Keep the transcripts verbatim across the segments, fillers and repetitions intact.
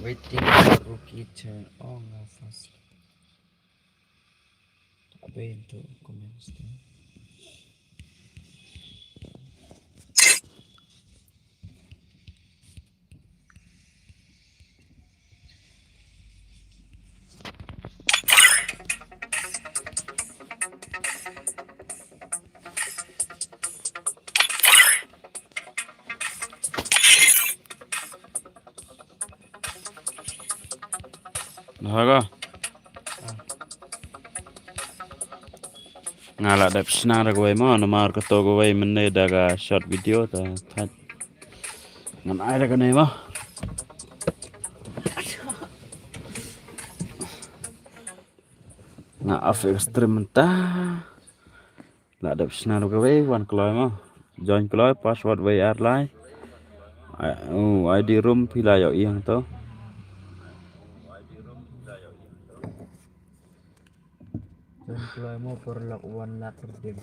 Waiting for rookie turn. Oh, nga fast. Wait to comments. Nga la dep shna da kawei mo, namar kato kawei mynne da ka short video ta thait. Ngan ai da kane mo. Nga off stream mynta. La dep shna da kawei, wan kloi mo. Join kloi, password wei ar lai. Ai, oh, I D room phi la ïoh ïa to. Join kloi mo, paralok, one lakh redeem.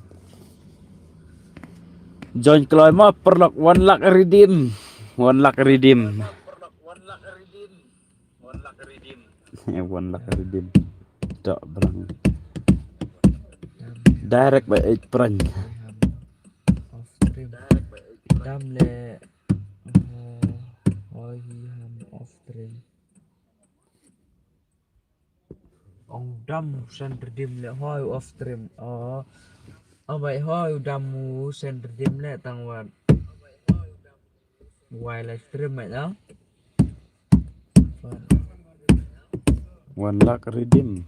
Join kloi mo, paralok, one lakh redeem. One lakh redeem. One lakh redeem. Dok brang. Direct by eight prank. Off stream. Dam le. Oh, oh, hi ham off stream. Ong dam send redeem le hoi off stream. Oh. Oh, bai hoi dam send redeem le tang wat. Wai live stream mai no. One lakh redeem.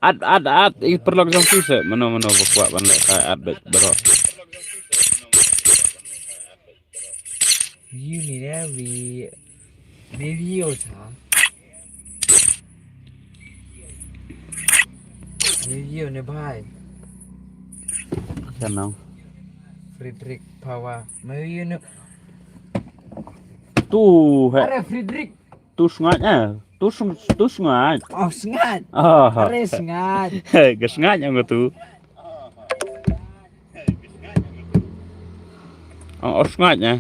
Ad, ad, ad. I paralok jong phi se. Mano, mano ba kwah ban leh kai ad bad bro. View ni ne, view, view sa. View ne bhai. Ka nong? Frederick Power. View ne. Tu he. Are Frederick. Tu sngaid eh. Tu sng-, tu sngaid. Oh, sngaid. Oh. Are sngaid. He, ka sngaid ong ka tu. Oh, oh, sngaid eh.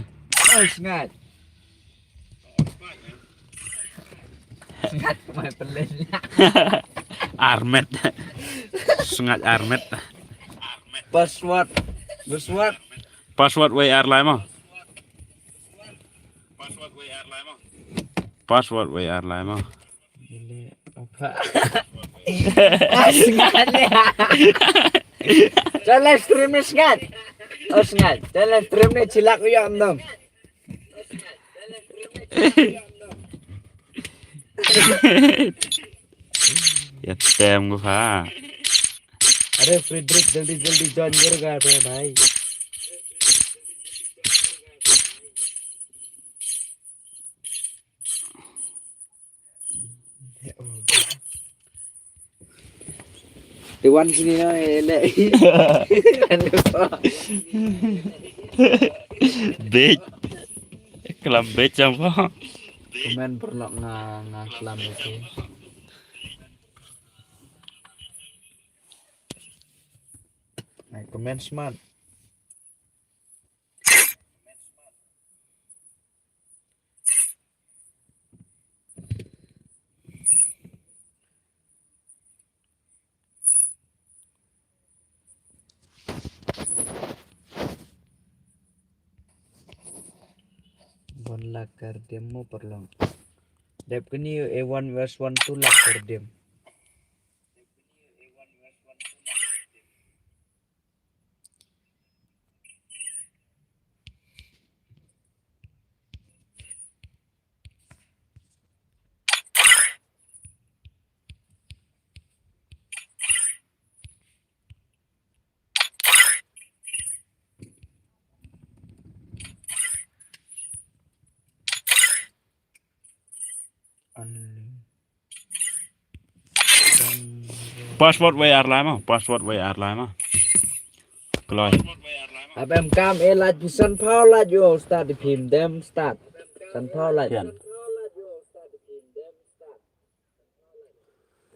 Oh, sngaid. Sngaid mai pelen. Armet. Sngaid armet. Password. Password. Password wei ar lai mo. Password wei ar lai mo. Gile apa? Ah, sngaid ne. Jal live stream ne sngaid. Oh, sngaid. Jal live stream ne chilak u yam dong. Ya tem ko pha. Are Frederick, jaldi jaldi join kar ga bhai. Te wan sini na, eh, le. Bej. Klam bej apa? Komen paralok nga, nga klam itu. Ai, komen smart. One lakh kar diem mo paralok. Dep kini A one verse one two lakh kar diem. Password wei ar lai mo, password wei ar lai mo. Kloi. Hap em kam e lait phi san phaw lait yo start di phim dem start. San phaw lait. Kian.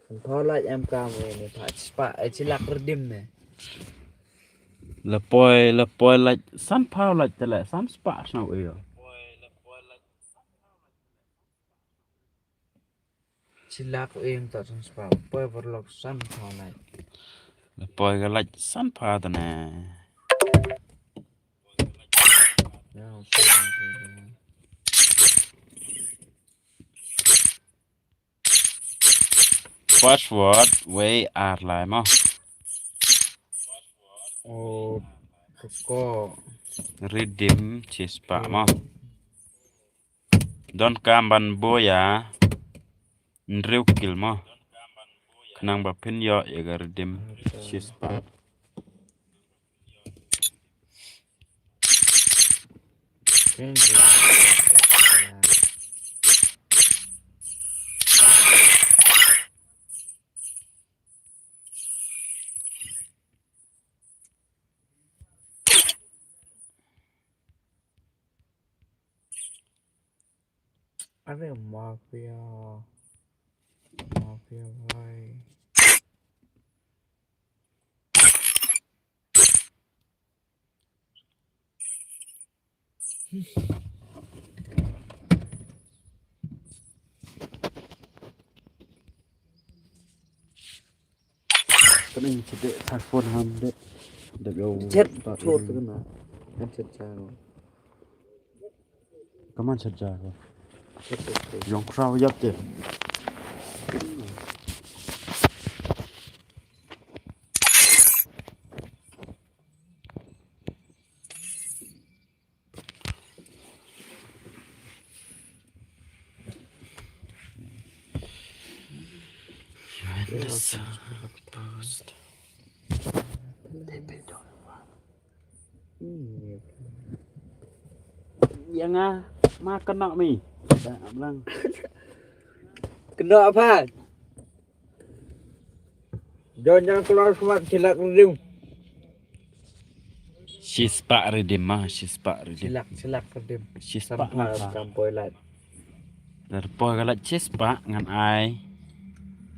San phaw lait em kam e ni pha spah e chilak redeem ne. La poi, la poi lait san phaw lait te le san spah sno e yo. Shilak eng ta san spah. Poi paralok san pha nai. Poi ka lait san pha ta ne. Ya, okay. Password wei ar lai mo. Oh, ko. Redeem shispah mo. Don kam ban boya. Hynriew kil mo. Khnang ba phin ïoh ïa ka redeem shispah. Are mafia. Mafia bhai. Kan ini cedek telepon ham dek. Dek yo. Chat. Chat tu kena. Kan chat chat. Kaman saja ko. Yong kraw yap te. Post. Yang ah, ma kena mi. Dah blang. Kena apa? Jangan, jangan keluar semua, silak redeem. Shispah redeem mah, shispah redeem. Silak, silak redeem. Shispah. Sampai mah. Kampoi lait. Dah poi ka lait shispah ngan ai.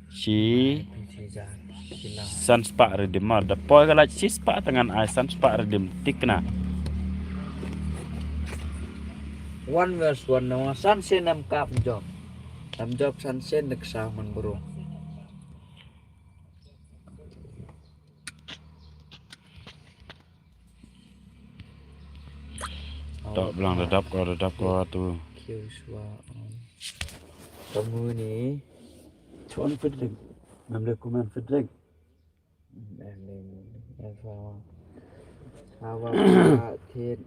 Shi. San spah redeem mo. Dah poi ka lait shispah te ngan ai san spah redeem. Tik na. One versus one na san sen nam kap jok. Nam jok san sen nek sa man bro. Tok blang redap ko, redap ko tu. Kiu swa on. Kamu ni. Chuan Fredrik. Nam le kuman Fredrik. Hawa pa thit.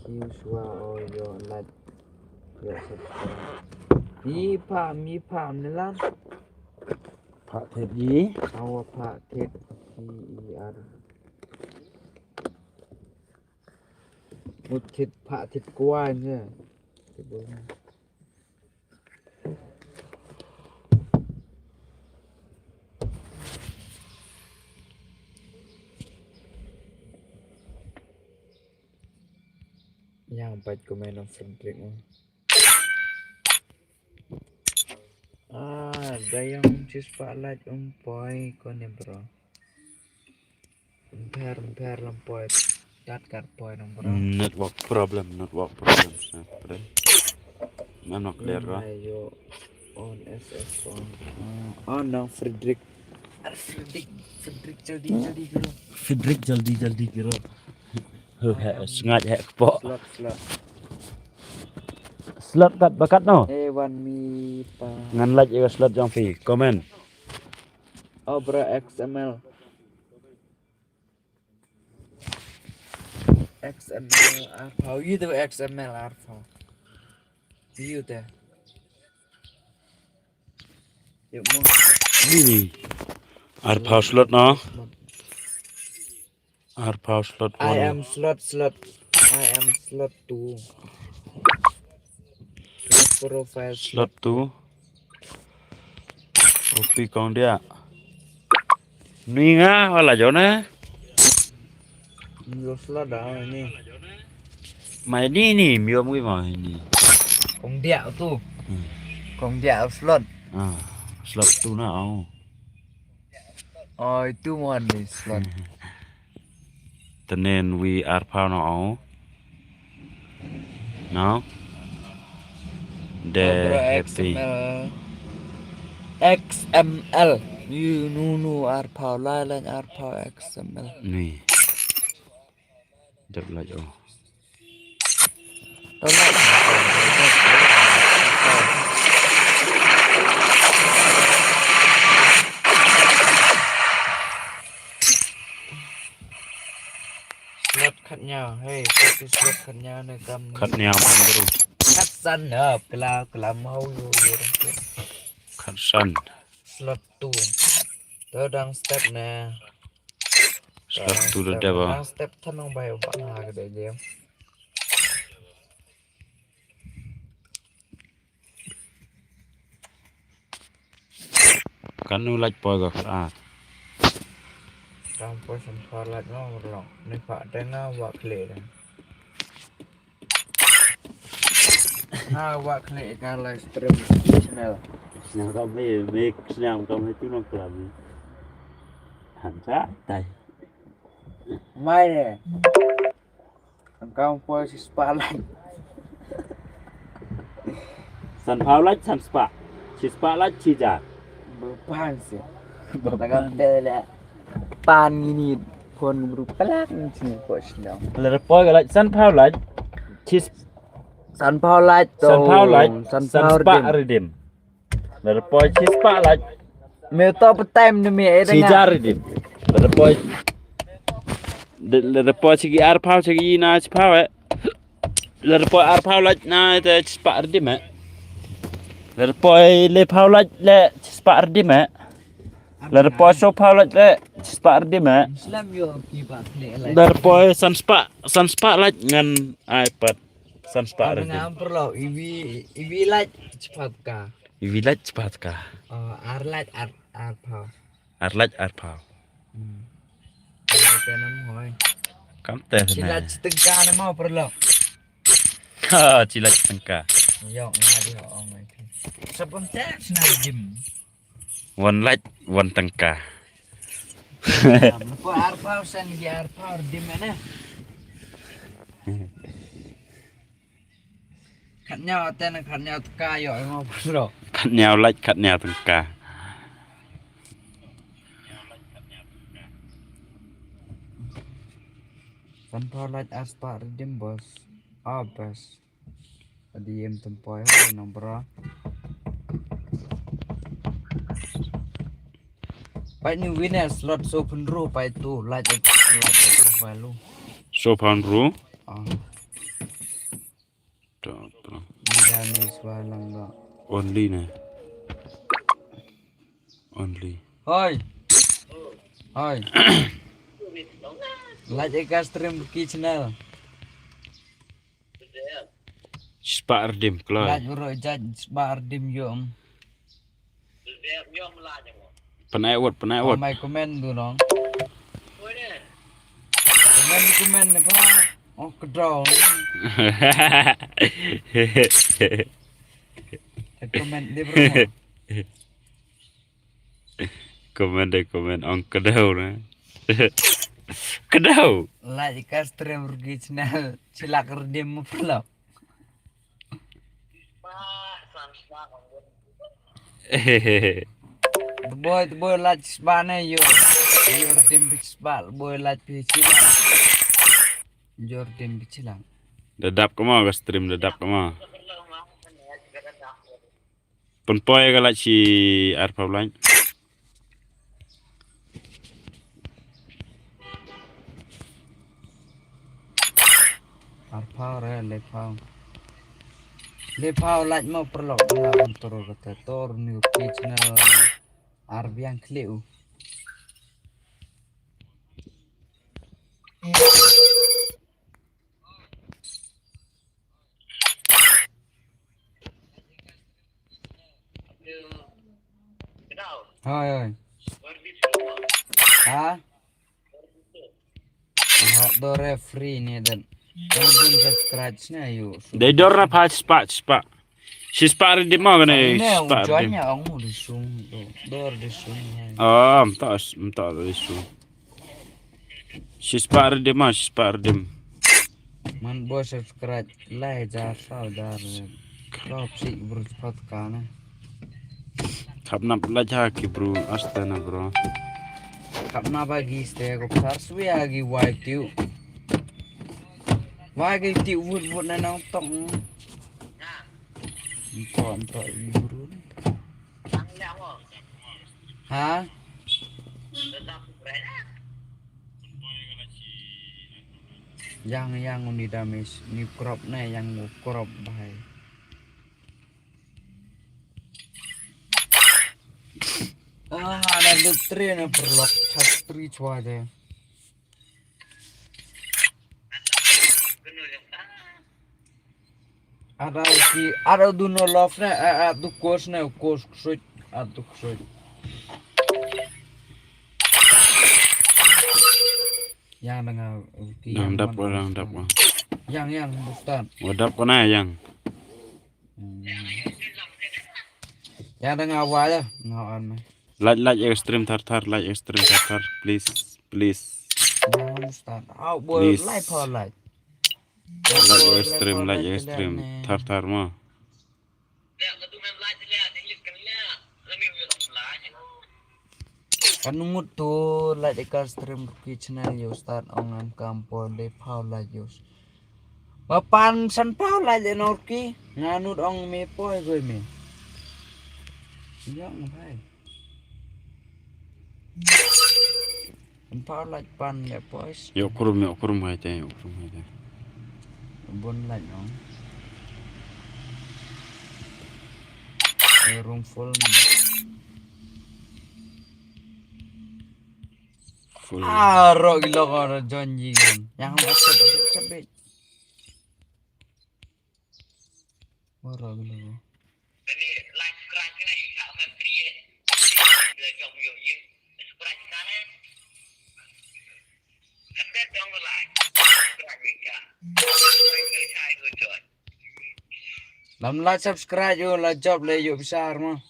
Kiu swa o yo lat. Yo sat. Mi pa, mi pa ni lan. Phah thied i. Aw, phah thied, P E R. Mut thied, phah thied kwai ne. Yang bait comment of Fredrik. Ah, da yang sis pa lait um poi ko ne bro. Mpher, mpher lam poi. Kat kat poi nang bro. Network problem, network problem. Sa, pre. Mana clear ka? Ayo on S S on. On nang Fredrik. Ar Fredrik, Fredrik jaldi jaldi kiro. Fredrik jaldi jaldi kiro. Huh, he, sngat he kpo. Slot, slot. Slot kat bakat no. Eh, wan mi pa. Ngan like ïa slot jong phi. Comment. Oh, bro, X M L. X M L arphaw. Yu te X M L arphaw. Yu te. Yuk mo. Ni. Arphaw slot no. Arphaw slot one. I am slot, slot. I am slot two. Profile slot two. Kopi kong dia. Ni nga wala jona. Ni slot da ni. Mai ni ni miom wi mai ni. Kong dia tu. Hmm. Kong dia slot. Ah, slot tu na au. Oh, itu mo ni slot. Tenen wi arphaw no au. No. De happy. X M L. X M L. Yu nu nu arphaw lai lai arphaw X M L. Ni. Dep lai o. Tolak. Slot khatnyaw, hey, kati slot khatnyaw ne kam. Khatnyaw man bru. Khatsan hap kla kla mau yo yo. Khatsan. Slot two. To dang step ne. Slot two da dep ba. Dang step thanong bai ba ha ka de game. Kan u lait poi ga khat. Kan poi san pha lait no long. Ni pha denga wa khle dang. Ha wa khle ka live stream channel. Sna ka me me sna ka me tu nong klam. Han sa tai. Mai ne. Kan poi shispah lait. San phaw lait san spah. Shispah lait shijar. Bepan sih. Bepan. Takam tele. Pan ini pon group pelak ni sini pos dong. Lada poi ga lait san phaw lait. Shis San phaw lait to. San phaw lait. San phaw spah redeem. Lada poi shispah lait. Me to petai me ne me eh. Shijar redeem. Lada poi. Lada poi shigi arphaw shigi na shiphaw eh. Lada poi arphaw lait na te shispah redeem eh. Lada poi lephaw lait le shispah redeem eh. Lada poi shophaw lait le shispah redeem eh. Lada poi san spah san spah lait ngan iPad. San spah redeem. Ngam perlu iwi iwi lait shispah ka. Iwi lait shispah ka. Oh, ar lait ar arphaw. Ar lait arphaw. Hmm. Kam te nam hoi. Kam te. Shi lait shi tengka ne mau perlu. Ha, shi lait tengka. Yok nga di ong ai. Sabon te sna dim. Wan lait wan tengka. Ko arphaw san gi arphaw dim ne. Khatnyaw ten khatnyaw tengka yo emo palo. Khatnyaw lait khatnyaw tengka. San phaw lait ar spah redeem boss. Ah best. Adi em tempoi hai nombor. Pai ni winner slot so phaw hynriew pai tu lait lait pai lu. So phaw hynriew. Ah. Only ne. Only. Hoi. Hoi. Lait eka stream ki channel. Spah redeem klar. Lait bro judge spah redeem yom. Pynai wat pynai wat. Mai comment du nong. Comment comment ne pa. Oh kedau. Comment de bro. Comment de comment ong kedau ne. Kedau. Lait eka stream rugi channel. Shi lak redeem mu pelo. Boy boy lait shispah ne yo. Yo redeem shispah boy lait pi shilang. Yo redeem shilang. Da dap kama ka stream da dap kama. Pynpoi ka lait shi arphaw lait. Arphaw re lephaw. Lephaw lait mo perlu nga pyntur kata tor ni ki channel ar biang kliu. Hoi hoi. Ha? Hot do referee ni dan. Dan bun subscribe sini ayu. Dei dor na pa spa spa. Shispah redeem mo kane. Shispah redeem. Ong mu di sum. Dor di sum. Oh, mta mta di sum. Shispah redeem mo shispah redeem. Man bo subscribe lai jar saw jar. Kop si bro spot kana. Khapnap la ja ki bru, asta na bro. Khapnap ba gi ste ko sar swi agi wai tiu. Wai gi tiu wut wut na nang tong. Nto nto i bru. Ha? Yang yang uni damis ni crop ne yang crop bahai. Ah, ada duk tri na perlok chastri chwa de. Ada ki ada du no love ne, eh, eh, du kos ne kos ksut, adu ksut. Yang dengan ki Dang yang dap mana orang dap. Yang yang bukan. Wadap kona yang. Hmm. Yang dengan awal ya, ngawan mah. Like like extreme thar thar, like extreme thar thar, please please. Yang start. Au boy, please. Like for like. Like extreme, like extreme thar thar mo. Kan ngut tu like ka stream ruki channel yo start ong am kam po de pau like yo. Ba pan san pau like de norki nganut ong me poi goi me. Yang bhai. Empower like pan ya boys. Yo kurum yo kurum hai te yo kurum hai te. Bon like no. Eh, room full. Full. Ah, ro gilo ko ro John Jigan. Yang masuk sebit. Ora gelo. Lam la subscribe yo la job le yo besar mo.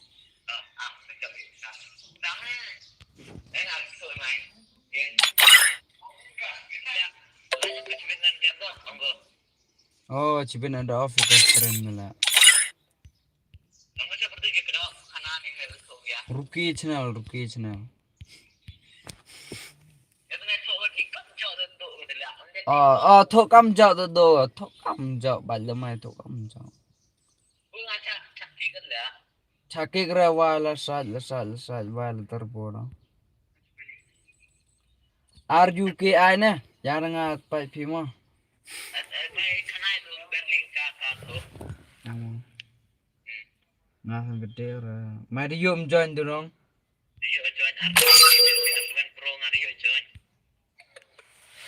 Oh, chibin ada off ka stream ni la. Ruki channel, ruki channel. Oh, oh, thok kam jok tu tu, thok kam jok bad lemai thok kam jok. Chakik re wa la saj, la saj, la saj wa la terbo no. R U K I ne, yang nga pai phi mo. Nga han gede re. Mai de yum join tu nong.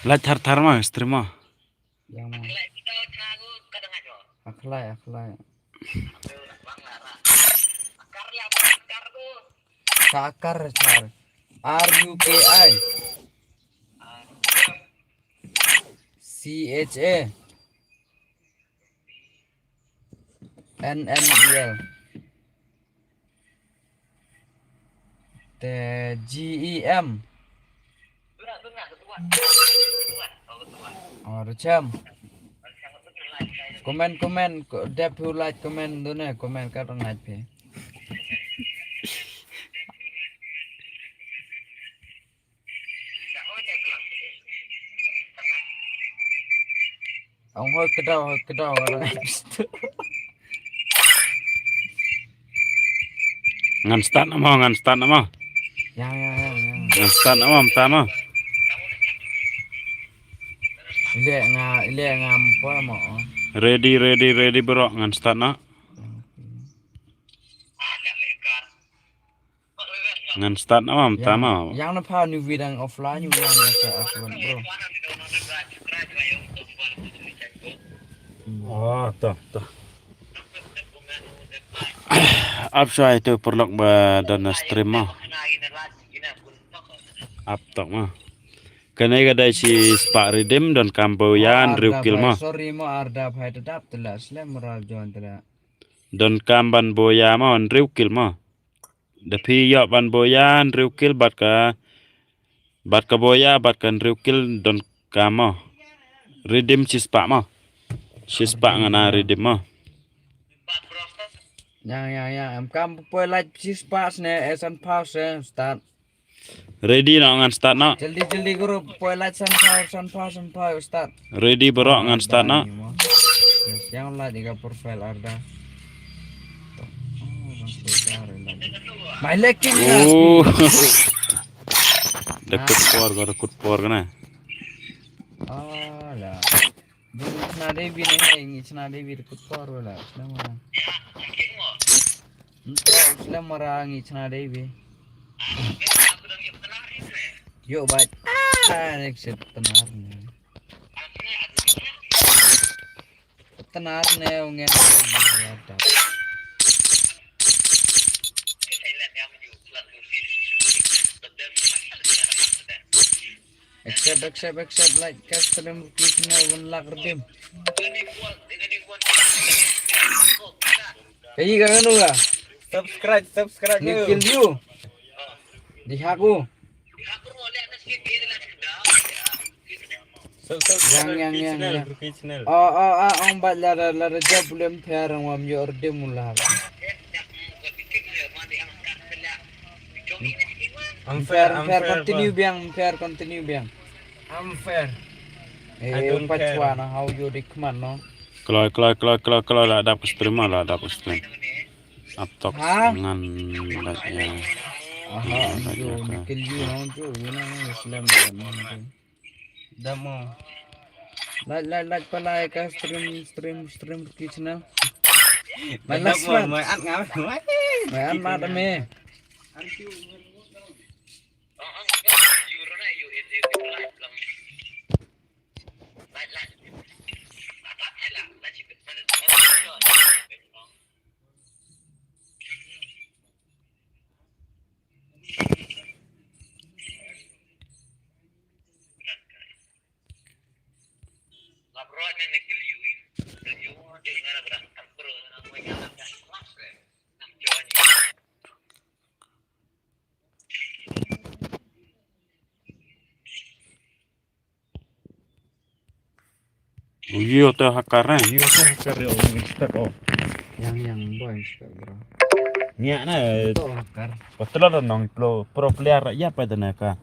Like thar thar ma stream ma. Yang ma. Akhlai akhlai. Sakar char. R U K I. C H A. N N E L. Te G E M. Oh, Racham. Comment, comment, ko-, dep who like comment dune, comment ka rong like phi. Ong hoi kdaw, hoi kdaw, ora. Ngan start mo, ngan start mo. Yang, yang, yang, yang. Ngan start mo, mta mo. Ile nga, ile nga mpo mo. Ready, ready, ready, bro. Ngan start na. Ngan start na mam tama. Yang na pha ni wi dang offline, wi dang sa offline, bro. Oh, to, to. Ap shwa itu perlok ba don stream mo. Ap tok mo. Kane ka dai shi spah redeem don kam ba yan riu kil mo. Sorry mo, arda phai tadap tela slem ral jon tela. Don kam ban boya mo, hynriew kil mo. Da phi ïoh ban boya hynriew kil bad ka, bad ka boya bad ka hynriew kil don kam mo. Redeem shispah mo. Shispah ngan redeem mo. Yang, yang, yang. Em kam poi light pis pas ne, eh, san pas, eh, start. Ready noh, ngan start noh. Jaldi, jaldi guru, poi light san pas, san pas, san pas, start. Ready bro, ngan start noh. Yang light iga profile arda. Mai leking. Oh. Dekut por, guru kut por kana. Alah. Ngi chna Devi ne, ngi chna Devi kut por wala. Slam mara. Nto, slam mara ngi chna Devi. Yo, bai. Ah, next set tenar ne. Tenar ne, ungen. Accept, accept, accept, like, custom, Rookie Channel, one lakh redeem. Kayi ka nganu ka? Subscribe, subscribe. Ngi kill you. Di haku. Yang, yang, yang, yang. Oh, oh, ah, ong bat lada, lada jab ulem pher ang wam yo redeem ulah. Unfair, unfair, continue biang, unfair, continue biang. Unfair. Eh, I don't care. Pachwa na how you dikman, no? Kloi, kloi, kloi, kloi, kloi, la dap ka stream, la dap ka stream. Aptok ngan la ya. Aha, yo, kill you, no, yo, you know, slam. Damo. Like, like, like, palai ka stream, stream, stream Rookie Channel. Mai last man. Mai at ngam. Mai at mat me. Uyo te hakar eh. Uyo te hakar eh, oh, inspect oh. Yang, yang, boy, inspect, bro. Nya na. To hakar. Patlo nong pro, pro player ya pa te na ka.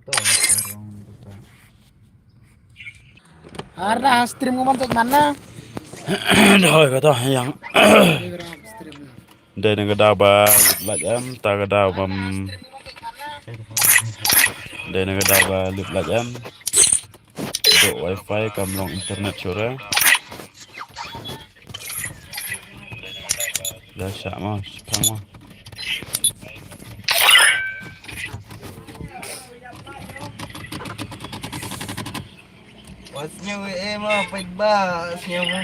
To hakar, bro. Arda stream ko man tek mana? Dah ka to yang. Stream. Dei na ka daw ba lait em, ta ka daw bam. Dei na ka daw ba lip lait em. Dok wifi kam long internet sure. Da sha mo, sha mo. What's new eh mo, pait ba, what's new mo.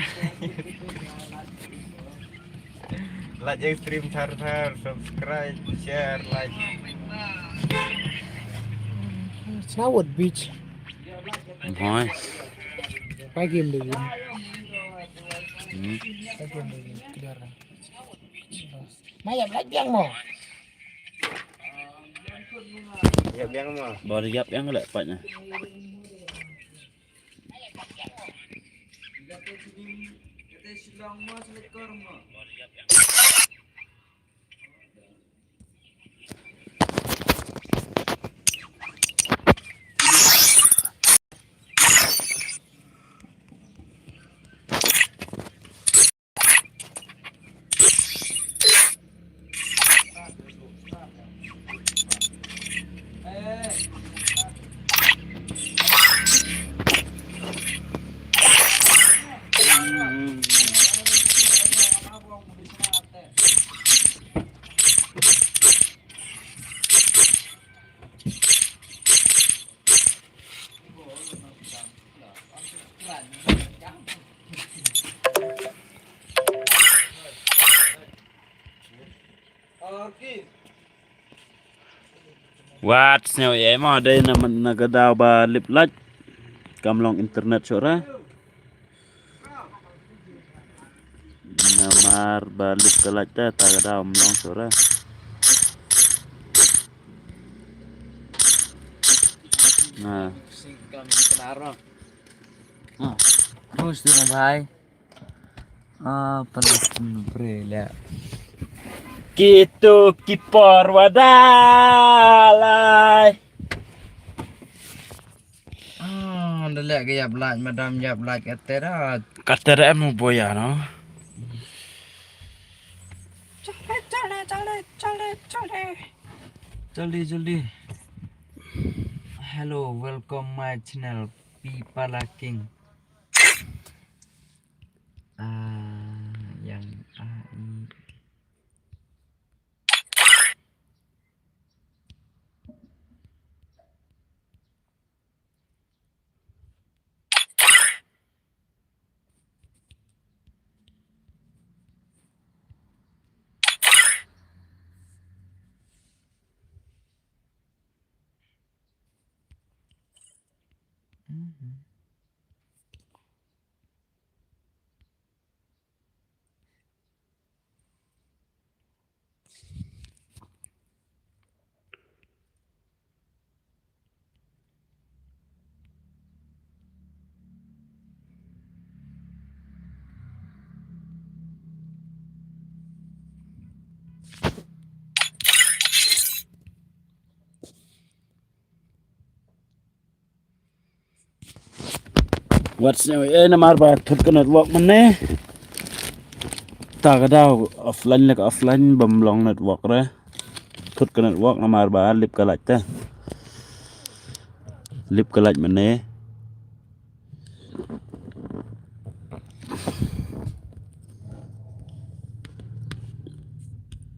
Like, eh, stream thar thar, subscribe, share, like. It's not what beach. Boy. Pai game deh game. Hmm. Pai game deh game. Keluar. Maya, like biang mo. Ya biang mo. Baru yap yang lek patnya. Wat sñiaw ïa mo dei na man na ka daw ba lip lait. Kam long internet shuh re. Namar ba lip ka lait te ta ka daw ym long shuh re. Na. Ah, terus tu bhai. Ah, pala bre le. Kitu ki por wa da lai. Ah, da le ka yap laj, madam yap laj ka tera. Ka tera em boya no. Chale, chale, chale, chale, chale. Jaldi, jaldi. Hello, welcome my channel, Pipala King. Ah, yang ah, ini. Mhm. Wat sñiaw eh namar ba thut ka network mynne. Ta ka daw offline leh ka offline bym long network re. Thut ka network namar ba lip ka light te. Lip ka light mynne.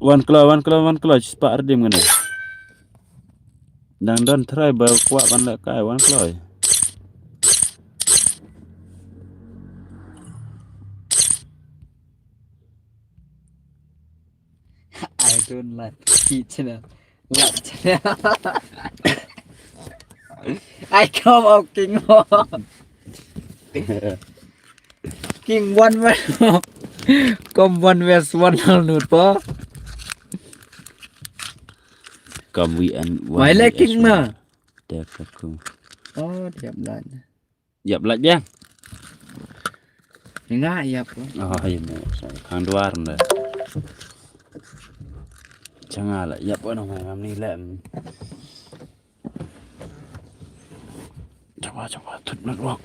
Wan klo, wan klo, wan klo, spah redeem kane. Dang don trai ba kwah ban leh kai wan kloi. I don't like the channel. Like channel. I come out king. King one west. Come one west one nut po. Come we and one. Wai le king ma. Dep aku. Oh, dep lad. Yap lad ya. Nga yap. Oh, ya mo. Khang duar nda. Changa la yap ano mai mam ni le. Coba, coba, tut network.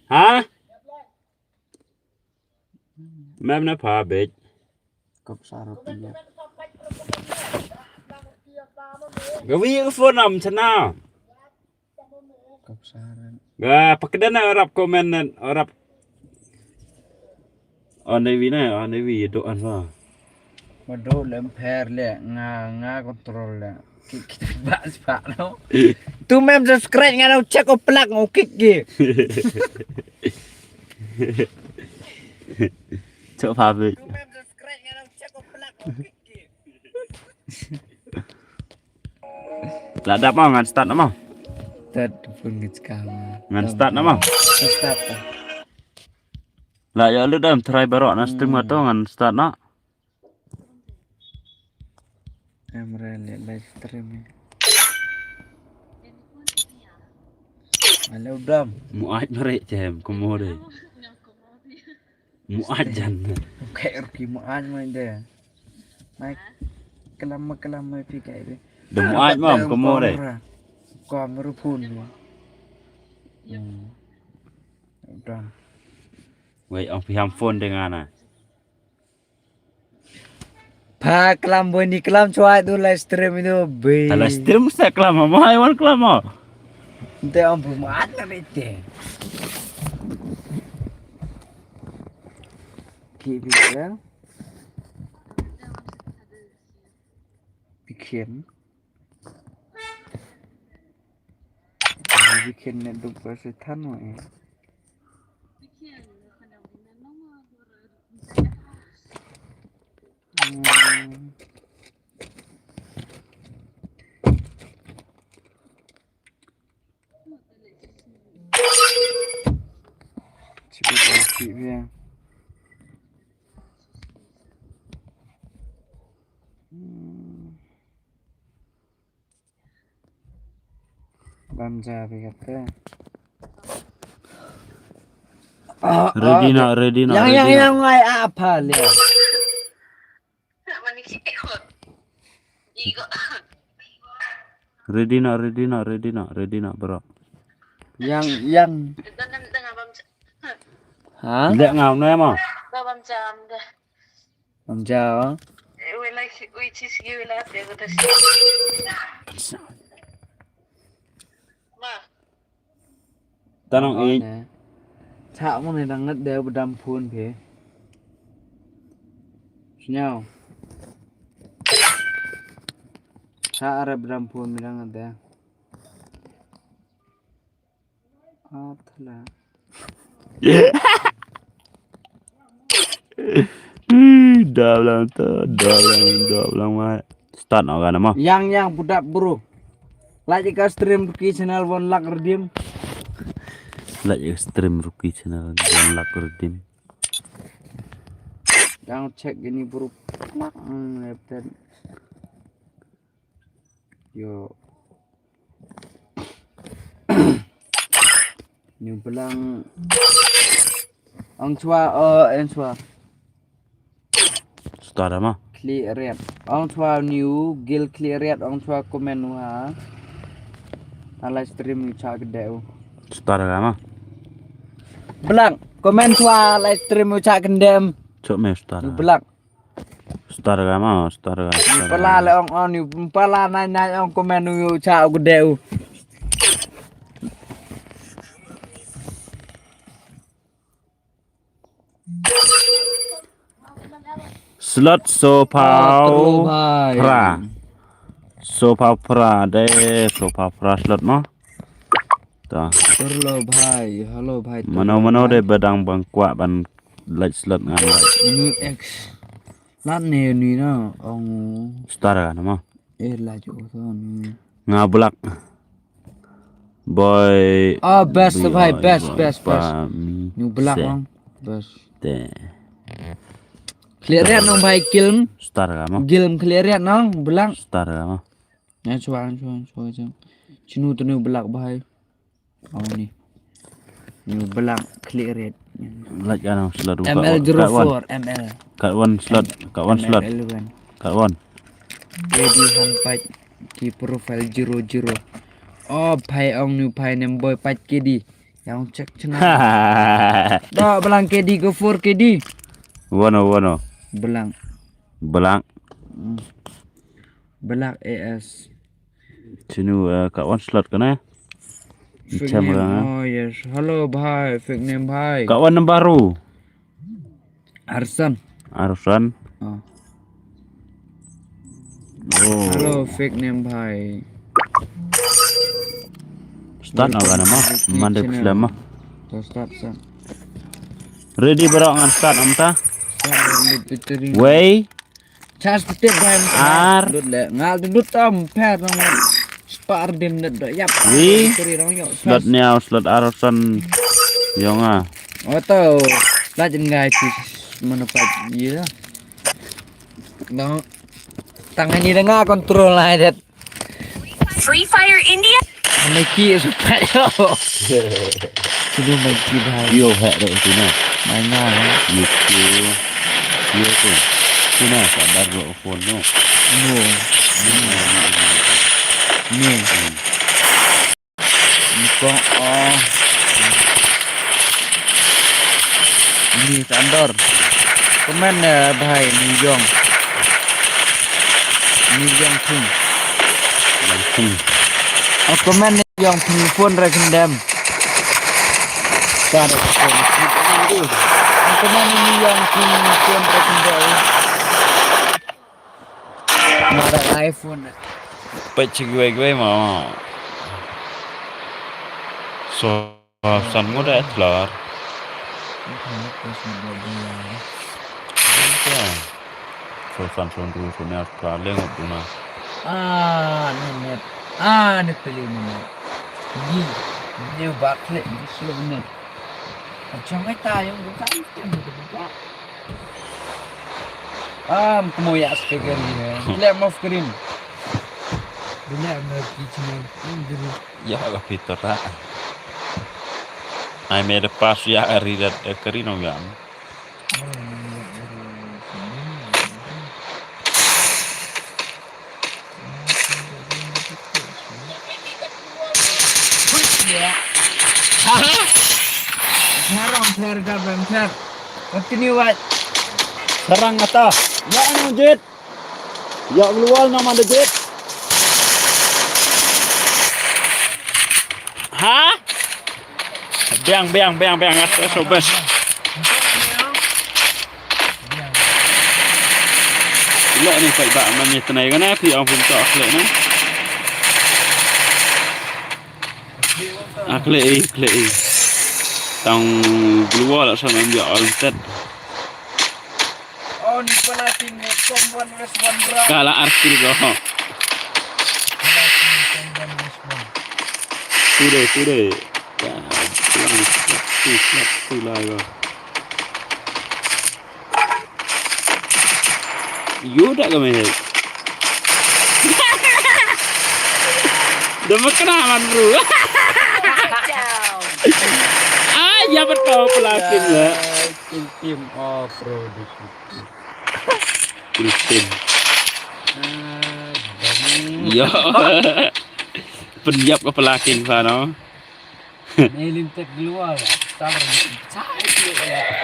Ha? Mem na pa bej. Kop saro pia. Gawi ka phone am chana. Kop saro. Ga pakda na arap comment na arap. On the way na, on the way do an ba. Ma do lem pher le nga nga control le. Ki ki ba spa no. Tu mem subscribe nga no check o plak ngo kik ki. Chok pha bik. La dap mo ngan start na mo. Start pun ngi chka mo. Ngan start na mo. Start. La ya lu dam try barok na stream nga to ngan start na. Em re le live stream ni. Hello dam. Muaj mare chem kumore. Muaj jan. Kayak ruki muaj main deh. Mai kelam kelam mai pi kai deh. Dam muaj mam kumore. Kom rupun. Hmm. Dam. Wei ong piham phone dengan ah. Pha klam boi ni klam chwa tu live stream itu be. Ta live stream sa klam ma hai wan klam ma. Nte om bu mat na rete. Ki bi ya. Bi kien. Bi kien ne duk ba se than wa e. Bam ja bi kata. Ready na, ready na, yang, yang, ready na. Yang ngai apa le? Ready na, ready na, ready na, ready na, bro. Yang, yang. Ha? Lek ngam na ma. Bam ja. Ong ja. Tanong i. Cha mo ne dang ngat de badam phone phe. Sñiaw. Cha are badam phone mi dang ngat de. Atla. Ih, dah bilang tu, dah bilang, dah bilang mai. Start nak kan mah. Yang, yang budak bro. Like ka stream Ruki channel one lakh redeem. Like ka stream Ruki channel one lakh redeem. Yang check ini bro. Plak, hmm, lepten. Yo. New Blang. Ong chwa, oh, en chwa. Star ma. Clear red. Ong chwa new gil clear red, ong chwa comment wa. Na live stream u cha kdeu. Star ma. Blang, comment chwa live stream u cha kdem. Chok me star. New Blang. Star ga ma, star ga. Pala le ong on, pala nai nai ong comment u cha u gede u. Slot so pau pra. So pau pra de, so pau pra slot mo. Ta. Hello bhai, hello bhai. Mano mano de badang bang kwah ban like slot ngan like. Unu X. Lat ne ni na ong. Star ga nama. Eh la jo to ni. Nga Black. Boy. Ah best bhai, best best best. New Black ong. Best. Te. Clear red nong bhai Gilm. Star ga ma. Gilm clear red nong Black. Star ga ma. Ngan chuan chuan chuan chuan. Chinu tu New Black bhai. Oh ni. New Black clear red. Like ano slot. M L zero four M L. Kat one slot, kat one slot. Kat one. Ready han pat ki profile zero zero. Oh phai ong nu phai nem boy pat kedi. Yang check chena. Da belang kedi go for kedi. Wano wano. Belang. Belang. Black A S. Chinu, eh, kat one slot kana. Fake name. Oh yes. Hello bhai, fake name bhai. Kat one number ru. Arsan. Arsan. Oh. Oh. Hello fake name bhai. Start na kana ma. Mande kuslam ma. To start sa. Ready bro ngan start amta. Wei. Chas tip bhai. Ar. Dut le ngal dut tam pher nang. Spar dim dut dut yap. Wi. Slot niaw slot arosan. Yong a. Oto. Lajin ngai tis mana pat ye. No. Tang ni nga control lai det. Free Fire India. Mikey is a pet. Sino Mikey bhai? Yo hek dok tu na. Mai nga. Yo tu. Yo tu. Tu na sabar dok phone no. No. Ni. Ni kong oh. Ni tandor. Comment eh bhai ni jong. Ni jong thung. Jong thung. Oh comment ni jong thung phone ra kendam. Ka da phone. Comment ni jong thung phone ra kendam. Mara iPhone. Peit shi kiwei kiwei ma. So san ngut eh tlar. So san son du son eh tlar le ngut duna. Ah, ni net. Ah, ni peli ni net. Ni, ni bak le, ni slow net. Achang ai ta yung bukan tem bukan. Ah, kamo ya speaker ni. Clap off screen. Ïa ka Peter ta. Ai me da pas ïa ka ri dat ka ri nong ïa. Sarong ser ka bem ser. Continue wat. Sarang kata. Ya anu jit. Ya global nama de jit. Ha? Biang biang biang biang asa sobes. Lo ni pai ba man ni tenai kana pi ong pun to kle ni. Akle i kle i. Tang global asa man ya altet. Oh, ni pala ting someone rest one round. Kala arti go. Today, today. Ya, tu slap tu lai go. Yo dak ka mehek. Dah makan aman bro. Ah, ya betul pelakin lah. Kill team, oh bro. Kill team. Yo. Penyap ke pelakin sana. Nailim tek glua ya. Sabar.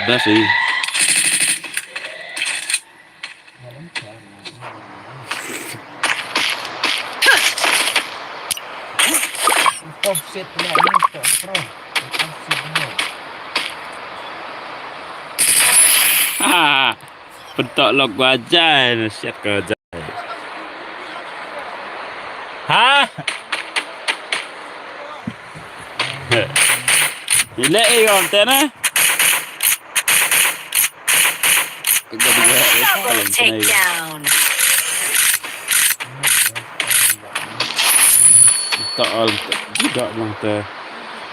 Dah sih. Top set lah ni top pro. Ha. Pentok lok gua aja, siat kau aja. Ha? Ile e yon tena. Double takedown. Ta al tidak mang te.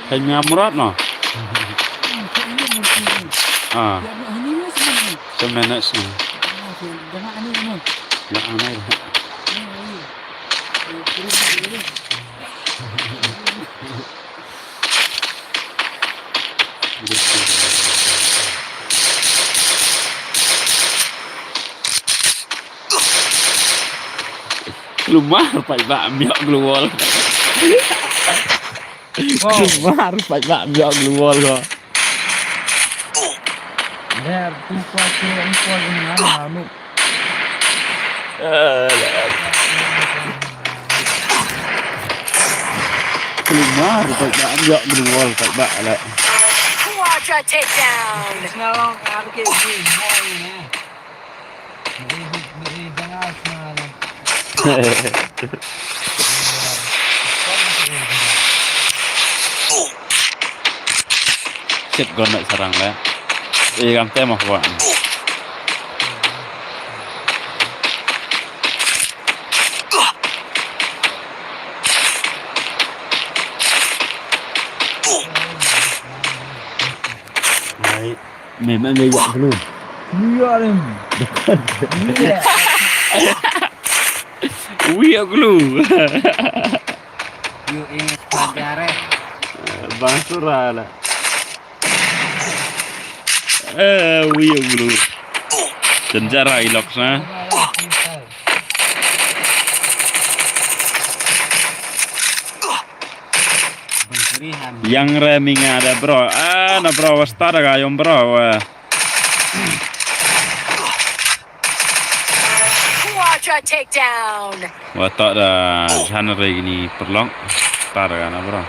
Hanya murat no. Ah. Semenit sih. Jangan aneh. Lumar pai ba miak global. Lumar pai ba miak global ko. Der tu kuat tu engkau dengan anu. Keluar tak nak ambil keluar tak nak lah. Quadra takedown. Sekarang aku ke sini. Sip gon na sarang la. Eh, kam te mah kuat. Baik. Memang dia yak dulu. Iya, Lim. Iya. Wih, aku lu. Yuk, ingat pagar, eh. Bang Sura lah. Eh, wih, aku lu. Senjara ilok sana. Yang re minga da bro. Ah, na bro, wasta da ga yom bro. Wa. Quadra takedown. Wa ta da jan re gini perlong. Ta da ga na bro.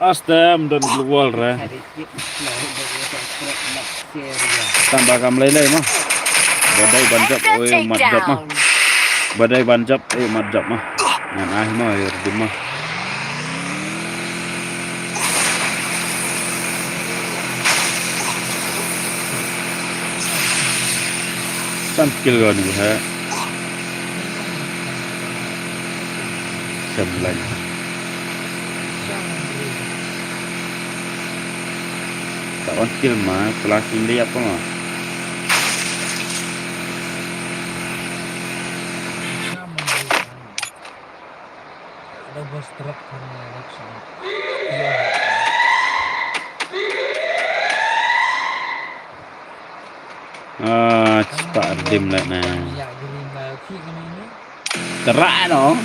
Astem don global re. Tamba kam lei lei ma. Badai ban jap oi mat jap ma. Badai ban jap oi mat jap ma. Ngan ai ma ir dim ma. San skill gon ni ha. Sem lain. Ta On kill ma, pelaking dia apa ma? Ah, cepat dim lah nah. Terak no.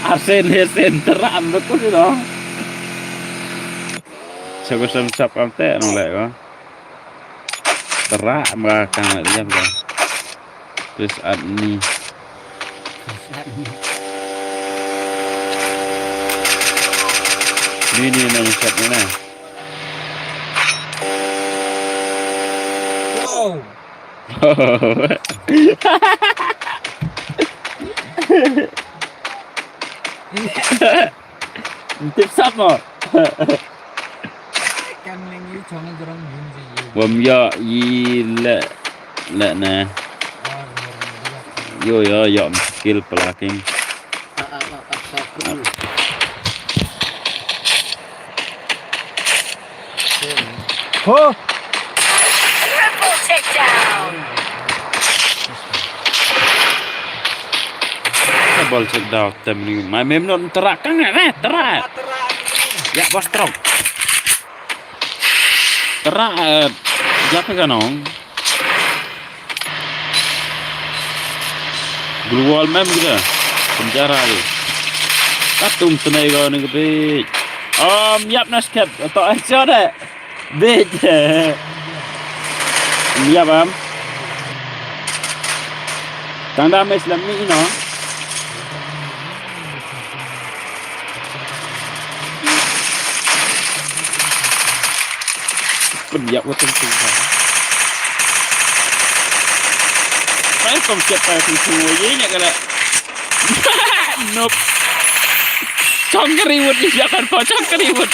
Arsen hesen terak betul no. Sago sam sap am te no lek ko. Terak ba kang lek diam ko. Terus adni. Ni ni nang sap ni nah. Wow. Tip sap mo. Kan leng yu chong jrong yun ji yu. Wam ya yi le le ne. Yo yo yo skill pelaking. Ho. Triple takedown. Double takedown tem ni. Mai mem non terak kan eh terak. Ya bos trok. Terak eh, ya pe kanong. Glue wall mem kita. Penjara tu. Katung tenai kau ni kepit. Om yap nas kep atau aja deh. Bit. Yap am. Tang damage lam ni no. Pynïap ka teng teng ka. Pai kong siap pai teng teng wo ye nya ka la. Nope. Chong kari wut ni siakan po chong kari wut.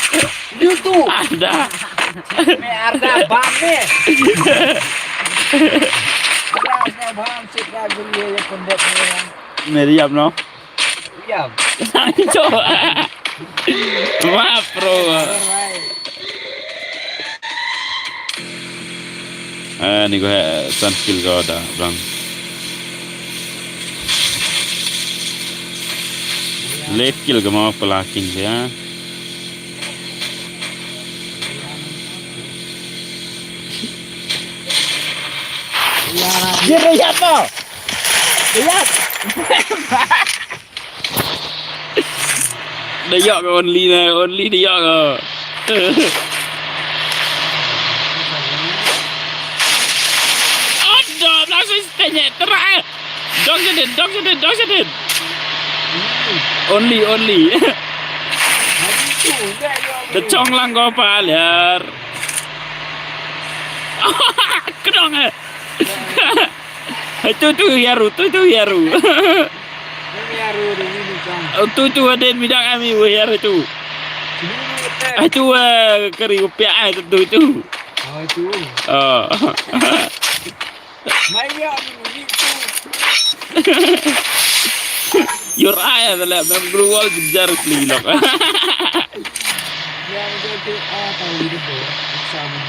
Yu tu. Ada. Me arda bam me. Arda bam sik ka jul ye ye kondek me. Me diam no. Diam. Sancho. Wah, pro. Alright. Ah, ni ko hai san kill ko da bang. Late kill ko mau pelaking ya. Dia dah siapa? Dia. Dayak ke only na, only dayak ke. Ada langsung tanya terak. Dong sedin, dong sedin, dong sedin. Only, only. Tecong lang ko paler. Kedong eh. Hai tu tu hiaru, tu tu hiaru. Hiaru di ni kan. Tu tu ada bidang ami hiaru tu. Hai tu kari upiak tu tu. Oh tu. Oh. Maya ni tu. Your eye adalah member wall jejar kelilok. Yang jadi ah tahu itu. Sama.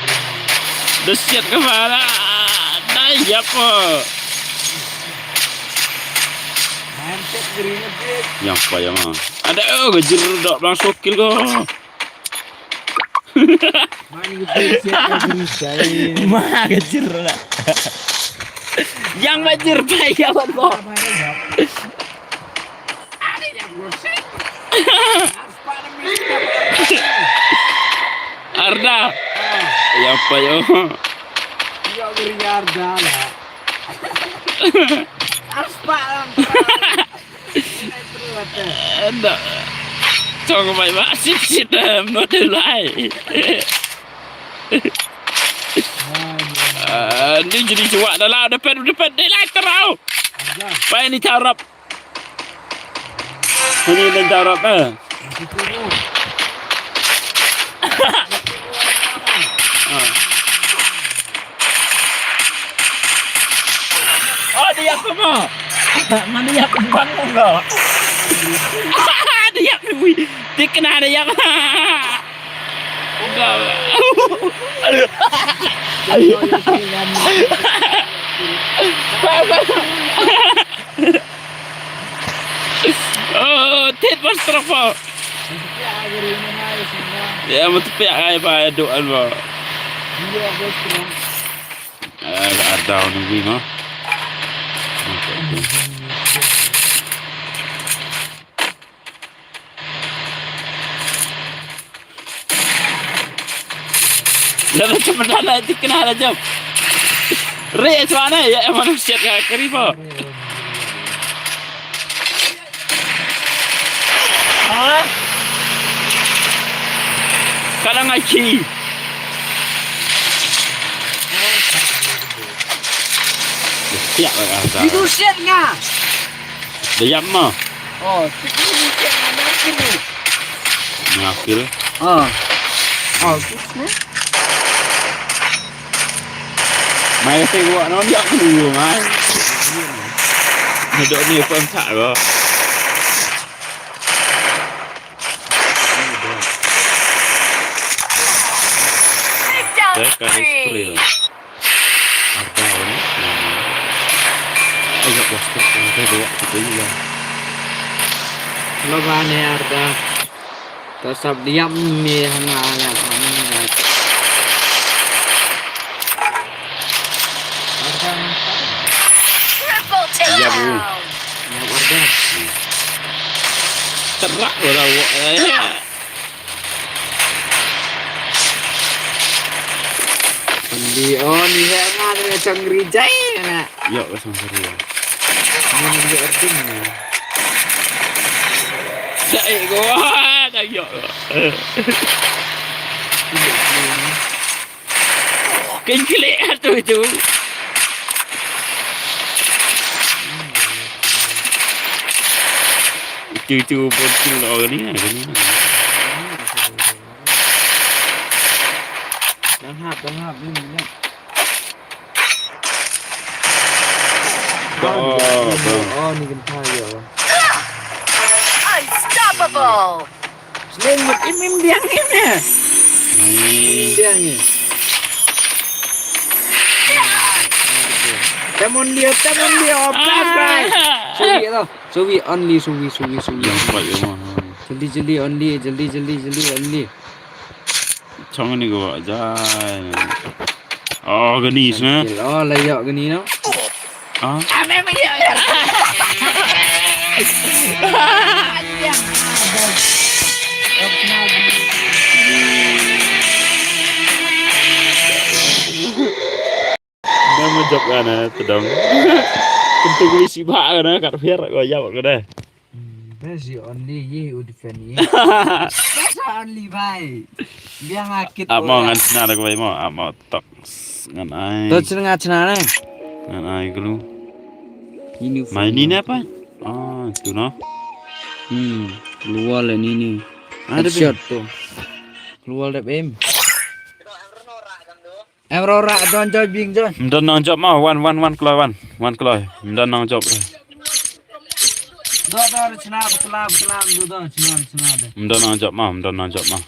Desiat kepala. Dah ya po. Mantap gerinya. Yang apa ya mah? Ada oh gejir dok langsung kill ko. Ma ka jir la. Yang ma jir pa ya wan ko. Arda. Yang pa yo. Yo gri Arda la. Arda. Enda. Chong mai ba sit sit em no de lai. Ni jadi cuak dah lah dapat dapat de lai terau. Pai ni tarap. Ni dan tarap eh. Oh, dia apa mo? Mana dia apa bang mo? Dia apa ni? Dia kena dia apa? Oh, tit bas trok po. Ya, mut piak ai ba du an ba. Ah, ar daw ni wi ma. Lada cuma dah nak tikna dah jam. Re suara ya emang siat ka kari po. Ha? Kadang ngaji. Siap lah kata. Itu siat nga. Dah jam mah. Oh, itu siat nga dah kiri. Nga kiri. Ah. Oh, itu siat. Mai ka tei wak non yak ku mai. Nadok ni pun tak ko. Victory. Arda ni. Ayo bos tu, kita dua kita juga. Lo bane Arda. Ka sap diam ni hanga la. Triple kill. Diam ni. Diam warga. Terak wala wa. Di on ni hanga ni changri jai na. Yok ka sangkari. Ni ni dia erding ni. Jai ko. Dah yok. Kenclik tu tu. Tu tu bocil orang ni, orang ni. Dah hap, dah hap ni. Oh, oh, ni gentai ya. Unstoppable. Sling mut im im biang im ya. Im biang ya. Tamon dia, tamon dia, oh, bye bye. Suwi tu, suwi only, suwi, suwi, suwi. Yang kuat ya mah. Jeli jeli only, jeli jeli jeli only. Chong ni ko jai. Oh, ganis na. Oh, la yok gani no. Ah. Nama jop kana tedong. Tentu kui sibak kana kat fiar ko jawab kana. Hmm, best you only ye u defend ye. Best only bhai. Biang akit. Amo ngan sna da kawai mo, amo tok. Ngan ai. To sna ngan sna ne. Ngan ai kelu. Ini mai ni ne apa? Ah, tu no. Hmm, keluar lah ni ni. Ada shot tu. Keluar dah em. Em ro ra don joj bing joj. Mdon nang jop ma wan wan wan kloi wan. Wan kloi. Mdon nang jop. Do do chna bsla bsla do do chna chna de. Mdon nang jop ma mdon nang jop ma.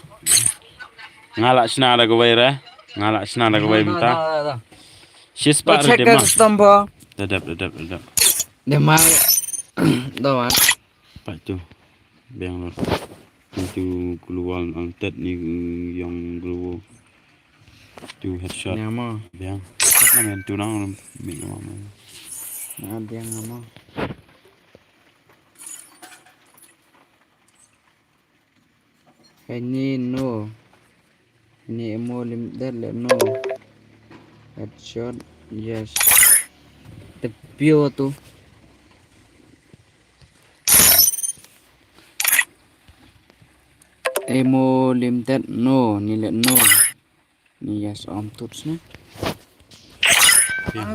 Nga la chna da kawai re. Nga la chna da kawai mynta. Shispah re de ma. Dedep dedep dedep. De ma. Do wan. Pat tu. Bangalore. Itu keluar angkat ni yang keluar. Tu headshot. Yang ma. Biang. Kat na men tu nang mi ma. Na biang ma. Ini no. Ini emo lim dat le no. Headshot. Yes. Tepio tu. Emo lim dat no, ni le no. Ni ya som tut sne.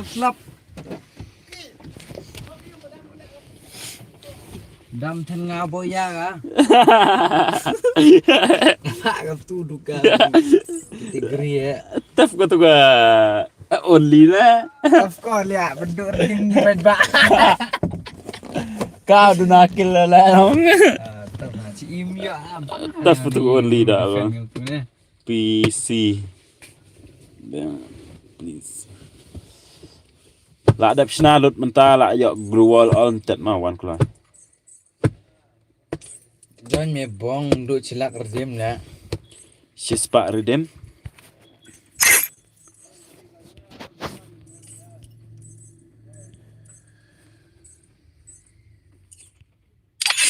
Slap. Dam then nga boya ga. Ka tu duka. Kita gri ya. Taf ko tu ga. Only na. Of course ya, beduk ring red ba. Kau du nakil la la. Taf na ci im ya. Taf tu only da ba. P C. Please. La dep shna lut mynta la ïoh glue wall all tet ma wan khlaiñ. Join me bong du chilak redeem na. Shispah redeem.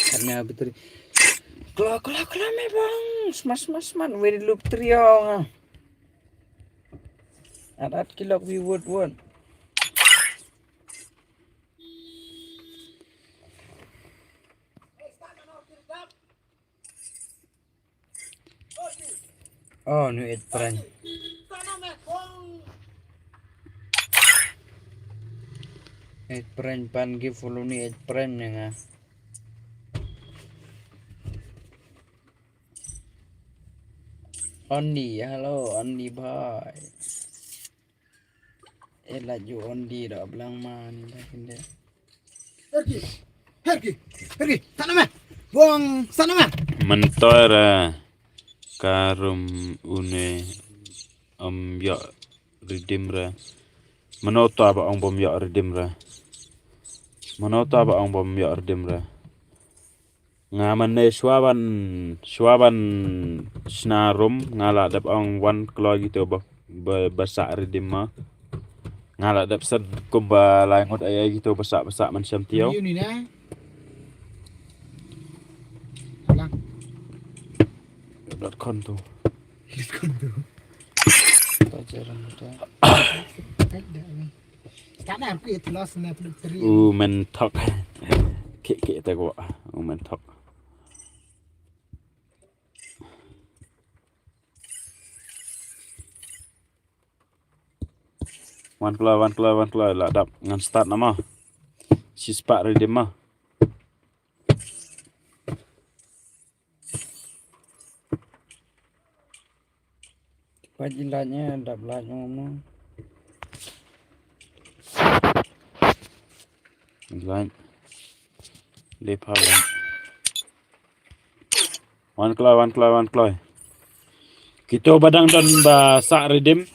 Kena battery. Klo klo klo me bong. Smash smash smash. Wei lup triong. At at kilok wi wood wood. Oh, nu et prank. Et prank pan gi follow ni et prank ne nga. Only, hello, only boy. Eh, la ju on di da blang man da kinde. Herki, herki, herki, sana me. Buang sana me. Mentor, eh, karum une, em, yo, redeem ra. Menoto ba ong bom yo redeem ra. Menoto ba ong bom yo redeem ra. Nga mane shwa ban, shwa ban shna rum, nga la dep ong wan kloi kito ba, ba, ba sah redeem ma. Nga la dep set kumba lai ngut ai ai kito ba sah, ba sah man sham tiaw. Ni ni na. Lang. Dot kon tu. Dot kon tu. Ta jarang ta. Ai da ni. Start na, aku itu lost na, putri. U men thok. Kik kik te ko. U men thok. Wan kloi, wan kloi, wan kloi. La dap ngan start na ma. Shispah redeem ma. Pait i light ne, dap light mo mo. Light. Le pha light. Wan kloi, wan kloi, wan kloi. Kito ba dang don ba sah redeem.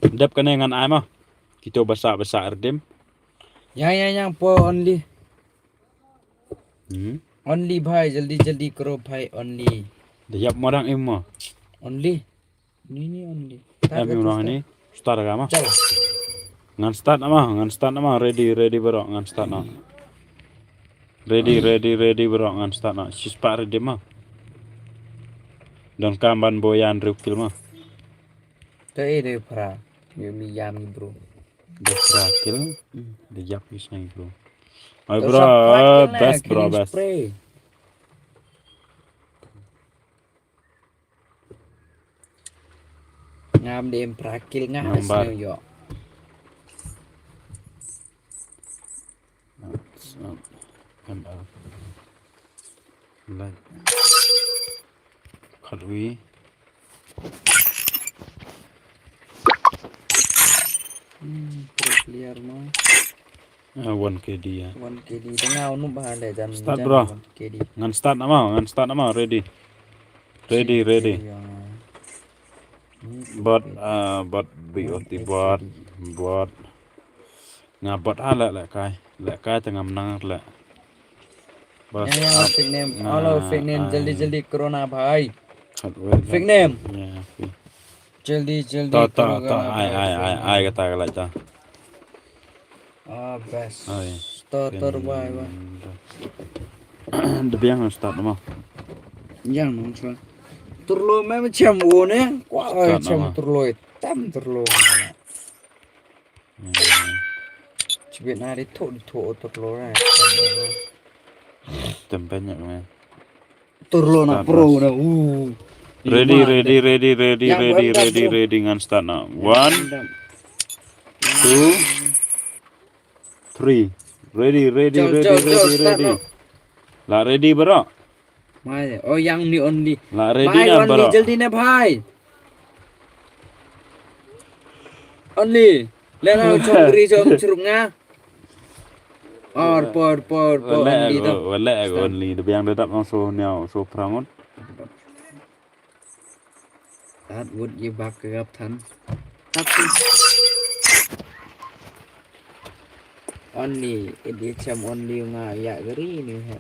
Dep kane ngan ai ma. Kito ba sah, ba sah redeem. Yang, yang, yang, po only. Hmm. Only bhai, jaldi jaldi kro bhai, only. Da yap mo dang im mo. Only. Ni ni only. Em im dang ni. Start ga ma. Chalo. Ngan start na ma, ngan start na ma. Ready, ready bro, ngan start na. Ready, ready, ready bro, ngan start na. Shispah redeem ma. Don kam ban boyan riu kill ma. Te eh de pra. Yo mi yami bro. De pra kill. De yap ni snai bro. Ai bro, best bro, best. Ngam de pra kill nga. Number. Yo. Em, em. Like. Khat wi. Hmm, pro player mo. Ah, one K D ya. One K D. Tengah unu bah le jan. Start, bro. One K D. Ngan start na ma, ngan start na ma, ready. Ready, ready. Bot, ah, bot B O T bot, bot. Nga bot ha leh leh kai. Leh kai te ngam nang leh. Bas. Ya, ya, fake name. Hello, fake name. Jaldi, jaldi, corona bhai. Fake name. Ya, fake. Jaldi, jaldi, to, to, corona to, ai, bhai, ai, ai, ai, kata ka leh ta. Ah, best. Ai. To, to, bhai, bhai. Da biang start mo. Yang nong chwa. Turlo me me chem wo ne. Kwa, ai, chem turlo. Tam turlo. Chibit na di thok, di thok, thok lo na. Tempen nya me. Turlo na pro na. Uh. Ready, ready, ready, ready, ready, ready, ready. Ngan start na. One, two, three. Ready, ready, ready, ready, ready. La ready bro. Mai, oh, yang ni only. La ready na bro. Jaldi na bhai. Only. Le na chong gri chong chrup nga. Or por por por only to. Wala only de biang de dap nang so niaw so prangon. That would you back up than. Tapi only it is some only nga ya gari ni ha.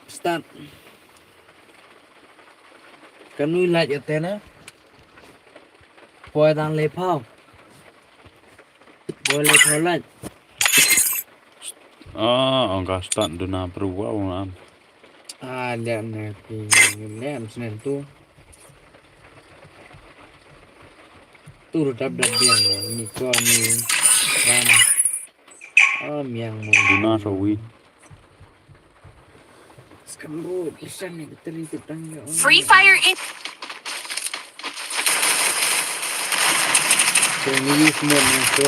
Start. Kan nu laj ate na. Poi tang le phau. Poi le phau laj. Ah, ong ka start duna perwa ong am. Ah, le ne pi le am snen tu. Tu ru dap dap biang ni ko ni. Ram. Ah, miang mo. Duna sawi. Skam ro isan ni kita rintik tang ya. Free Fire in. So ni use mo ni ko.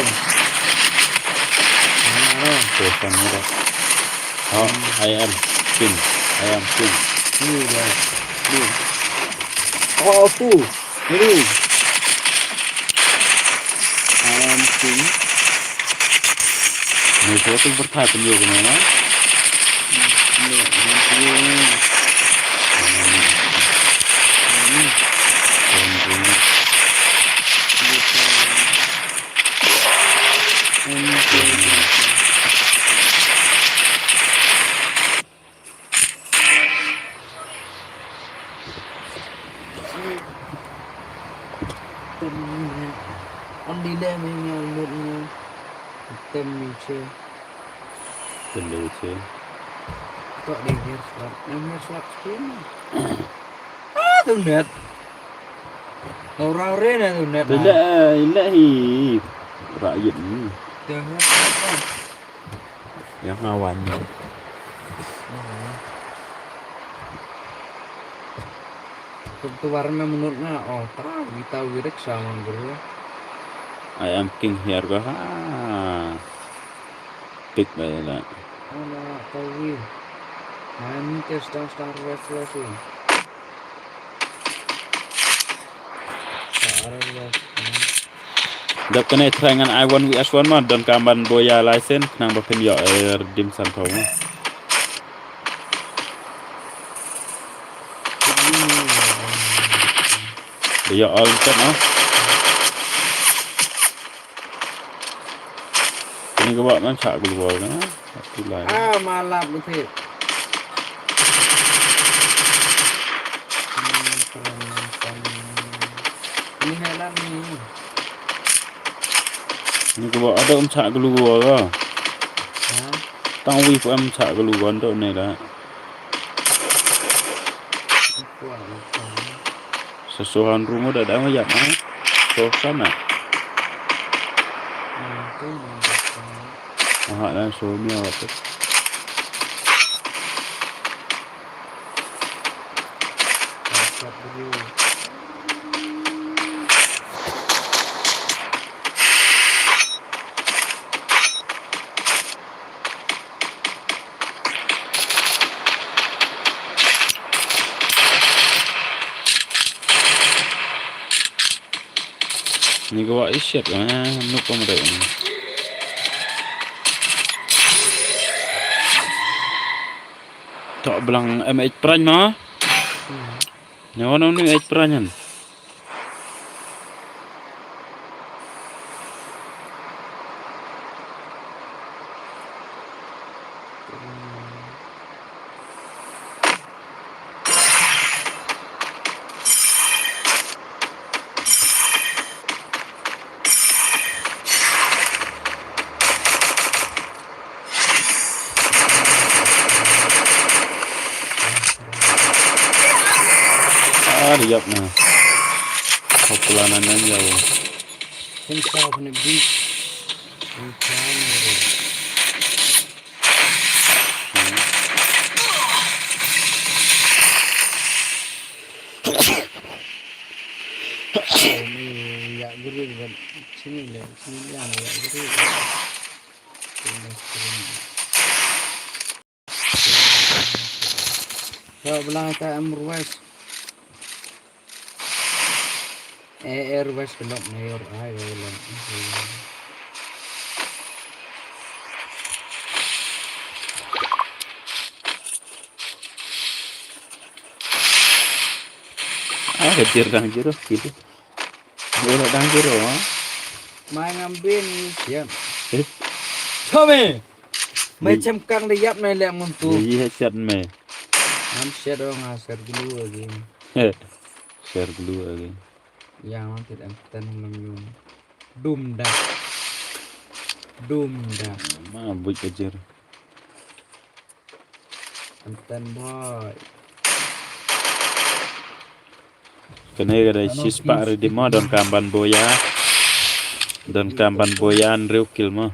Ah. So kan ni dah. Oh, I am king. I am king. Ni dah. Ni. Oh, tu. Ni. I am king. Ni ko tu berthai penyo ko mana? Ni, ni, ni. Tem ni. Am di le me nga mut nga. Tem ni che. Tem ni che. Tok di her slap. Yang her slap skin. Ah, tu net. Orang re na tu net. Tidak, tidak hi. Rakyat ni. Jangan apa. Yang ngawan. Tu, tu warna menurut nga, oh, ta, kita wirik sama guru. I am king here ka ha. Pick ba la. Ana tawi. Mani ke star star west west. Star west. Dap kane try ngan I one V S one ma don ka ban boya license nang ba phin yo er dim san tho ma. Ba yo all kat no. Ini ka ba man cha global na. Atu lai. Ah, malap lu thit. Ini helan ni. Ni ka ba ada um chak ka lugo ga. Ha? Tang wi ko em chak ka lugo ando ne la. Sa so han rumo da da ma ya ma. So sana. Aha na so mi awat. Ni ka wa isiat ka nuk ka mrek ni. Tok blang M H Prime ma. Nyawa nang ni H Prime nyan. Ah, dia yap na. Hopla na nan ya. Kung sa ko na bi. Kung sa na ro. Ni ya guru ba sini le, sini ya na ya guru. Yo, belang ka em ruwes. Eh, eh, ruwes belok mayor ai, belok. Ka jir dang jiro kilo. Jiro dang jiro, ha? Mai ngam bin siap. Eh? Chome. Mai chem kang da yap nai lek mun tu. Yi ha siat me. Ngam siat ong ha siat glu agi. Siat glu agi. Yang lang tit em ten lam yum. Dum da. Dum da. Ma buit ka jir. Antan boy. Kane ka dei shispah redeem mo, don kam ban boya. Don kam ban boya hynriew kill mo.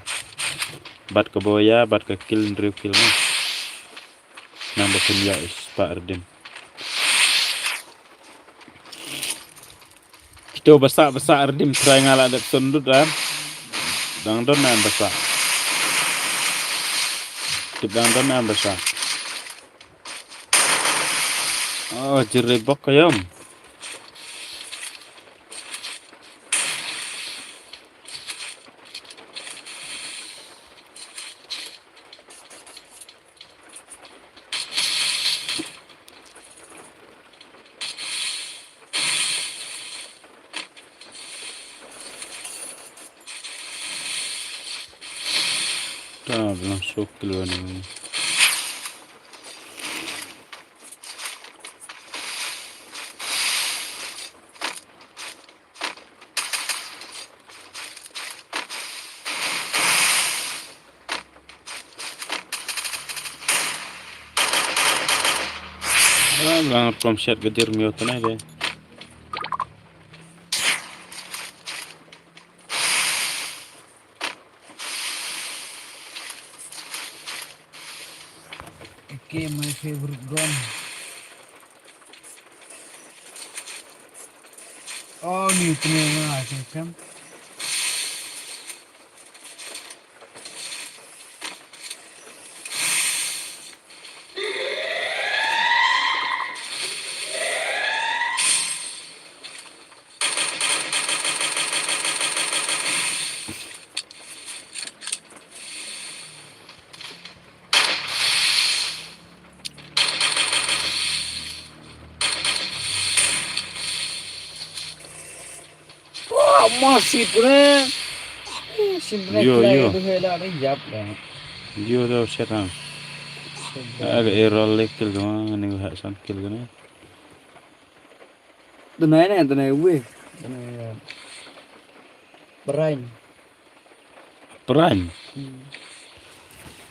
Bad ka boya bad ka kill hynriew kill mo. Nang ba pynïoh shispah redeem. Kito ba sah ba sah redeem trai nga la dep sundut ah. Dang don na ba sah. Tip dang don na ba sah. Oh, jir bok ka yom. Ta bla shok kilo ni. Lang kom shet gedir miot na de. Okay, my favorite gun. Oh, ni tene nga akan. Wah, masih pune. Yo, yo. Yo, do shetang. Aga error lek kill kama, ni ha san kill kama. Denai ne, denai we. Denai. Berain. Pran.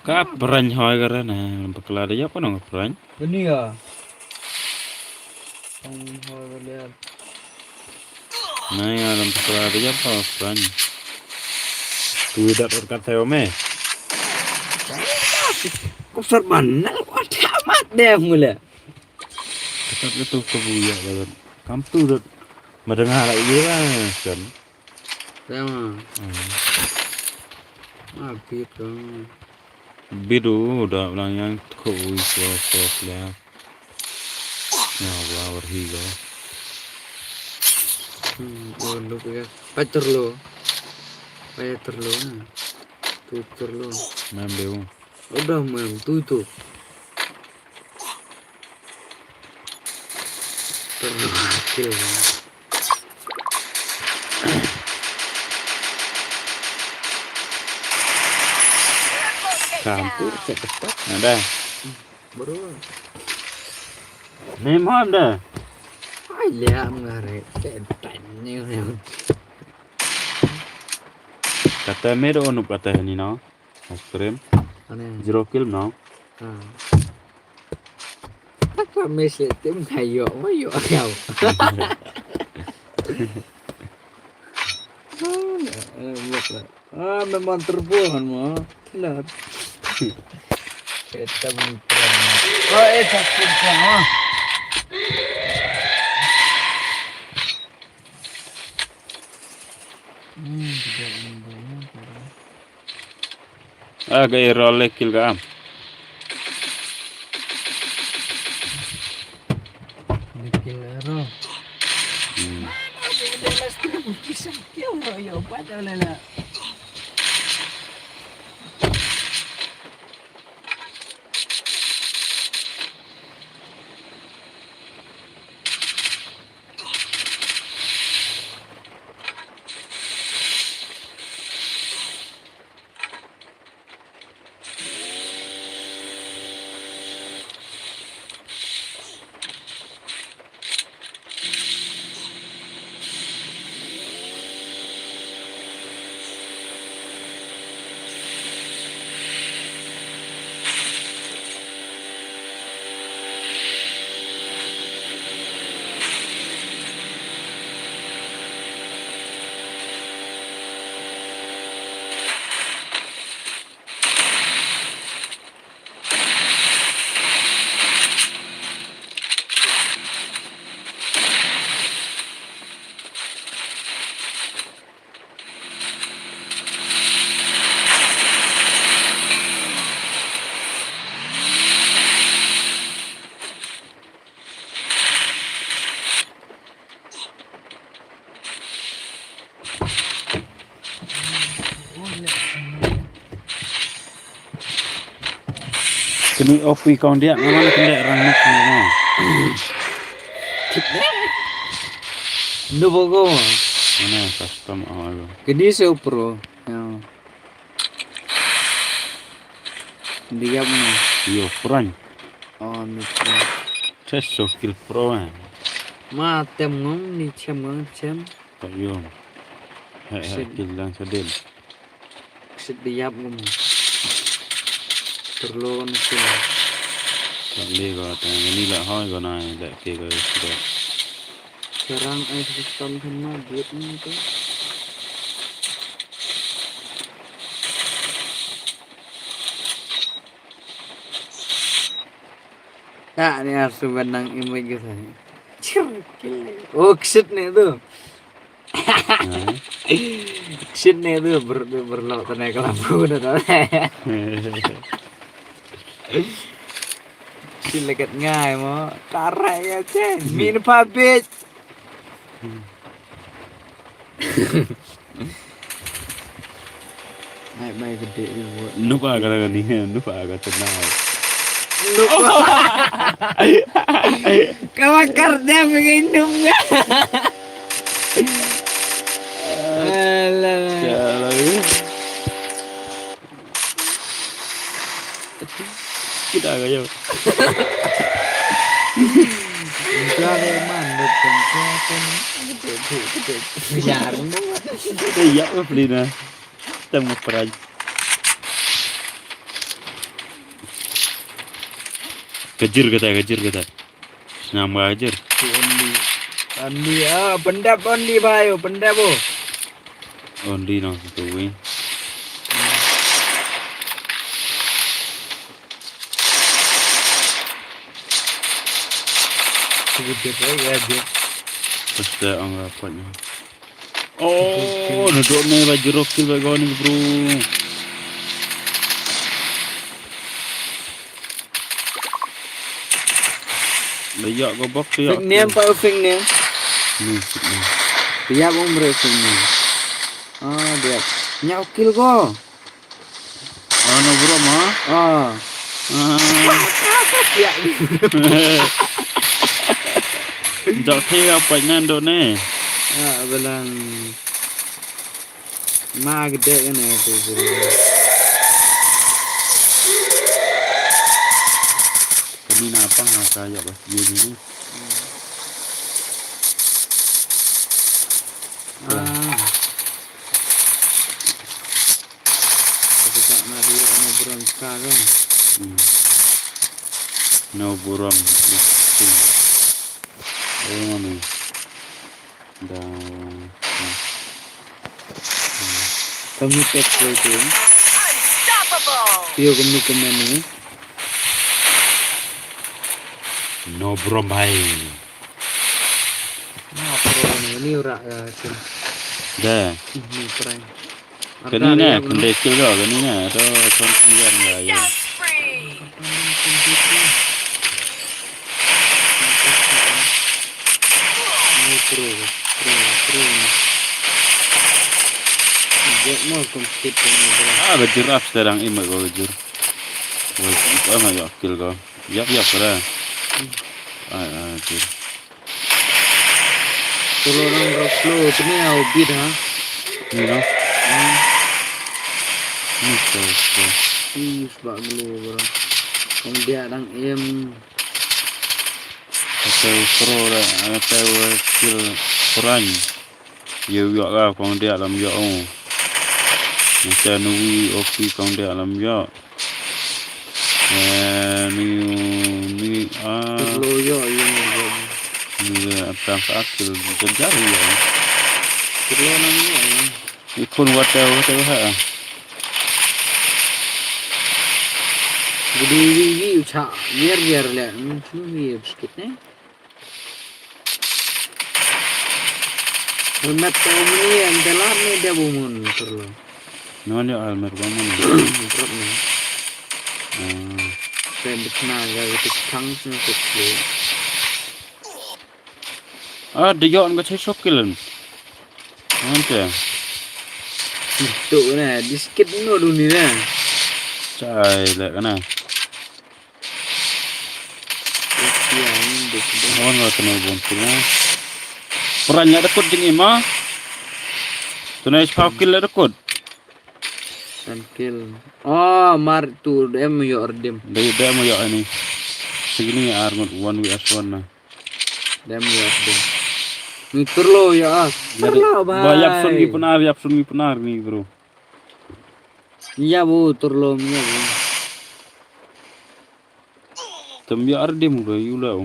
Ka pran hoi ka ra na, lam pakla da yap ka nong pran. Bani ya. Pran hoi ka liap. Na ya, lam pakla da yap ka pran. Tu dat or kat theo me. Ko sar ban na, ko thamat deh mula. Katat ka tu ka buya ka. Kam tu dat. Madanga la iya kan. Tama. Hmm. Ma bit ko. Bit u da lang yang ko ui so so la. Ya wa war hi go. Hmm, oh, look ya. Pater lo. Pater lo na. Tuter lo. Mem deu. Udah mem tu tu. Terus kill. Campur, cek cepat. Ada. Bro. Memang dah. Ai, lihat mengarek. Cek tanya. Kata me do nup kata ni no. Astrim. Ane. Zero kill no. Ha. Takwa mesej tim kayo, mayo yau. Ah, memang terbuhan mo. Kilat. Kita bukan. Oh, eh, sakit kan. Hmm, tidak. Ah, ka error le kill ka am. Le kill error. Hmm. Mana ada, ada last time kisah kill ro yo pada lala. Kini opi kong dia, mana kende rang nuk ni mo. Nubo ko. Mana custom awal. Kini se pro. Ya. Dia mo. Yo, pran. Oh, ni pro. Cheso kill pro eh. Ma tem ngong, ni chem ngong, chem. Tak yo. Hai hai kill lang sadin. Sit di yap ngom. Perlu kan sih. Tak le ko ta ni la hoi ko nai la ke ko sida. Serang ai sistem kan ma giat ni tu. Tak ni harus benang image gitu. Cir, kile. Oh, kesit ni tu. Shin ne tu ber ber lo tane kelambu na tu. Shin leket ngai mo. Tarai ya che. Min pa bit. Ai mai gede ni mo. Nupa ka ni, nupa ka tenang. Nupa. Kawan kerja begini. Alah. Kita aja. Jangan man, betul. Biar. Iya, Lina. Tang maprai. Kajir kata, kajir kata. Nang ba kajir. Only. Only, ah, pendap only ba yo, pendap bo. Only nang satu wing. Kajir lagi aja. Terus dah ang rapat ni. Oh, nadok ne ba jero kill ba gone bro. Ba yak ko bok yak. Fake name pa fake name. Ni fake name. Dia bom bro fake name. Ah, dia. Nyaw kill ko. Ano bro ma? Ah. Ah. Ya. Dok te apa nan do ne? Ah, belang. Ma gede kan ya tu bro. Kami napa ngasa ya pas dia ni. Ah. Tapi tak nak dia, ano buram sekarang. Hmm. No buram. Buram ni. Da. Kami tak kau tu. Yo kami kemana ni? No buram bhai. Nah, pro ni, ni ura ya tu. Da. Ni prank. Kani na, kande kill ko, kani na, to son clear na ya. Ni pro, pro, pro. Get more complete ni bro. Ah, kajir up sekarang ini ko kajir. Wah, itu mah ya kill ko. Yap yap kara. Ah, ah, kill. Tolong dang bro slow tu ni au bit ha. Ni no. Hmm. Ni slow slow. Ih, sebab slow bro. Kong dia dang aim. Atau pro dah, atau skill perang. Ye yok ka kong dia lam yok. Macam nui opi kong dia lam yok. Eh, ni, ni, ah. Perlu yo, yo, yo. Ni apa yang tak akil, kejar yo. Perlu nang yo, yo. Ikun wate, wate, ha. Jadi, wi, wi, ucha, yer, yer, le. Hmm, yer, sikit, eh. Helmet ko muni, antelam ni dia bumun, perlu. Nani helmet ko muni? Drop ni. Hmm. Saya betna ga itu tang sini kecil. Ah, dia yang kecil sokilan. Nanti. Itu na, diskit no dunia na. Cai, lek na. Wan nga kena bon kena. Peran nya dekut jing ima. Tunai sepau kil la dekut. San kil. Oh, mar tu dem yo erdim. Dai dem yo ini. Segini ar ngut one V S one na. Dem yo erdim. Mitur lo ya. Tur lo ba. Ba yap sun mi penar, yap sun mi penar ni bro. Ya bu tur lo ya bu. Tem ya erdim udah yula.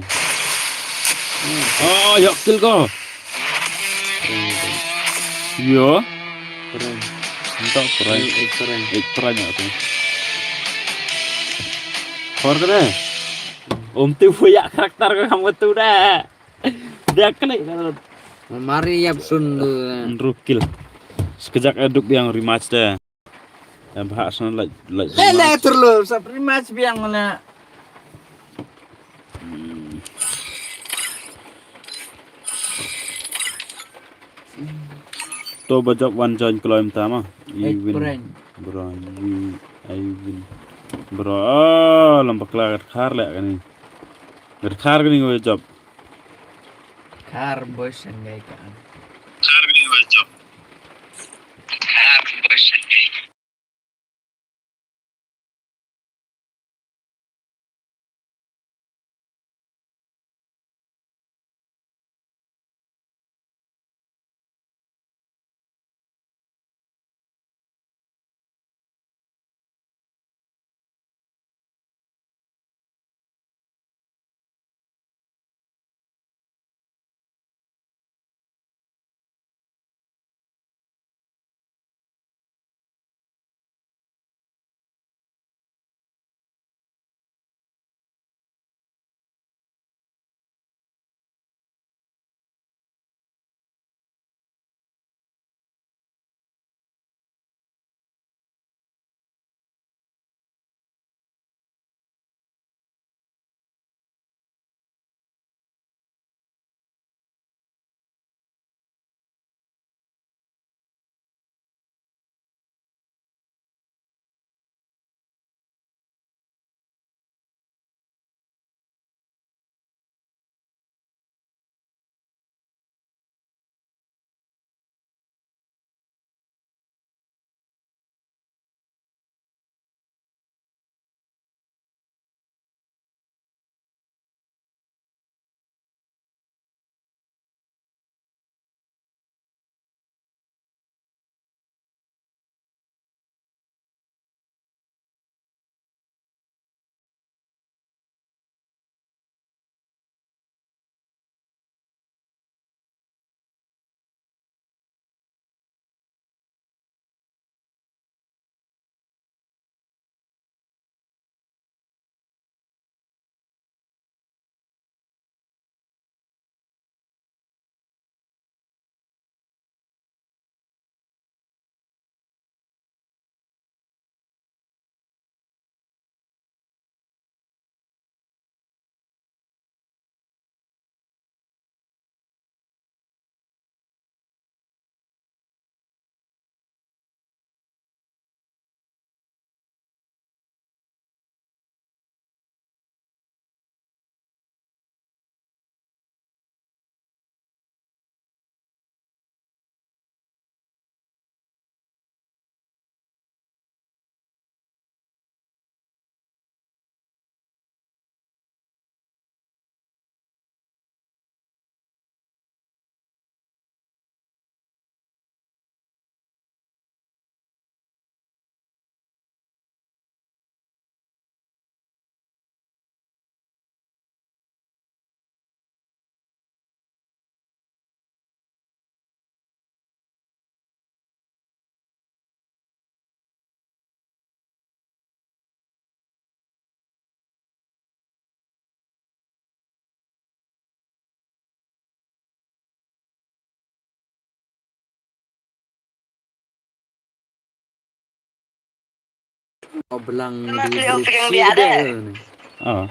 Ah, ya kil ko. Ya. Keren. Entah keren. Eh, eh, keren. Eh, keren ya tu. Kor kena. Om tu ya karakter ko kamu tu dah. Dia klik kan. Mari yap sun tu. Rukil. Sekejap aduk yang rematch dah. Em, bahak sana like, like. Lele terlalu sap rematch biang mana. Hmm. To bajak wan join kloi mta ma. Iwin. Brian. Brian. Iwin. Bro, oh, lam bakla gat khar le kani. Gat khar kani ngoi job. Khar boy sangai ka. Khar kani ngoi job. Khar boy sangai. Oblang di beri sida. Ah.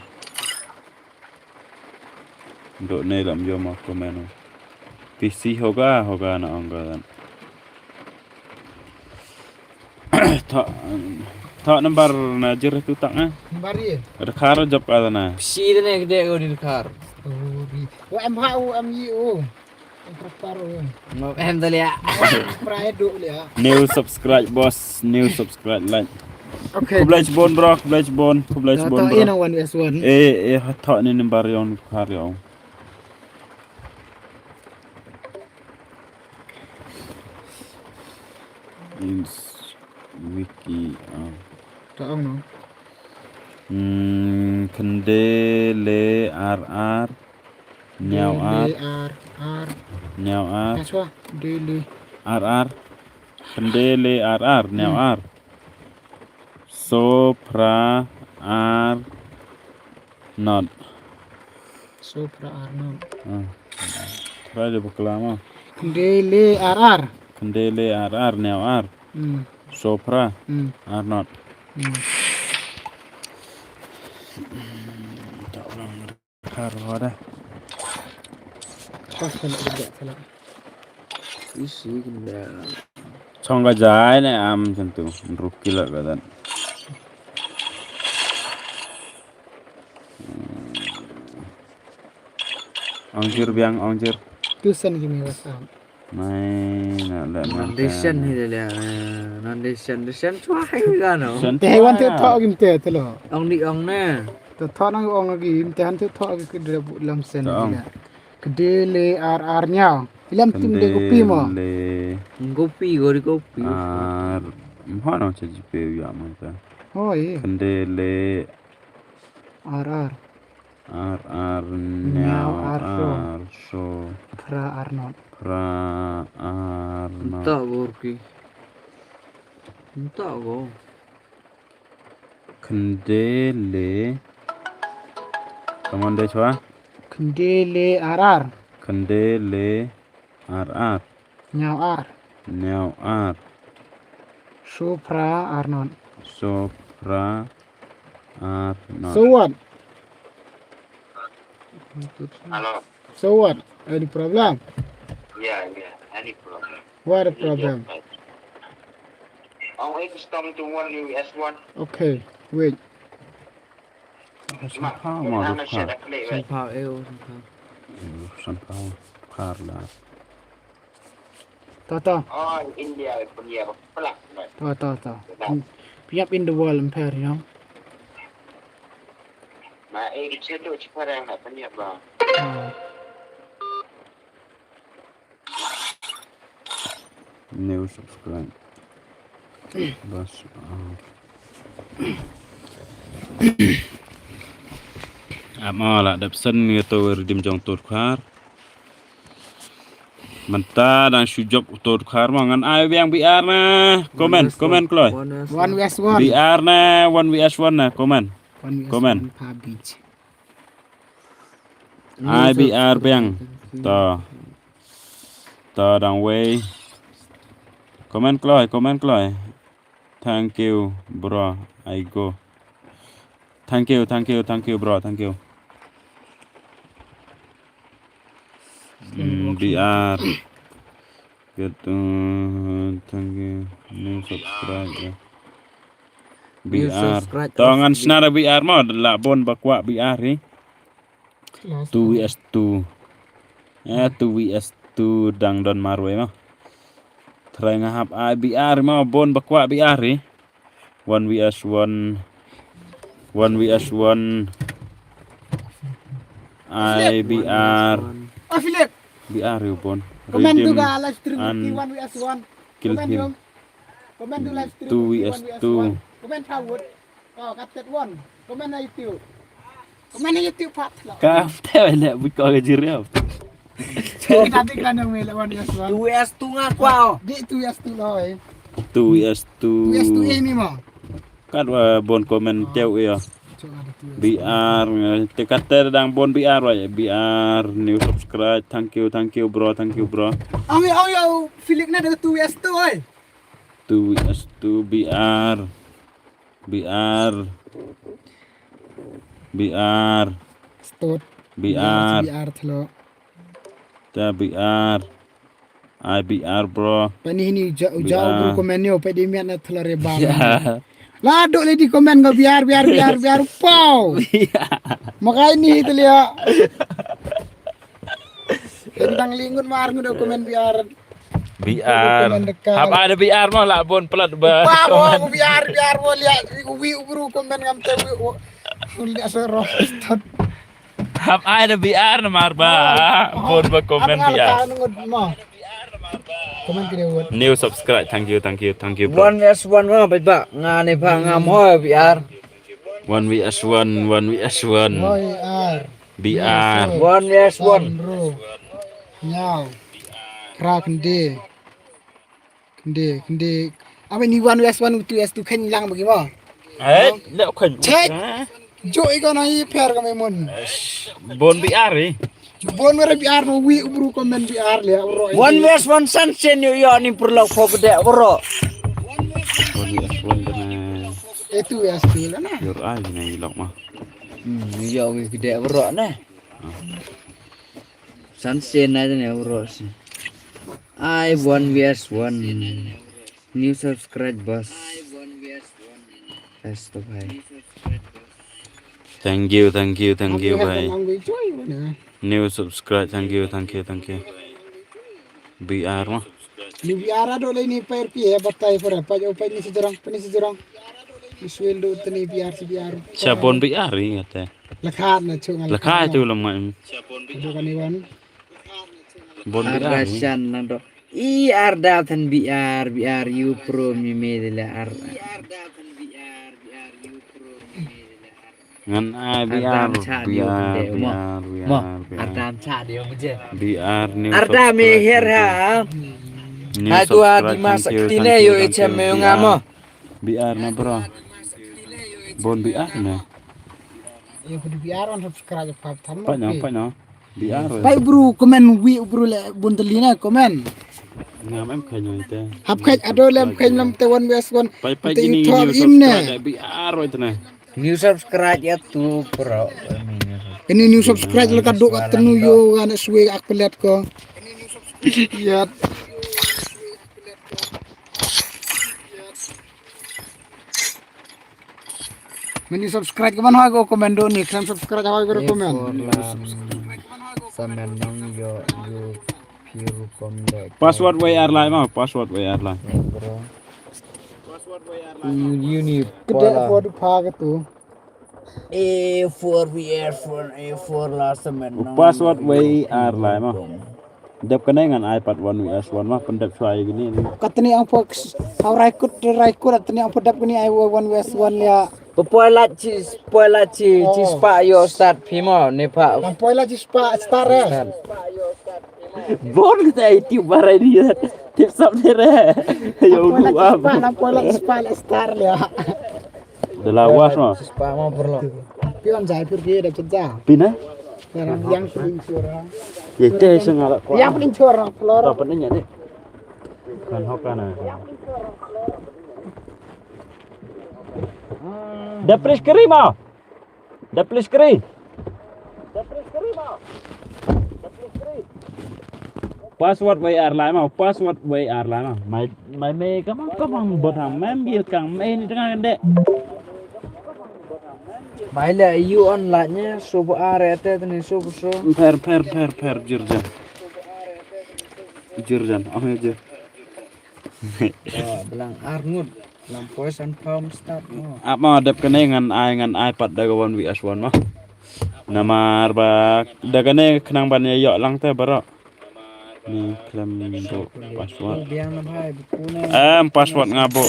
Dok ne lam yo ma komen. P C hoga, hoga na ong ka. Ta. Thok number na jir tu tak na. Number ye. Dkhar jop ka na. Psi de ne kede ko dkhar. Oh, ri. Wa em ha u em yi u. Em prapar u. Mo em de lia. Prai du lia. New subscribe boss, new subscribe like. Okay. Khublei shibun bro, khublei shibun, khublei shibun bro. Ina one vs one. Eh, eh, thok ni number yon dkhar yon. Ins wiki ah. Ta ong no. Hmm, khynde le ar ar. Niaw ar. Ar ar. Niaw ar. Kaswa dele. Ar ar. Khynde le ar ar. Niaw ar. So phra ar not. So phra ar not. Ah. Phra de bakla ma. Khynde le ar ar. Khynde le ar ar niaw ar. Hmm. So phra. Hmm. Ar not. Hmm. Ta ulang. Har wada. Pas kena kerja salah. Isi kena. Chong ka jai ne am tentu. Ruki lah ka dan. Ong jir biang, ong jir. Tu sen ki mi WhatsApp. Mai na la. Non de sen hi le le. Non de sen, de sen chwa hi ga no. Te wan te thok kim te te lo. Ong di ong ne. Te thok nang ong kim te han te thok ki de lam sen hi le. Khynde le ar ar niaw. Ilam tim de kopi mo. Khynde le. Kopi, gori kopi. Ar mha nang cha jipe ya ma ta. Hoi. Khynde le. Ar ar. Ar ar niaw ar so. Phra ar not. Phra ar not. Nta gor ki. Nta go. Khynde le. Come on de chwa. Khynde le ar ar. Khynde le ar ar. Niaw ar. Niaw ar. So phra ar not. So phra ar not. So what? Hello. So what? Any problem? Yeah, yeah, any problem. What a problem? Oh, it's come to one U S one. Okay, wait. Sanphaw ma dkhar. Sanphaw eu sanphaw. Sanphaw dkhar la. To to. Oh, India punya plak. To to to. Piap in the world empire, you know. Ma eh di chedo chipara na punya ba. New subscribe. Bas. Ap ma la dep sen ngi to wer dim jong tur khar. Mynta dang shu jop tur khar ma ngan ai biang B R na. Comment, comment kloi. One vs one. B R na, one vs one na comment. Comment. Ai B R biang. To. To dang wei. Comment kloi, comment kloi. Thank you, bro. I go. Thank you, thank you, thank you, bro. Thank you. Mm, B R. Get, uh, thank you. New subscribe. B R. To ngan snar B R mo, la bon ba kwah B R hi. Two vs two. Ya, two vs two dang don marwei mo. Try nga hap ai B R mo, bon ba kwah B R hi. One vs one. One vs one. I B R. Oh, Philip. B R yu bon. Comment tu ka live stream ki one vs one. Kill him. Comment tu live stream two vs two. Comment Howard. Oh, Captain one. Comment na YouTube. Comment na YouTube part. Ka te le bu ko ga jiriam. Kita tik la nang me la one vs one. Two vs two nga kwah. Di two vs two lo eh. Two vs two. Two vs two eh ni mo. Kat wa bon comment teu ya. B R, te kat te dang bon B R wa, B R, new subscribe, thank you, thank you bro, thank you bro. Ang ang yo Philip na da two vs two oi. Two vs two B R, B R, B R. Stot. B R. B R thlo. Ta B R. I B R bro. Pani hini ja ja bro comment yo pe di miat na thla re ba. Ya. La dok lady comment nga biar, biar, biar, biar, pau. Makai ni tu lia. Tentang lingun mar ngun dok comment biar. Biar. Comment dekat. Hap ada biar mah lah bon pelat ba. Pau, biar, biar, bo lia. Wi ubru comment ngam te wi. Wi lia sero. Hap ai da B R namar ba. Bun ba comment B R. Comment kine wut. New subscribe. Thank you, thank you, thank you, bro. One S one ma, ba, ba. Nga ne ba, nga mo B R. One V S one, one V S one. Oi, ar. B R. One V S one. Bro. Nyau. Kra kende. Kende, kende. Ame ni one west one two west two khen lang bagi mo. Eh, le khen. Check. Jo i kono i per kami mun. Bon B R eh. Bon mere B R no wi ubru comment B R le uro. One west one sunset yo yo ni perlu kho gede uro. One west one kena. Itu west two lah na. Your eye na ilok mah. Hmm, yo wi gede uro na. Sunset na ne uro si. I one V S one. New subscribe, boss. Best to bhai. Thank you, thank you, thank you, bhai. New subscribe, thank you, thank you, thank you. B R mah. Ni B R ado le ni pair pi he batai para pa jo pa ni sejrang, pa ni sejrang. Ni suel do tani B R si B R. Siapa B R ni kata? Lekhat na chung lekhat tu lemai. Ado kan iwan. Bon B R. Arda shan nang do. I arda than B R, B R you pro mi me de la ar. Ngan ai B R, B R, B R, B R. Arda cha de mujhe. B R new. Arda me her ha. Hai tu adi masak tine yo echem me ngamo. B R na bro. Bon B R na. Yo kudu B R on subscribe pa than. Pa na, pa na. B R. Pai bru comment wi bru le bun teli na comment. Ngam em khañ ite. Hap khañ ado lem khañ lam te one west one. Pai pai te gini top new im ne. Subscribe B R wa itna. New subscribe ya tu pro. Ini new subscribe le ka duk at tenu yo wan swe ak pelet ko. Ya. Mini subscribe ka ban hoi ko comment do ni, khlem subscribe hoi ko comment. Samen nong yo yo piru kom de. Password wei ar lai ma, password wei ar lai. Bro. Uni uni. Kede photo pha ka tu. A four V R four A four la samen nong. Password wei ar lai ma. Dep kane ngan ai pat one V S one ma, pyndep shuwa ïa kine. Katni ang pok au raikut raikut, katni ang pok dep kane ai one V S one ïa. Poi la chi, poi la chi, chi spah ïoh start phi mo ne pha. Poi la chi spah start eh. Bor kita itu barai dia. Tip sap dia re. Yo lu am. Poi la chi spah start ïa. De la was ma. Spa ma perlu. Pion jai pir ki da chedja. Pina? Yang yang pin chura. Ye te sengala ko. Yang pin chura flor. Apa nanya ni? Kan hokana. Da plis kri ma. Da plis kri. Password wei ar lai ma, password wei ar lai ma. Mai mai me kamang kamang bot ham mem gil kang me ni tengah kende. Mai le yu on la nye subu are te tene subu so. Pher pher pher pher jirjan. Jirjan, oh ya jir. Belang arngut. Lam poi san pom start mo. Ap ma dep kane ngan ai ngan ai pat da ka one V S one ma. Namar ba da kane khnang ban ïa ïoh lang te bro. Ni khlem bo password. Biang na bhai buku ne. Em password nga bo.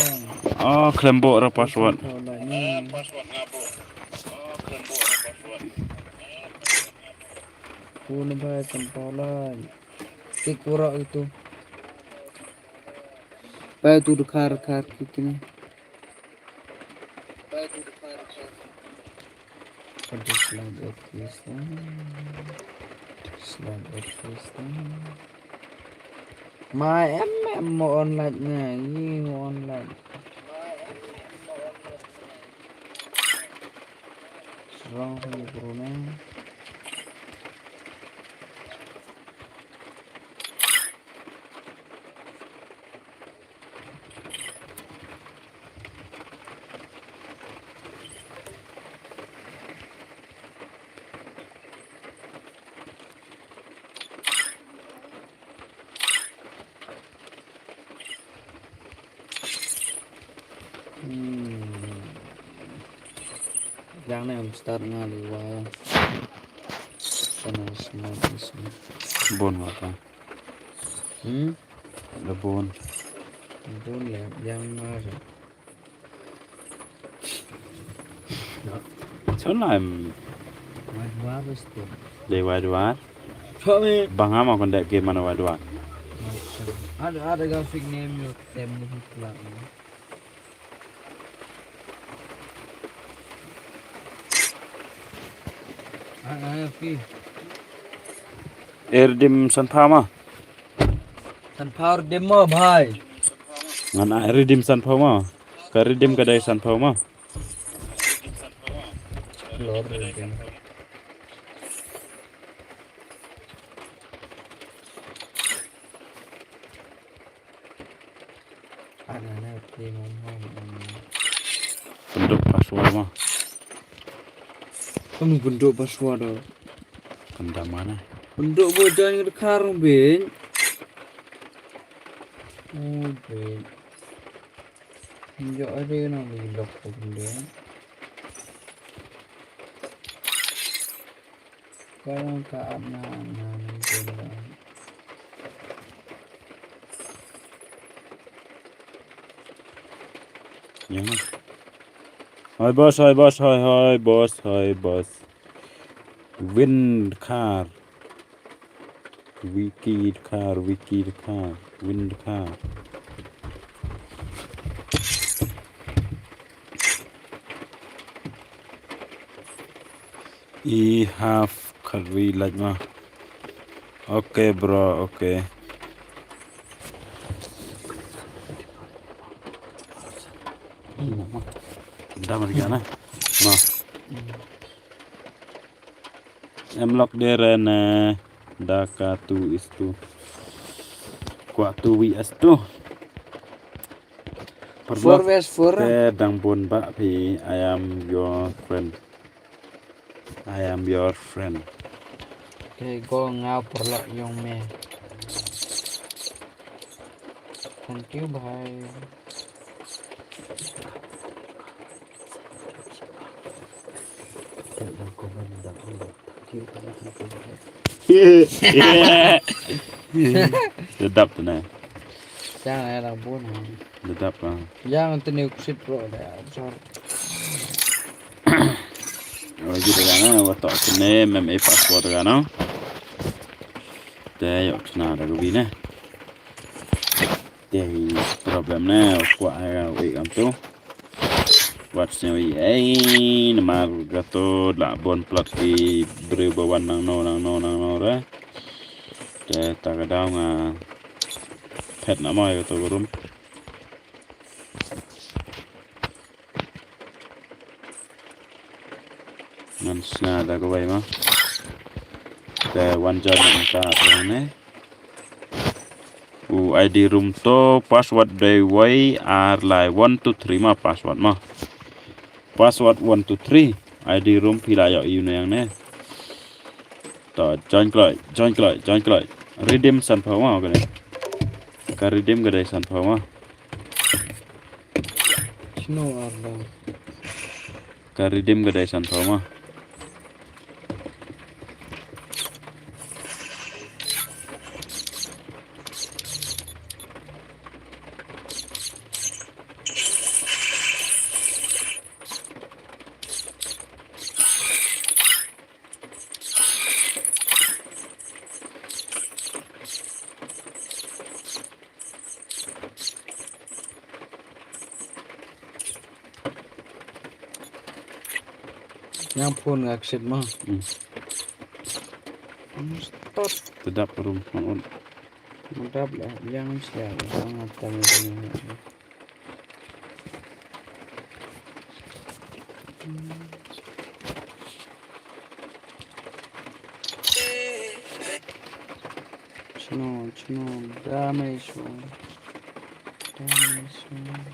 Oh khlem bo ra password. Buku ne bhai san pom lai. Tik kurok itu. Pai tu dkhar khar kikine. Slide at this time. Slide at this time. Ma em em mo online ne, yi mo online. Strong from the corona. Hmm. Yang ne um start nga li wa. Sana sana sana. Bon wa pa. Hmm? Le bon. Bon le yang ma. Chon lai. Wai dua bes tu. Dei wai dua. Chon me. Bang ama kon dek game mana wai dua. Ada ada ga fik name yo tem ni fik pula. Ai ai fi. Erdim sanpama. Sanpar dem ma bhai. Ngan ai redeem sanphaw ma. Ka redeem ka dai sanphaw ma. Lor redeem. Ana na play mo mo. Pynduh password ma. Kamu pynduh password do. Kan da mana? Pynduh bo join ka khar bin. Oh bin. Yo ada na di lock ko bin. Kau ka ap na na ni bin. Yang. Hai boss, hai boss, hai hai boss, hai boss. Wind car. Wicked car, wicked car, wind car. I have curry like ma. Okay bro, okay. Dam lagi na. Ma. Em lok dere ne da ka tu is tu. Kwa tu wi is tu. Four west four. Te dang bun ba phi, I am your friend. I am your friend. Okay, go nga paralok yong me. Thank you, bye. Dedap tu na. Yang era bun. Dedap lah. Yang tu ni kusit bro dah. Sorry. Lagi dah kan, waktu sini mem e password kan. Te yok sna da rubi ne. Te problem ne, kwah ai wi kam tu. Wat sne wi ai namar gato la bon plot ki briew ba wan nang no nang no nang no ra. Te ta ka daw nga phet na mai gato rum. Ngan sna da kawai ma. Te wan jan ngan ta ne. U I D room to password dei wei ar lai one two three ma password ma. Password one two three. I D room phi la ïoh ïu ne yang ne. To join kloi, join kloi, join kloi. Redeem san phaw ma ka ne. Ka redeem ka dei san phaw ma. Snow arda. Ka redeem ka dei san phaw ma. Yang phone nga ksit ma. Hmm. Stop. Tedap room ngon. Mudap lah, yang sia, yang atam yang. Chino, chino, damage one. Damage one.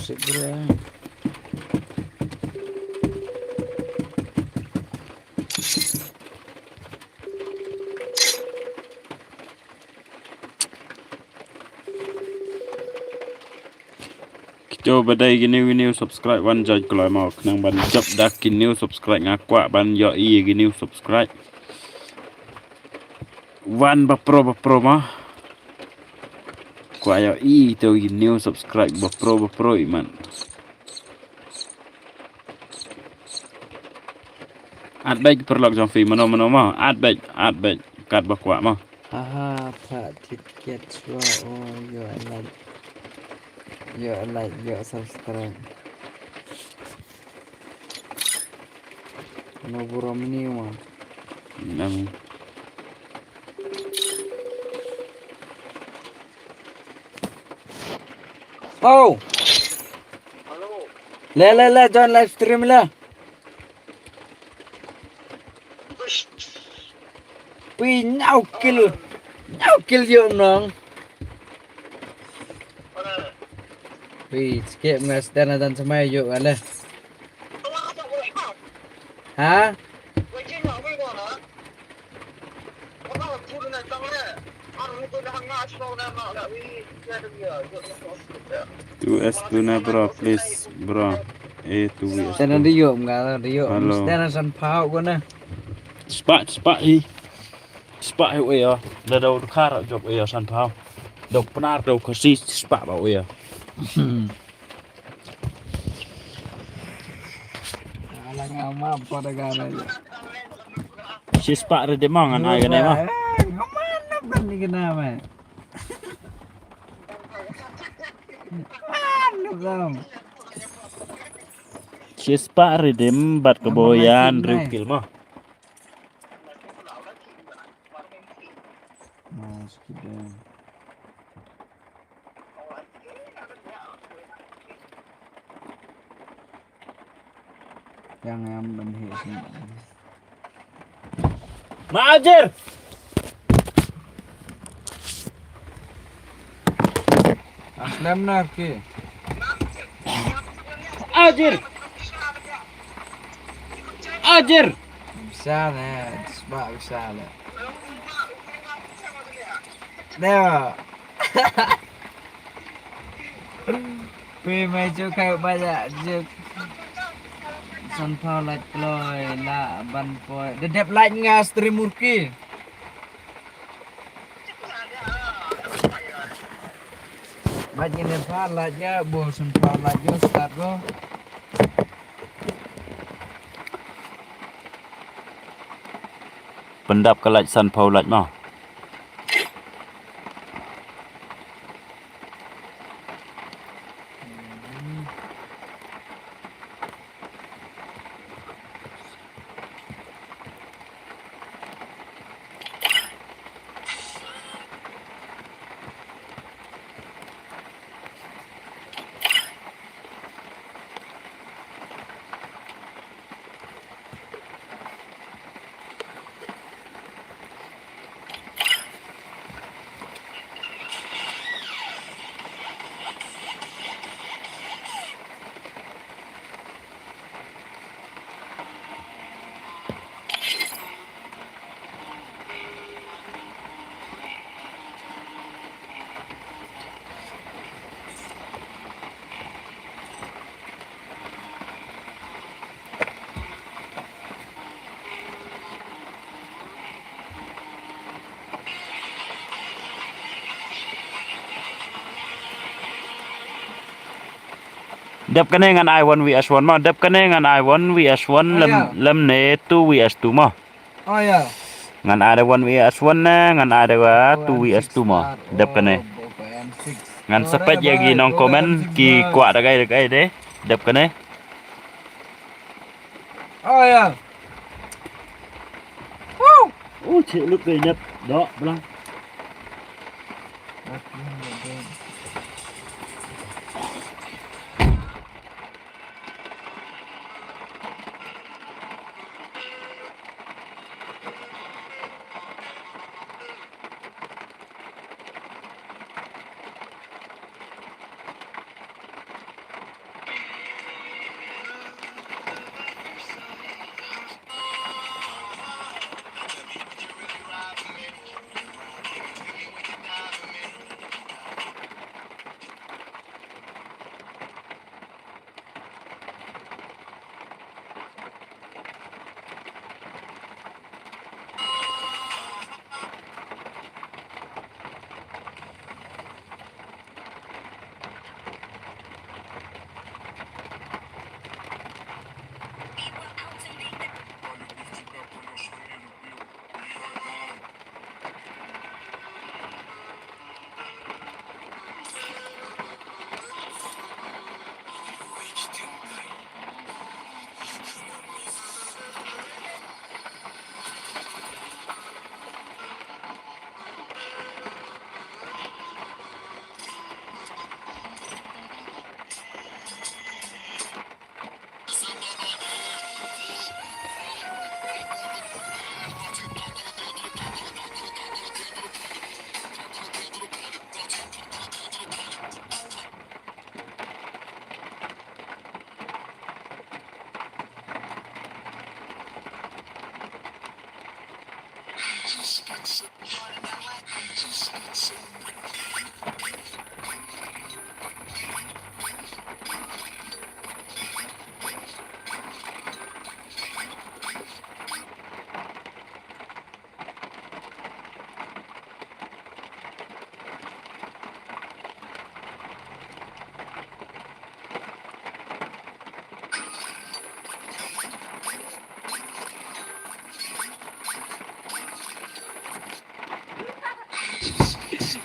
Shit, bro. Kito ba dei ki new, ki new subscribe wan join kloi mo, khnang ban jop da ki new subscribe, nga kwah ban ïohi ki new subscribe. Wan ba pro ba pro mo. Kwah ïohi to ki new subscribe ba pro ba pro i man. Add back paralok jong phi, mano mano mo, add back, add back, kat ba kwah mo. Aha, pha tiket chwa o, yo like, yo like, yo subscribe. No bro mini mo. Nang. Oh. Le le le, join live stream le. Phi ñiaw kill. Ñiaw kill ïoh nong. Phi skip nga stand dan samai ïoh ka le. Ha? Two S two na bro, please bro. Eh, two S two. Tena diyo mga diyo. Hello. Tena san pau ko na. Spah, spah hi. Spah hi uya. Da dau dkhar jop uya san pau. Dau pnar dau kasi spah ba uya. Ala nga ma pada gana. Shi spah redeem ngan ai gana ma. Nga mana ban ni gana ma. Mana bang. Shi spah redeem bad keboyan rukil ma. Mas kita. Yang yang benhi. Majir. Aslem na ki. Ajir. Ajir. Bisa ne, sebab bisa ne. Dah. Phi mai ju kai ba ja ju. San pau lait kloi la ban poi. Da dep lait nga stream urki. Bad ngin ïa pha lait ïa, bun san pau lait ïa, start go. Pyndap ka lait san pau lait mo. Dep kane ngan ai one V S one mo, dep kane ngan ai one V S one lem, lem ne two V S two mo. Oh ya. Ngan ai da one V S one ne, ngan ai da two V S two mo. Dep kane. Ngan sa peit ïa ki nong comment ki kwah da kai da kai de. Dep kane. Oh ya. Woo! Oh, cik lut kai dep. Dok belang.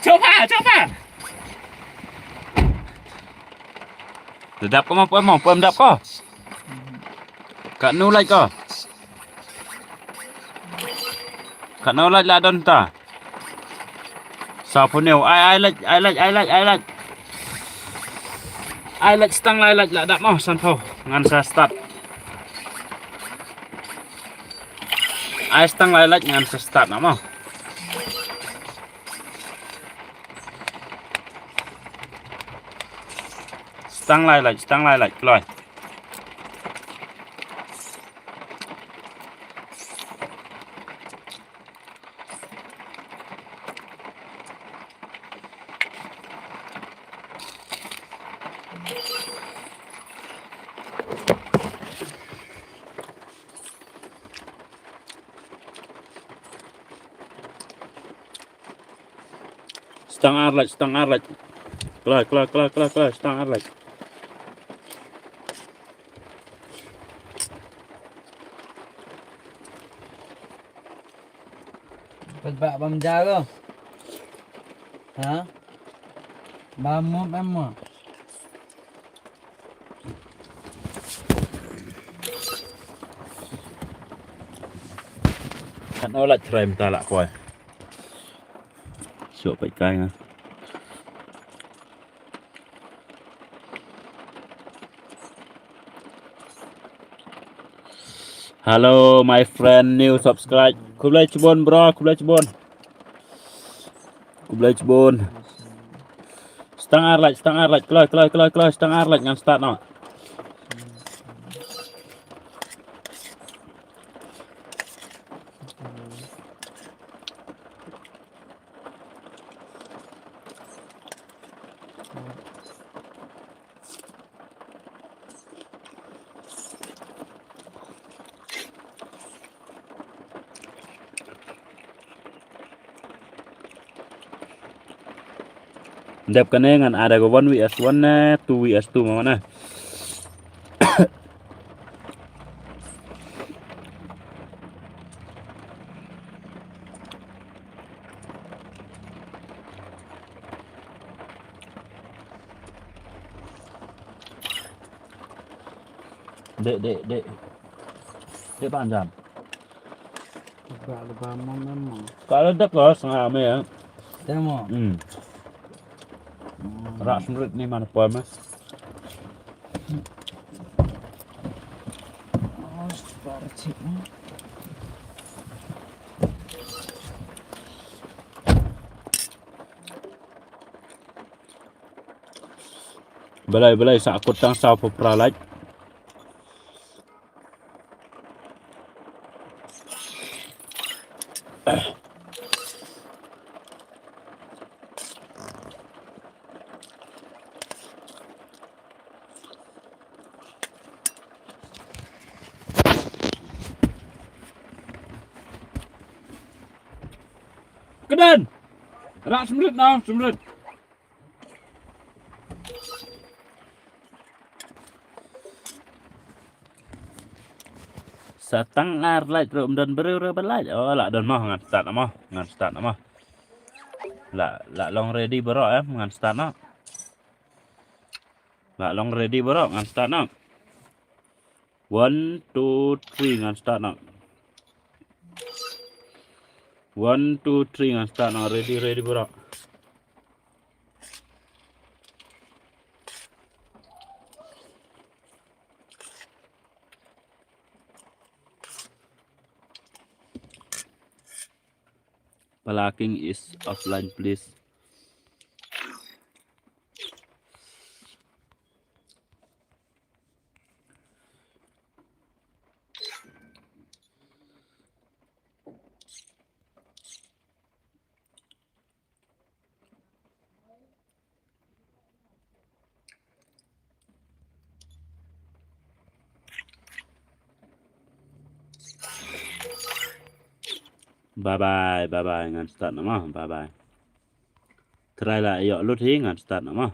Cuba, cuba. Dap ko mo, poi mo, poi dap ko. Katno lait ko. Katno lait la don ta. Saphew hynñiew, ai, ai lait, ai lait, ai lait, ai lait. Ai lait, stang lai lait la dap mo, sanphew. Ngan sa start. Ai stang lai lait ngan sa start na mo. Stang lai lait, stang lai lait, kloi. Stang ar lait, stang ar lait. Kloi, kloi, kloi, kloi, kloi, stang ar lait. Pat ba bam ja ko. Ha? Bam mo, bam mo. Kan olat try mynta lah poi. Sok peit kai nga. Hello my friend, new subscribe. Khublei chibun bro, khublei chibun. Khublei chibun. Stang ar lait, stang ar lait, kloi, kloi, kloi, kloi, stang ar lait ngan start noh. Dep kane ngan add ko one V S one ne two V S two ma ne. Dek, dek, dek. Dek panjang. Ka le ba mo mo. Ka le dek ko sanga me ya. Dek mo. Hmm. Rak semrit ni mana poi mas. Oh, sebar cik. Balai, balai, sa kut tang sa pupra lait. Kedan. Rak semrit na, semrit. Sa tang ar lait ruh ym don briew ruh ba lait. Oh, lah don mo, ngan start mo, ngan start mo. Lah, lah long ready baroh em, ngan start noh. Lah long ready baroh, ngan start noh. One, two, three, ngan start noh. One, two, three, ngan start noh. Ready, ready baroh. Palaking is offline, please. Bye bye, bye bye, ngan start noh mo. Bye bye. Try la ïoh lut hi, ngan start noh mo.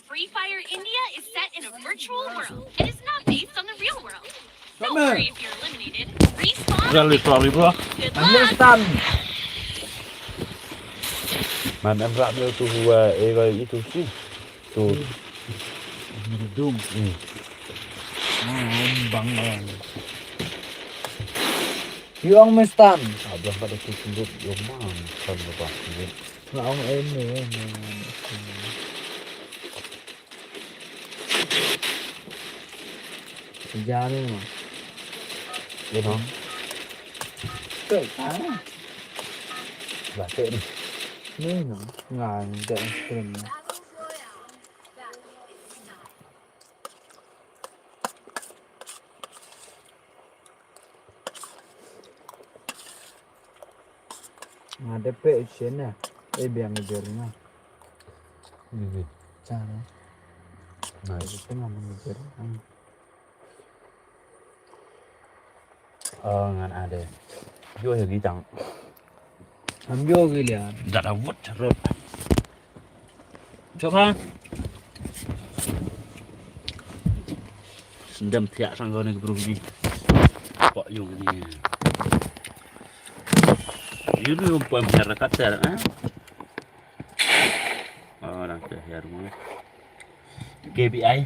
Free Fire India is set in a virtual world and is not based on the real world. Don't worry if you're eliminated. Respawn. Really sorry, bro. Good luck. Understand. Man, em rap tu, eh, eh, itu sih. Tu. Dum. Hmm. Hmm, bang, bang. Ïong mestan. Abang pada tu sundut, ïong man, kan lepas sundut. Nga ong em ni, em ni. Jan ni mo. Ni mo. Tek ah. Lah, tek ni. Ni mo. Ngan tek stream ni. Nga dep peit shen na. Eh, biang ngejer nga. Ini. Cara. Nice. Itu nggak mengejer. Hmm. Oh, ngan ada. Yo, ya, gitang. Am yo gi lian. Dah dah wut rot. Coba. Sendam tiak sanggo ni bro ni. Pak yung ni. Yun yung pam hiar kat ter, eh? Oh, dah ke hiar mo. K B I.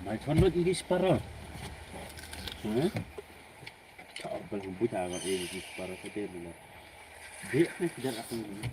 Mai thon lo English para. Hah? Chao, bal hum buta ga English para ka de lo. De ne kidan aku ni.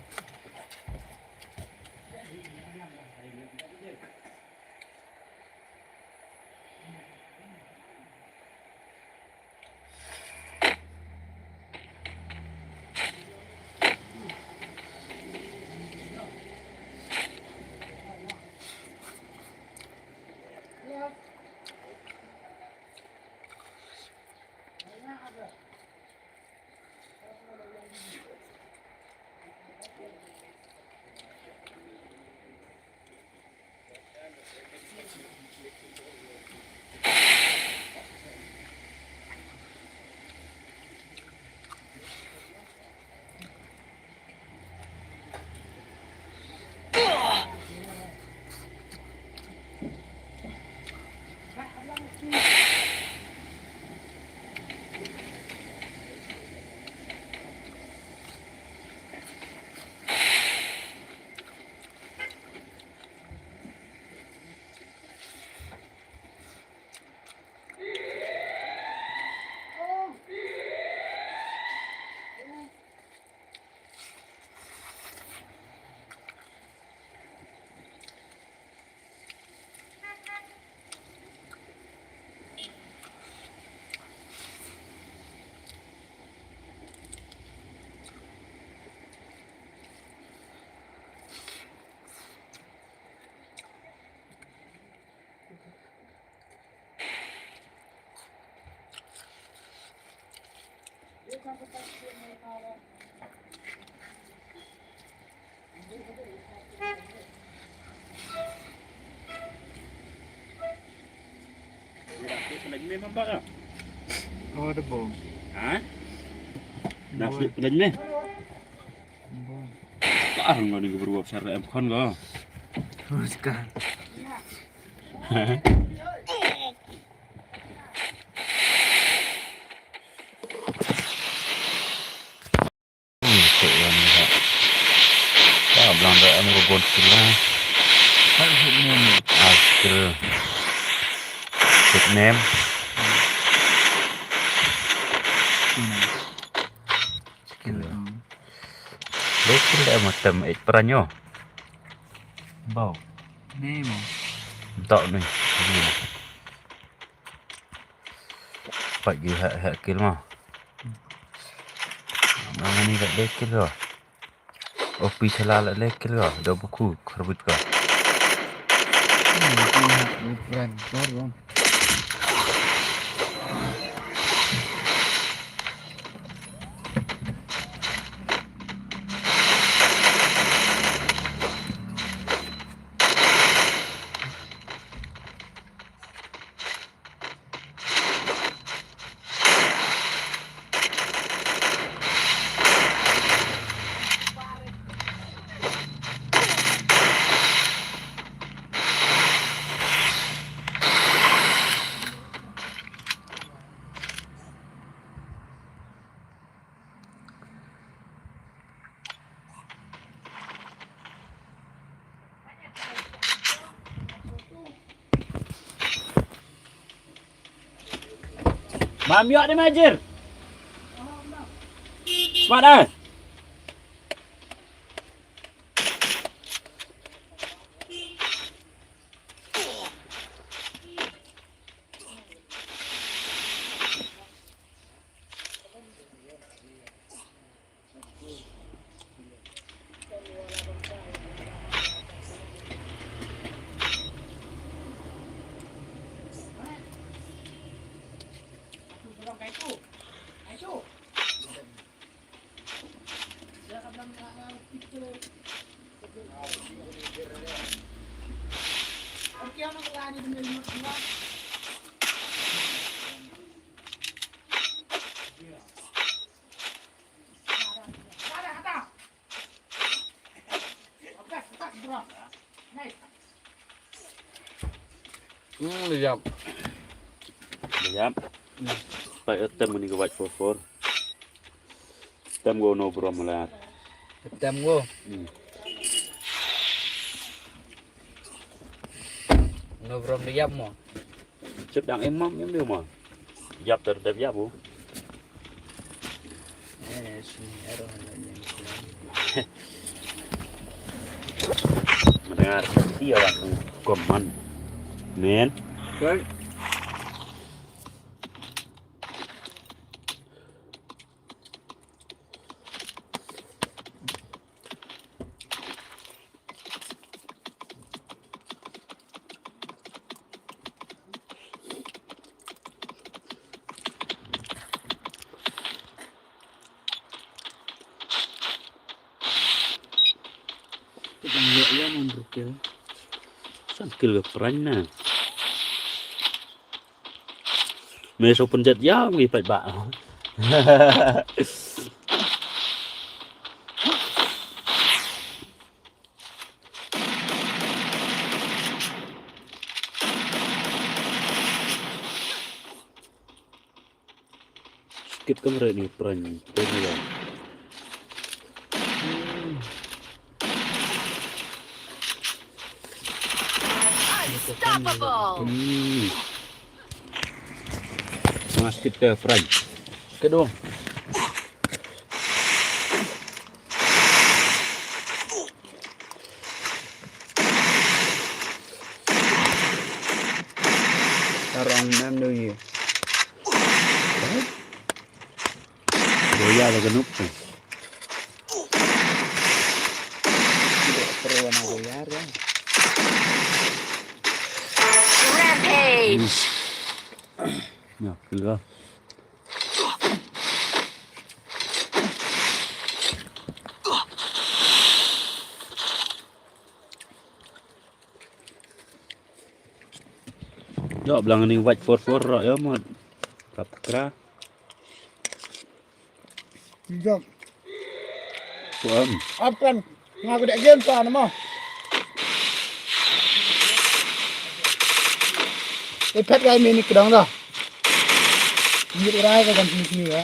Oh, ada bom. Ha? Dah slip pelan ni. Bom. Tar ngau ni gubru ap sar em khon ko. Teruskan. Tek wan ni ha. Ba blang da anu ba bon sila. Hai hit nem. Askil. Hit nem. Skill. Skill. Lekin da matam eh peranyo. Bau. Ni mo. Tok ni. Ni. Pat gi ha ha kill mo. Ma ngani ka le kill ko. Opi chala la le kill ko. Do buku kharbit ko. Mam yok di majir. Smat ah. Hmm, ïap. Ïap. Peit, tem ni ka wait for for. Tem go no brom lar. Tem go. Hmm. No brom ïap mo. Chip dang em mam em deu mo. Ïap ter dep ïap bu. Mendengar dia orang koman. Men. Right. Kita nggak ya menurut ya. Sangkil ke perannya. Me so pencet ya ngi pet ba. Skip kamera ni peran ni. Unstoppable. Hmm. Sama sikit ke fry. Sikit doang. Tarang nam dulu ye. Goyar lah genuk tu. Tidak perlu nak goyar kan. Rampage. Hmm. Nah, keluar. Jop lang ni white for for ro yo mo. Kap kra. Jop. Kuam. Apkan. Nga ko dek game sa nama. Ipat gai mini kedang dah. Ni rai ka kan sini sini ya.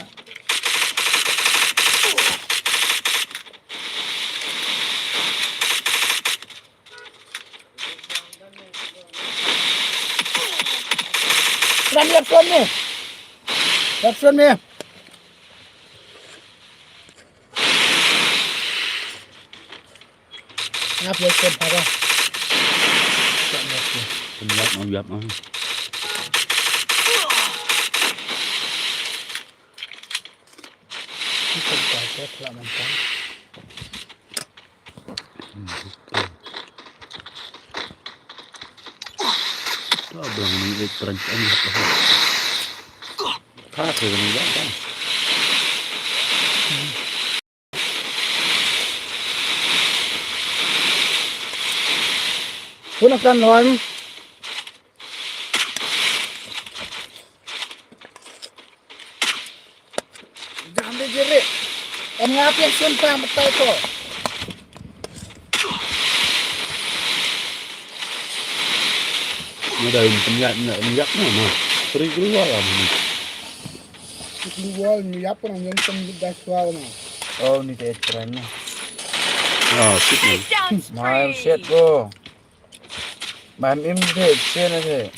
Kran ïap suan me. Ïap suan me. Ngap ïap suan pha ka. Pynïap, ngap ïap, ah. Kita buka aja, telah mentah. Abang ni, eh, perancang ni. Kata ni, bang. Pun akan lawan. Jam de jere. Em nga pia sun pa matai ko. Ni dah ini penyak nak penyak ni mah. Free keluar lah ni. Free keluar ni apa nang yang tem dah keluar mah. Oh, ni tak tren ni. Ah, sip ni. Takedown spree. Main shit ko. Main im de chen de.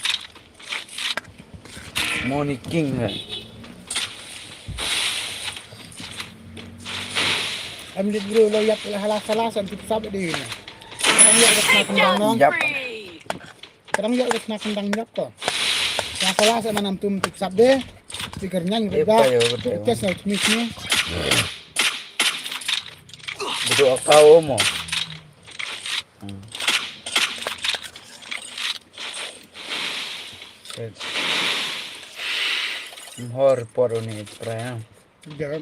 Money king de. Em dit bru lo yak la hala sala san tip sap di. Em yak la kena kendang no. Yap. Kadang ïoh ka sna kendang ïap ko. Yang salah sa manam tum tip sap de. Ti kernyan. Ïap, da. Kayo, betul. Tes na tmis ni. Betul akau mo. Hmm. Shit. Mhor por ni try, ah. Jangan.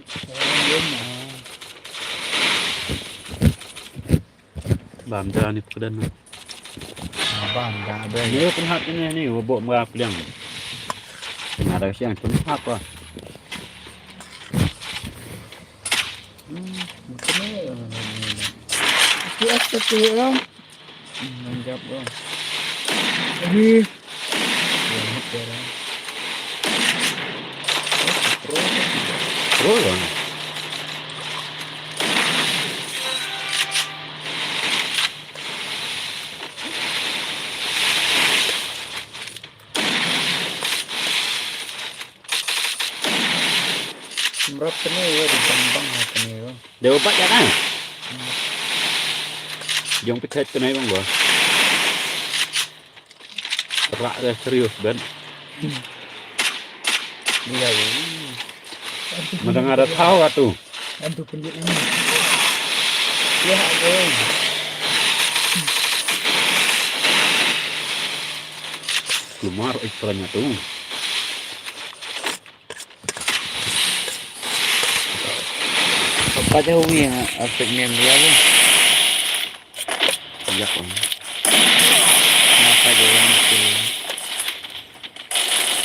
Bam da ni pukdan. Bam da be. Ni pun hap ni ni wa bok mra pliang. Tengah ada siang pun hap ah. Hmm, betul ni. Mesti ekspert tu ya. Hmm, mantap bro. Jadi, selamat ya, bro. Bro, bro. Mrap kene ya, di bang bang ha kene ya. Dia ubat ya kan? Jong pichet kene bang gua. Rak dia serius ben. Iya, iya. Madang ada tahu atu. Bantu penjit ini. Ya, oke. Lumar ikannya tu. Apa jauh ni, ah, aspek ni dia tu. Sekejap, ah. Kenapa dia yang itu?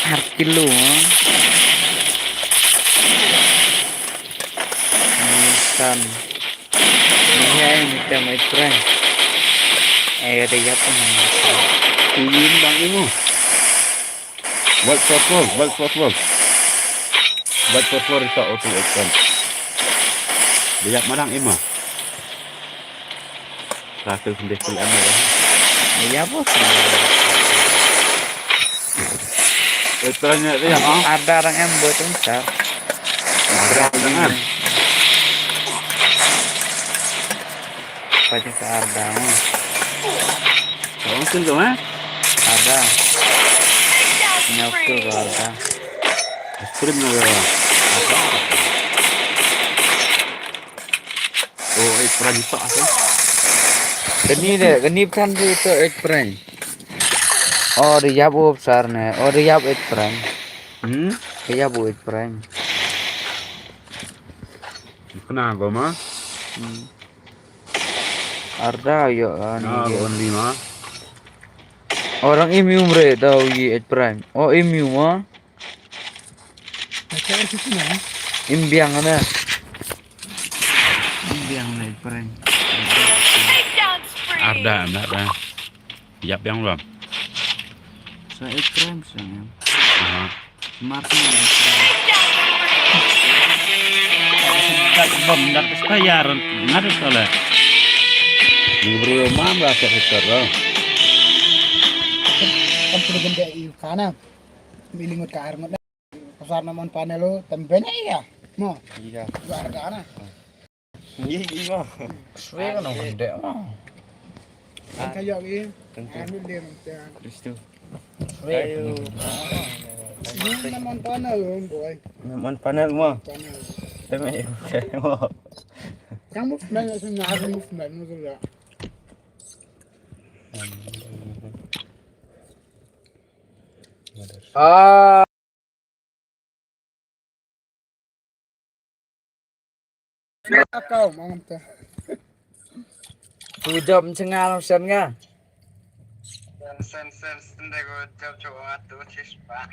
Har kilo, ah. Nisan. Ni hai ni kita mai try. Eh, ada apa ni? Tuyin bang ini. White phosphor, white phosphor. White phosphor ita auto action. Dia madang ima. Satu sendiri pun ama dah. Ya apa? Itu hanya dia, ha? Ada orang yang buat tuntas. Ada orang. Apa je ke Arda, ha? Langsung tu, ha? Arda. Nyokul ke Arda. Stream na ga. Oh, eh, prank tak tu. Kani de, kani prank tu tu, eh, prank. Oh, dia yap up sar ne. Oh, dia yap, eh, prank. Hmm? Dia yap, eh, prank. Kena gua mah. Hmm. Arda ya, ah, ni. Ah, dia. Only mah. Orang imium re tau ye, eh, prank. Oh, imium mah. Im biang na. Im biang na, prank. Arda, arda, arda. Yap biang belum? Sa, eh, prank sa, ya. Aha. Martin. Dak bom, dak bayar, ngadep soalnya. Ni bro, mam lah, saya setor, bro. Kan perlu benda iu kana. Bilingut ka arngut. Pasar na mon panel lo, tembenya iya. Mo. Iya. Gua harga na. Iya, iya. Swe kan nong gede mo. Kan kayak ini. Tentu. Anu dia nanti. Kristu. Swe. Ayo. Ini na mon panel lo, boy. Mon panel mo. Panel. Teme, mo. Yang movement, yang movement, mo tu ya. Ah. Kau mang ta. Tu jop chenga no sen nga. Sen sen sen de go jop cho atu chispa.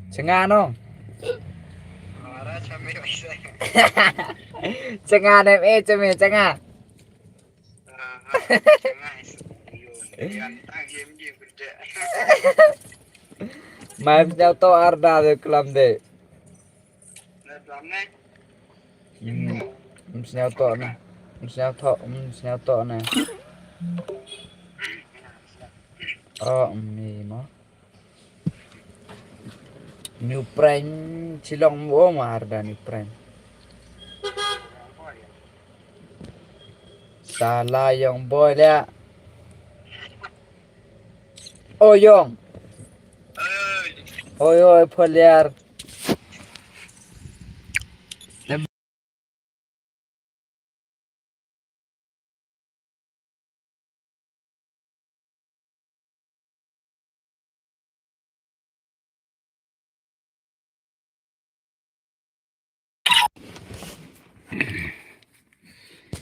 Chenga no. Mara chame. Chenga ne eh chame chenga. Mai sñiaw to Arda de klam de. Ym sñiaw to na. Ym sñiaw to, ym sñiaw to na. Oh, mi mo. New Prime, Shillong mo, Arda New Prime. Tala yong boy le. O yong. Oi oi paliar.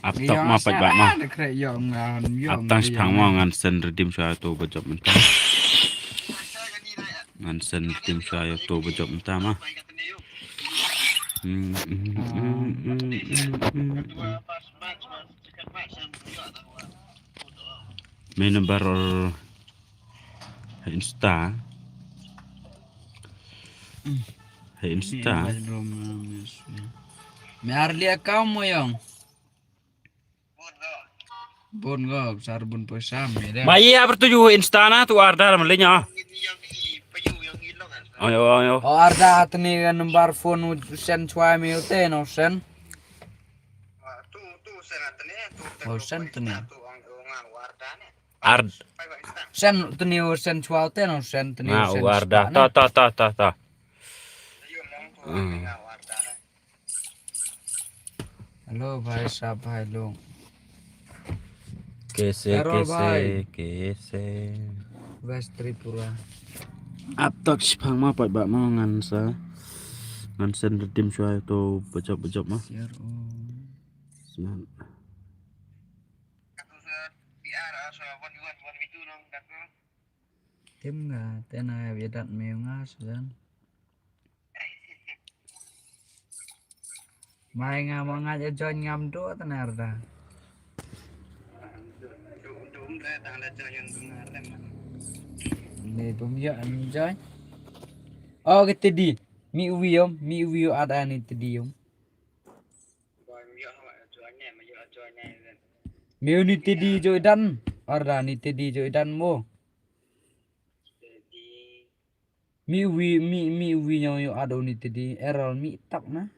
Ap tok ma pat ba ma. Ap tang shipang ma ngan send redeem shuwa to ba jop mynta. Ngan send redeem shuwa to ba jop mynta ma. Hmm, hmm, hmm, hmm, hmm, hmm. Me number or Insta. Hai Insta. Me arli account mo yong. Bun go sar bun poisa me de. Mai ya bertuju Insta na tu Arda lam linya. Ayo ayo. O Arda tni number phone u sen chwa me u te no sen. O sen tni. Ard. Sen tni u sen chwa u te no sen tni. Na u Arda. Ta ta ta ta ta. Hmm. Hello भाई साहब भाई लोग। Kese kese kese. West Tripura. Ap tok shipang ma pat ba ma ngan sa. Ngan send redeem shuwa to bajop bajop ma. Siar o. Sian. Tim nga tena ya dat me nga sudan. Mai nga mo nga ja join ngam do tenar da. Ni bum ya join. Oh kita di mi uwi om mi uwi ada ni tadi om. Mi uwi ni tadi jo idan. Arda ni tadi jo idan mo. Mi wi mi mi wi nyong yo ado ni tedi error mi tak na.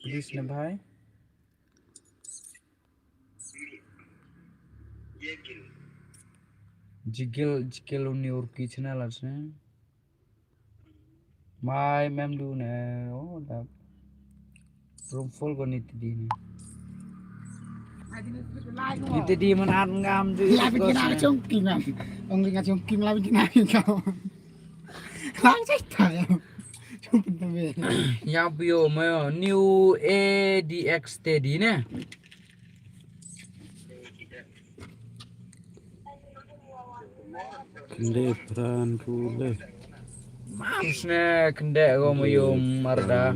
Please na bhai. Jigil jigil uni urki channel asne. Mai mem du ne o da. Room full ko ni tedi ni. Ni tedi man at ngam du. Labi kina chong kina. Ong kina chong king labi kina kau. Lang cek ta ya. Chong pun tabe. Ya bio mo new A D X tedi ne. Kende pran kule. Mam sne kende go mo yum marda.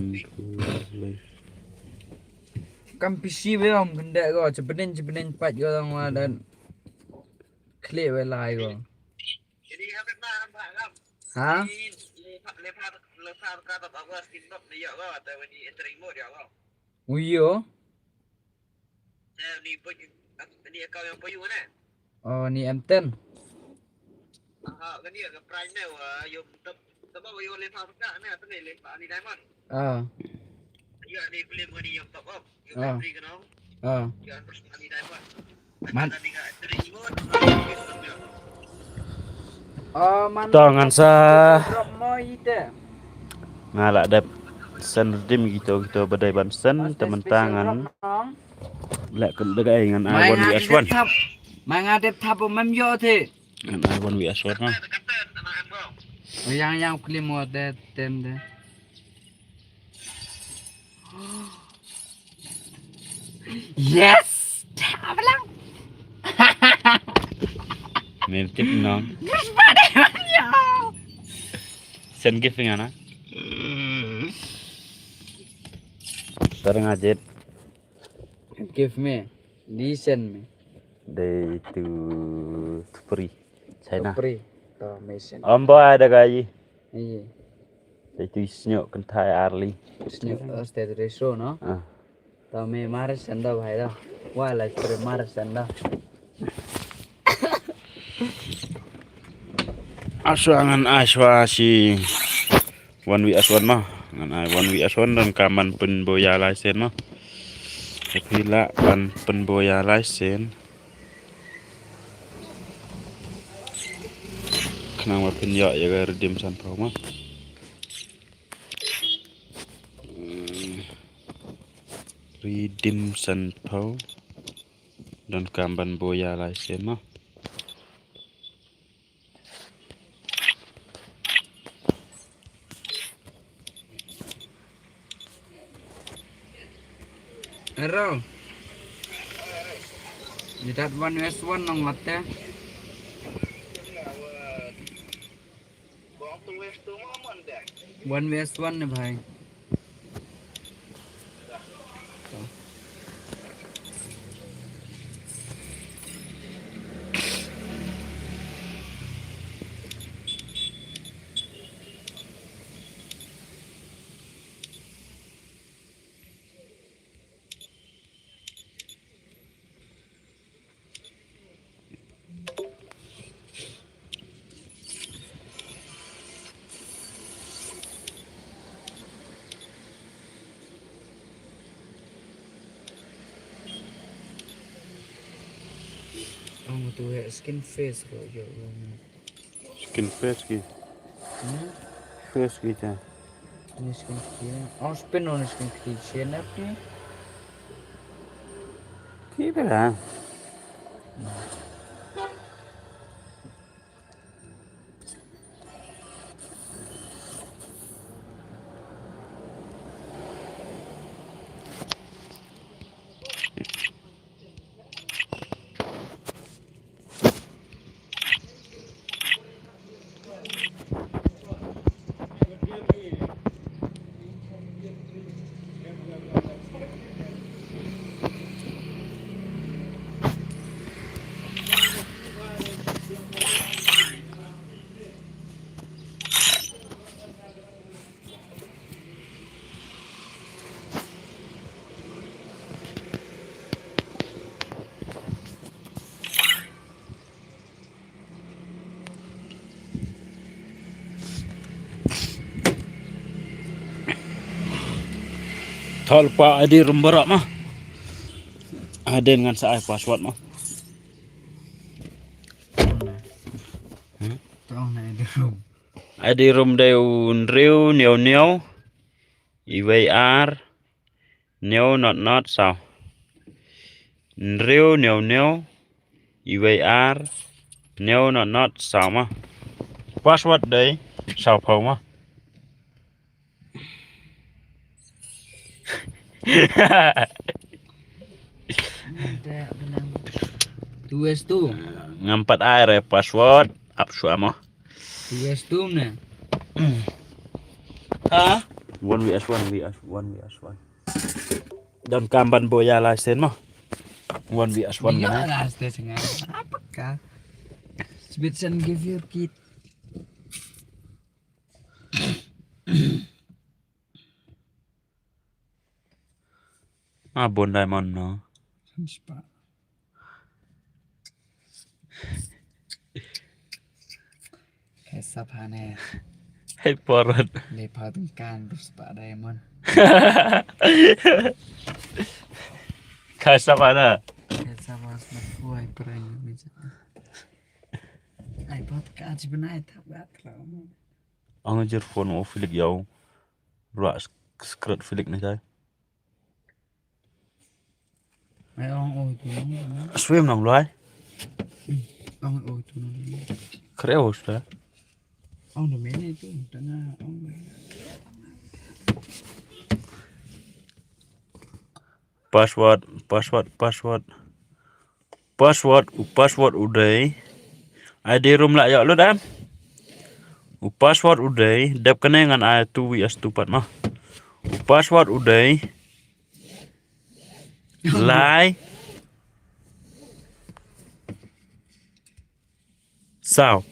Kam pisi be om kende go chebenin chebenin pat go dang wa dan kle we lai go. Ha? Uyo. Oh, ni M ten. Ah. Ah. Man. To ngan sa nga la dep send redeem kito kito ba dei ban send te mynta ngan leh kynda ka ai ngan ai one V S one. Ma nga dep thap mem yo te. Ngan ai one V S one ma. Yang yang klim mo te tem de. Yes! Ablang. Mel tip nong. Yes, pada yo. Send gift ngana. Tarang ajit. Give me. Di send me. Day to free. China. Free. To me send. Ambo ada gaji. Iya. Itu isnyok kentai arli. Isnyok state ratio no. Ah. To me mar senda bhai da. Wala chre mar senda. Aswa ngan aswa si one V S one ma. Ngan ai one V S one dan kaman pun boya lai sen ma. Phi lah ban pynbor ïa lai sien. Khnang ba phin ïoh ïa ka redeem sanphew ma. Hmm. Redeem sanphew. Donkam ban bor ïa lai sien ma. Ero. Jidat one vs one nong mate. One vs one ne bhai. Ong tu he skin face ko yo. Skin face ki. Hmm? Face ki cha. Ni skin face. Oh, spin on skin face. Shin up ni. Ki bela. Thol pa I D room baroh ma. Hadien ngan sa ai password ma. Hmm? Tong na I D room. I D room dei u hynriew hynñiew hynñiew, iwei ar, hynñiew not not saw. Hynriew hynñiew hynñiew, iwei ar, hynñiew not not saw ma. Password dei sawphew ma. Two vs two. Ngam pat ai re password ap shuwa mo. Two vs two ne. Ha? One vs one, vs one, vs one. Donkam ban bor ïa lai sien mo. One vs one. Ïa mo. Last stage nga. Apa ka? Sbit sen give your kid. Ah, bun diamond no. Spah. Kaisa phane. Hei porot. Le pha tengkan tu spah diamond. Kaisa phane. Kaisa phane smat kuai perang bisa. Ai pot ka aji benai tak bat. Ang jer phone o Felix yau. Ruah sk-, skret Felix ni kai. Ai ong o tu nong. Swim nong luai. Ong o tu nong. Kre o sta. Ong tu mene tu tengah ong. Password, password, password. Password, u password u dei. I D room la ïoh lut em. U password u dei, dep kane ngan ai tu wi as tu pat ma. U password u dei. Lai. Saw.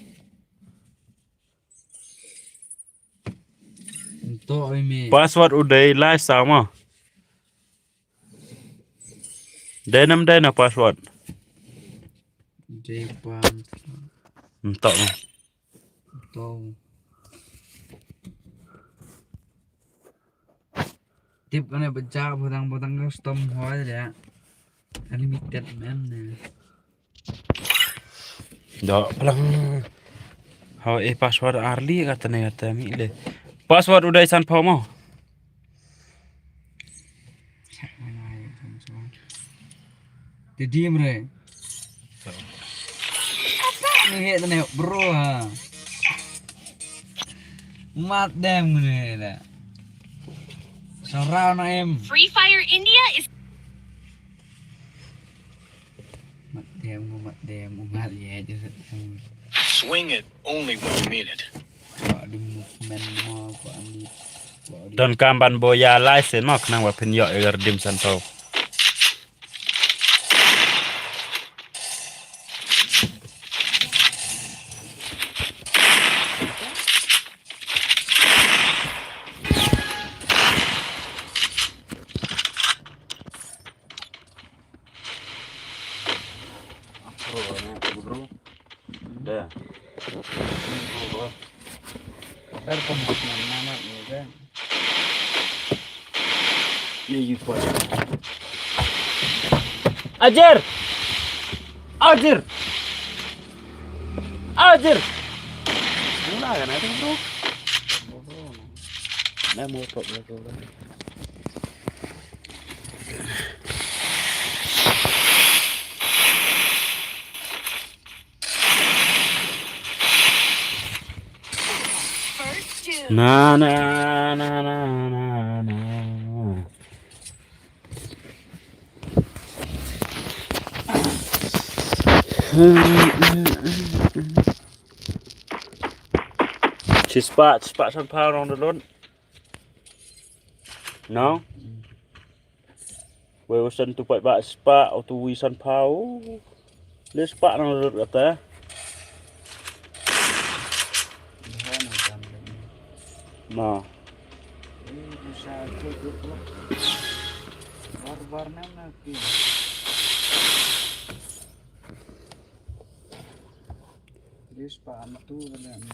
Nto oi me. Password u dei lai saw ma. Dei nam dei na password. Dei pan. Nto ma. Nto. Tip kane ba ja bodang bodang ka stom hoi ya. Unlimited man ne. Dok lang. Hau eh password arli kata ne kata mi le. Password u dei san pau mo. Te dim re. Apa ni he tane bro ha. Mat dem ni da. Sarau na em. Free Fire India is Mat dem, mat dem, mat ye je. Swing it only when you mean it. Ko di movement mo ko andi. Don kam ban bo ya lai sen mo khnang ba phin yo egar dim san pau. Bro, ne, bro. Da. Bro. Dar ko mat na na na ni da. Ye yu pa. Ajer. Ajer. Ajer. Mula kan ada bro. Na mo top la ko. Na na na na na na. Chispah, chispah san pau nong da lun. No? Wei u san tu paid ba spah, u tu wi san pau. Le spah nang lut kata. Ma. Bar bar nam na pi. This pa atu kena ni.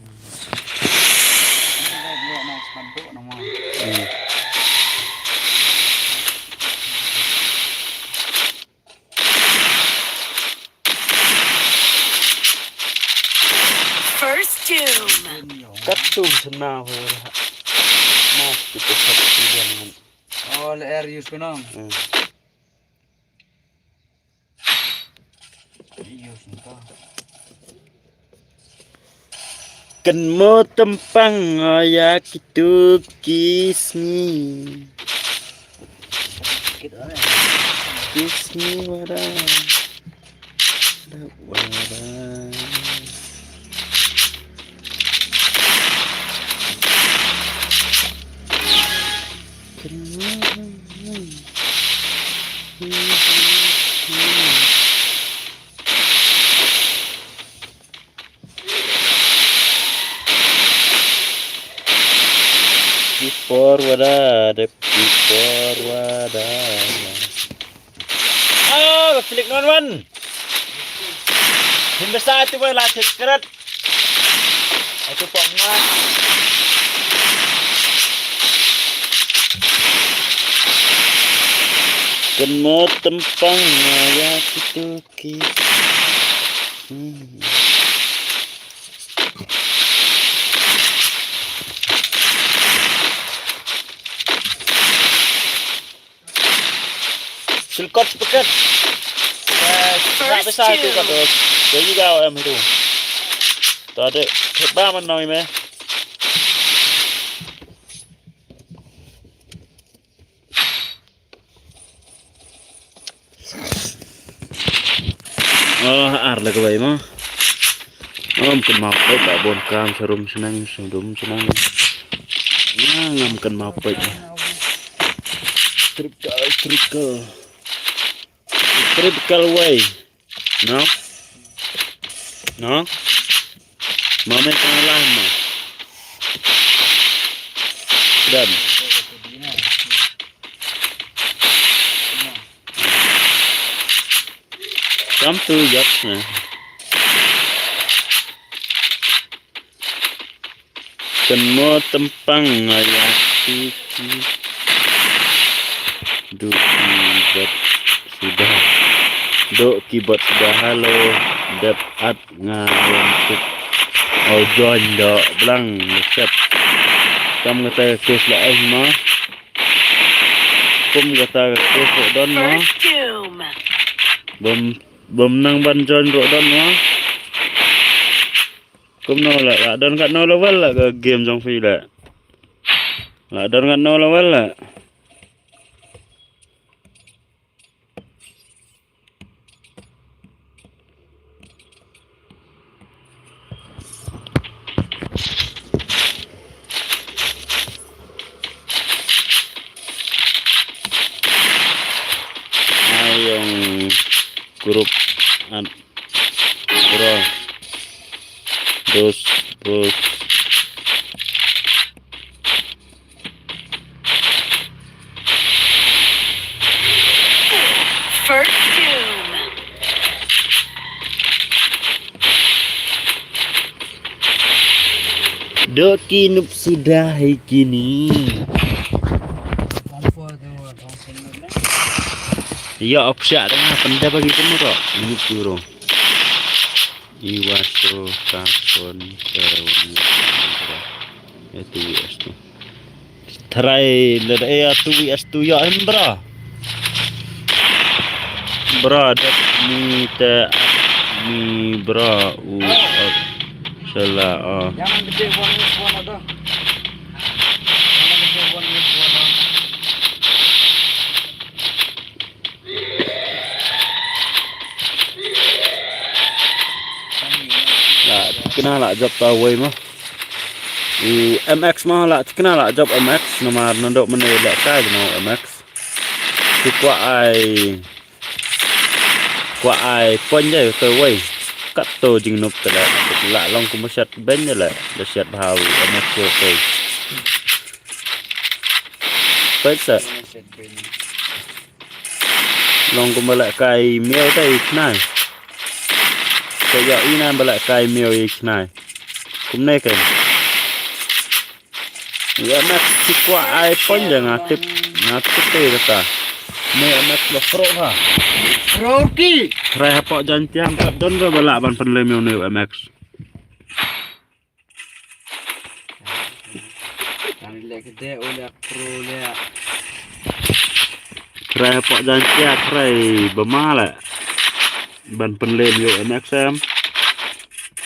Ni dah buat nak sepatu nama. Hmm. First Doom. Katum senau. Mas kita satu dia. Oh, le air use kenang. Hmm. Kynmo tympang, oh ya kitu kiss me. Kiss me wada. Wada. Before wada, the before wada. Ah, ba klik non wan. Hin besa tu ba la kret. Itu pok ma. Kynmo tympang, oh ya kitu kiss. Hmm. Silkot peket. First doom. There you go, em itu. Tadi, hebat man nau ime. Oh, ar la kawei mo. Ngam kynmaw peit ba bun kam sharum shnang, sharum shnang. Ya, ngam kynmaw peit. Triple, triple. Triple way. No? No? Mame tang lah ma. Dan. Come to yak na. Kynmo tympang, oh ya kitu. Doh ki bot suda. Doh ki bot suda, halo. Dep at nga wan tip. Au join doh blang ngeset. Kam kata ka case la eh ma. Kum kata ka case la don ma. First doom. Bom bom nang ban join ruh don ma. Kumno la, la don katno level la ka game jong phi la. La don katno level la. Ayong group at bro. Dos, dos. First doom. Doh ki noob suda hi kini. Ya opsya dengan pendap bagi temu tok. Noob turu. Iwa so ka kon. Itu ya stu. Try lada ya tu ya stu ya em bra. Bra dat ni te ni bra u. Shala ah. Jangan gede phone ni phone ada. Jangan gede phone ni phone ada. La tikna la jop ta wei ma. U M X ma la tikna la jop M X namar nando mene la kai no M X. Ti kwah ai kwah ai pon jai to wei. Kat to jing nup tele la long kuma shat ben le la shat bhau M X to. Pek sa. Long kumba la kai miau tai khnai. Ka ya ina ba la kai miau i khnai. Kumne kai. Ya mak sikwa ai pon ja nga tip nga tip te ta. Ne mak ba pro ha. Pro ki. Trai hapo jan tiam pat don ba la ban pen le miau ne mak. Tang lek de u lek pro lek. Trai pok jan kia trai bama lek. Ban penlem yo M X M.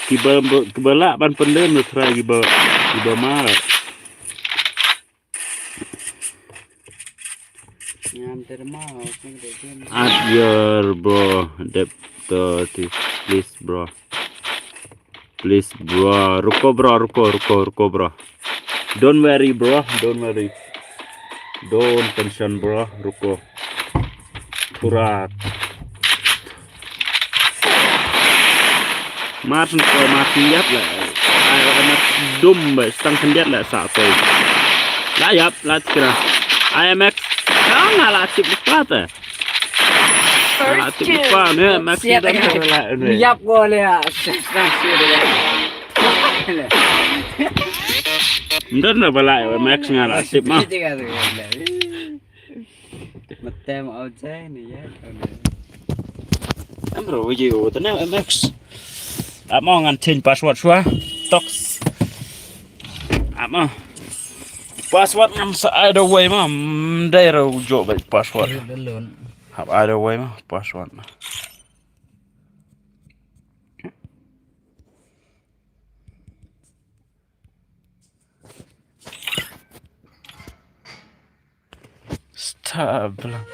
Kiba kiba lak ban penlem yo trai kiba kiba ma lek. At your bro dep to ti please bro. Please bro, ruko bro, ruko ruko ruko bro. Don't worry bro, don't worry. Don't tension bro, ruko. Turat. Martin ko Martin yap la. Ai anak dum ba stang kendiat la sa ko. La yap la tikna. I M X. Kang la tip pat. First doom. Yap ko le ya. Ndan na bala M X nga la sip ma. Matem au jai ni ya. Amro wiji u tane M X. Amo ngan change password shuwa. Tox. Amo. Password ngan sa ai da wei ma. Dai ro jo ba password. Hap ada wai mah password. Stabla.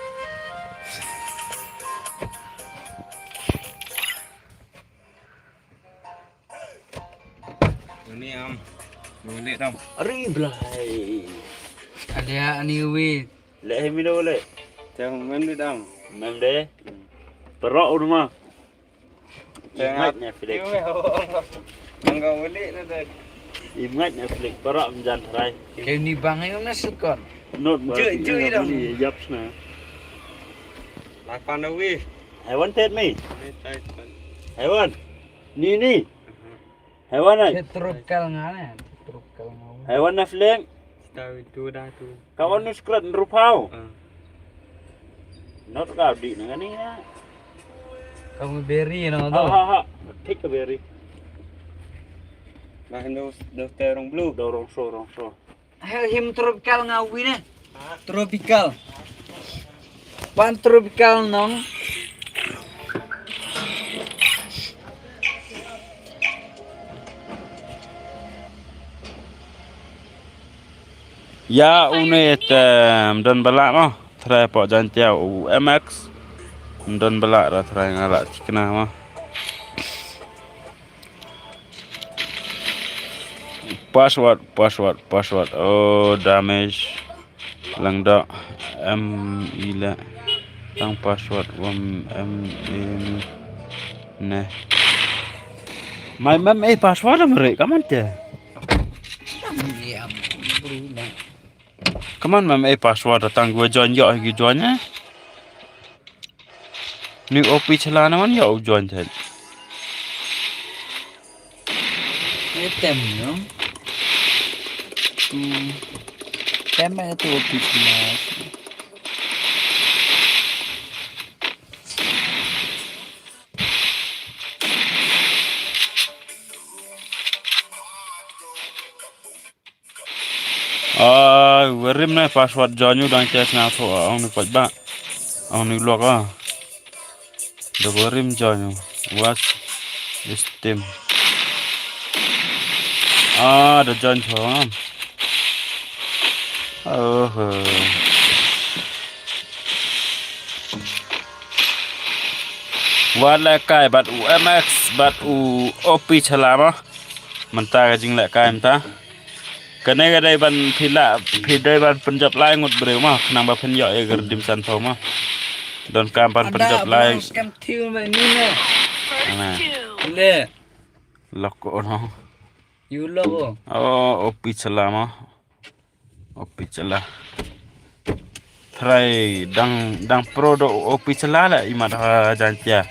Ini am. Boleh dong. Ari blai. Ada ani wi. Leh hi mino leh. Tang men di dang. Mem de. Perok rumah. Tang ngat nya flik. Enggak boleh na de. Imat nya flik perok menjan terai. Kau ni bang ayo na sukon. Not ba. Jui jui dang. Yap sna. Lapan wi. Haiwan tet mi. Haiwan. Ni ni. Haiwan ai. Trukal ngane. Trukal ngau. Haiwan na flik. Tahu itu dah tu. Kawan nu skrat nrupau. Ah. Not ka di na ngani ya. Ka beri no ha to. Ha ha. Thik ka beri. Ba hyndu do te rong blue. Do rong so rong so. He him tropical nga wi ne. Tropical. Pan tropical nong. Ya une te mdon bala mo. Trai po jantia u M X. Mdon bala ra trai ngala tikna mo. Password, password, password. Oh, damage. Langda M I le. Tang password wam M I ne. Mai mem eh password am re kaman te. Kaman mem eh password tang gua join yo gi join eh. Ni opi chala na man ya u join thai. Tem no. Hmm. Tem ma tu opi chala. Ah, werim ne password join u dang ches na tho ong ni poj ba. Ong ni lok ah. Da werim join u. Was is team. Ah, da join tho am. Oh. Wat le kai bat u M X bat u opi chala ma. Mynta ka jing le kai mynta. Kane ka dei ban phi la phi dei ban pynjop lai ngut breu ma khnang ba phin ïoh ïa ka redeem san phew ma. Don kam ban pynjop lai. Skam thiu ma ni ne. Ana. Le. Lok ko no. Yu lok ko. Oh, opi chala ma. Opi chala. Trai dang dang pro do opi chala la imat ha jantia.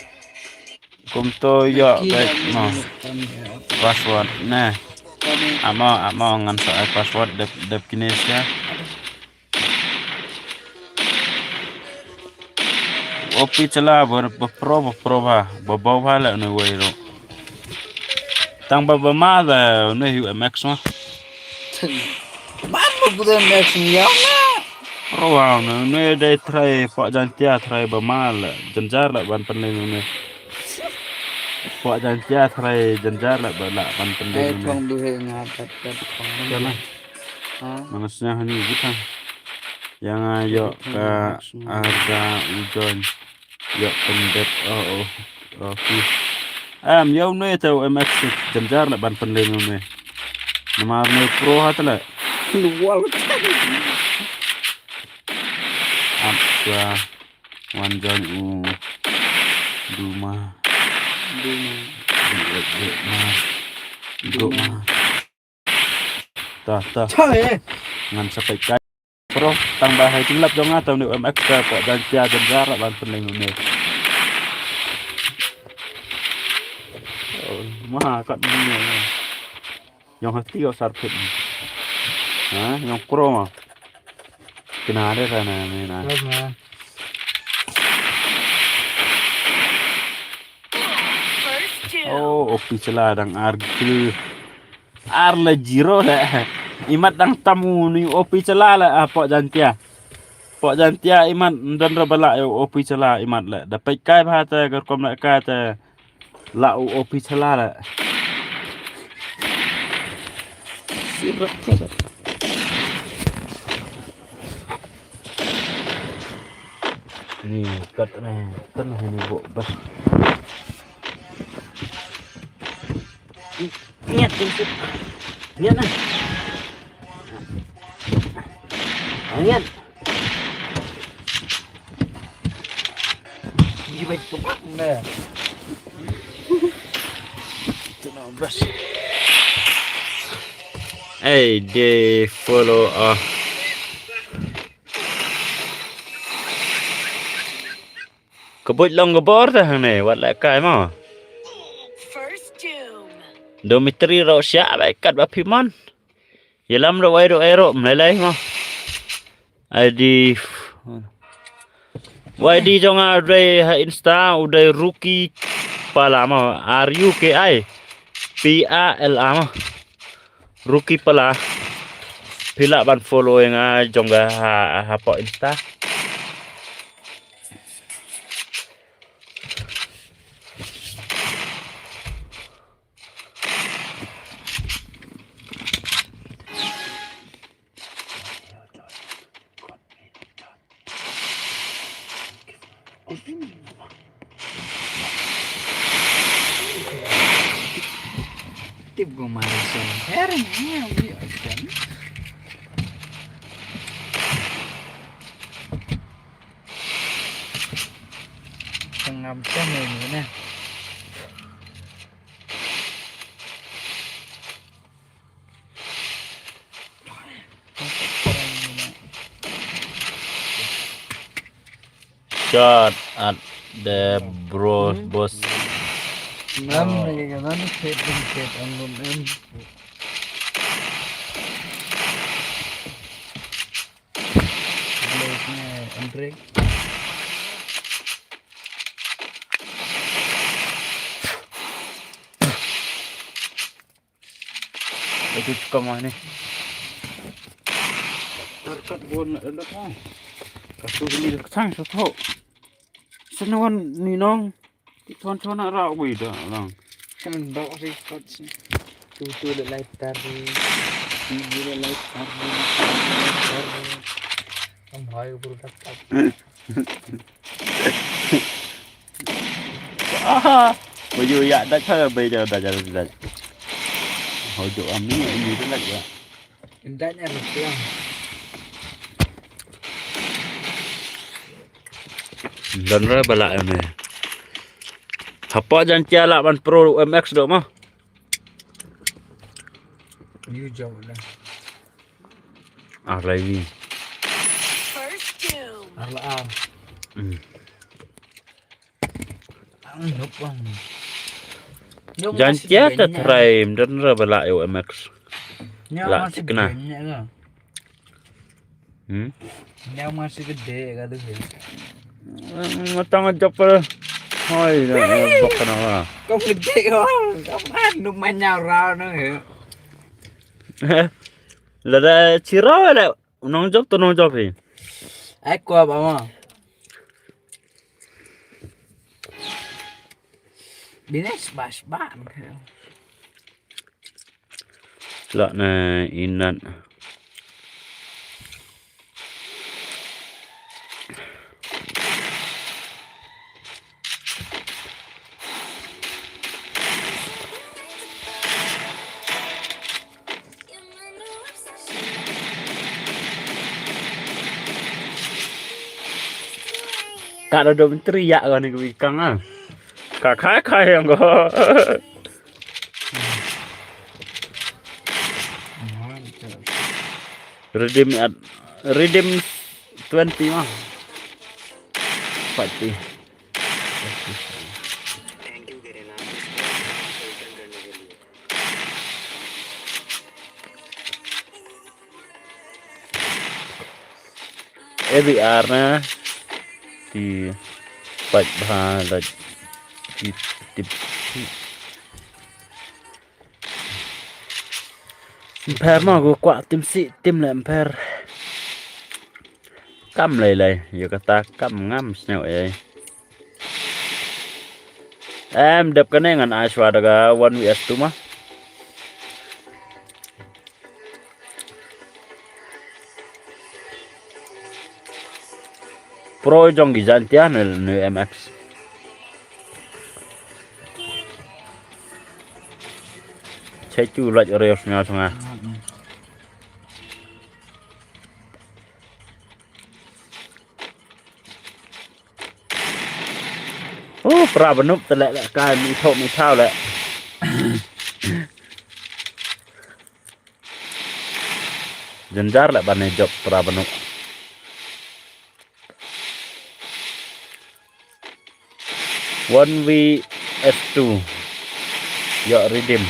Kum to yo bet no. Password ne. Amo amo ngan sa ai password dep dep kine sia. Opi chala ba ba pro ba pro ba ba ba ba la ne wai ro. Tang ba ba ma da ne hu M X ma. Man ba bu da M X ni ya na. Ro wa ne ne dai trai pa jantia trai ba ma la janjar la ban pen ne ne. Pok jantia trai janjar la ba la ban pendek. Ai thong du he nga tat tat thong. Mana snya hani butang. Yang ayo ka arda ujon. Yo pendek oh oh. Oke. Em yo ne tau M X janjar la ban pendek ne. Namar ne pro hat la. Wal. Apa. Wan join u Duma. Duma. Duma. Duma. Ta ta. Ngan sa peit kai. Pro tang ba hai jinglap jong nga tau ni M X ka pok jantia janjar ban pening ni. Oh, ma kat ni. Yong hati ko sarpit ni. Ha, yong pro ma. Kena de sana ni na. Oh, opi chala dang argu. Ar la zero la. Imat dang tamu ni opi chala la ah, pok jantia. Pok jantia imat ndon ra bala yo opi chala imat la. Da pek kai bha ta gar kom la kai ta. La u opi chala la. Ni kat ni kan ni bo bas. Niat tu. Niat nah. Niat. Hey, they follow uh. Ka buit long ka bor ta hangne wat la kai mo. Dormitory ro sha ba kat ba phi mon. Yalam ro ai ro ai ro mlai lai mo. Ai di. Y D jong nga u dei ha Insta, u dei Ruki Pala mo. R U K I P A L A mo. Ruki Pala. Phi lah ban follow ïa nga jong nga ha, ha, hapoh Insta. Tip gu Maricel. Her ni, wi, ocean. Tengam sen ni, ni. Shot at the bro, boss. Nam lagi kanan, set, set, anggun em. Blaze ne, Andre. Itu cukup mah ni. Terkat bon ada kah? Kasu ini kacang soto. Senawan ni nong. Tuan tuan nak rak wei dah lang. Kan dok si kot si. Tu tu le lai tar. Ni le lai tar. Kam hai buru dak tar. Ah, baju yak dak tar bai dah dah dah dah. Hau jok ami ini tu lah ya. Indahnya rupiah. Don re bala ini. Hapoh Jaintia lah ban pro M X dok mah. Yu jauh lah. Ah, lagi. Arla ah. Hmm. Ang nop ang. Jaintia ta trai mdon ra bala ïa M X. Lah masih kena. Hmm? Nyau masih gede ka tu. Matang aja pa. Hai, dah bok kena lah. Kau gede kau. Kau mana manyau rau na. Lada chirau le. Nongjop tu nongjop hi. Ai kwa ba ma. Bines bas ba. Lah na inat. Ka da dom teriak kau ni kau ikang ah. Ka kai kai yang kau. Redeem at redeem twenty mah. Pati. A B R na ti pat bha la ti tip. Mpher ma gu kwah tim si tim le mpher. Kam lei lei ïa kata kam ngam sñiaw ei. Em dep kane ngan ai shuwa da ka one V S two ma. Pro jong ki Jaintia ne ne M X. Chetu laj ore os nga sanga. Oh, pra banup te leh leh kai mi thok mi thaw leh. Jynjar leh ban ne jop pra banup. One V S two. Ïoh redeem.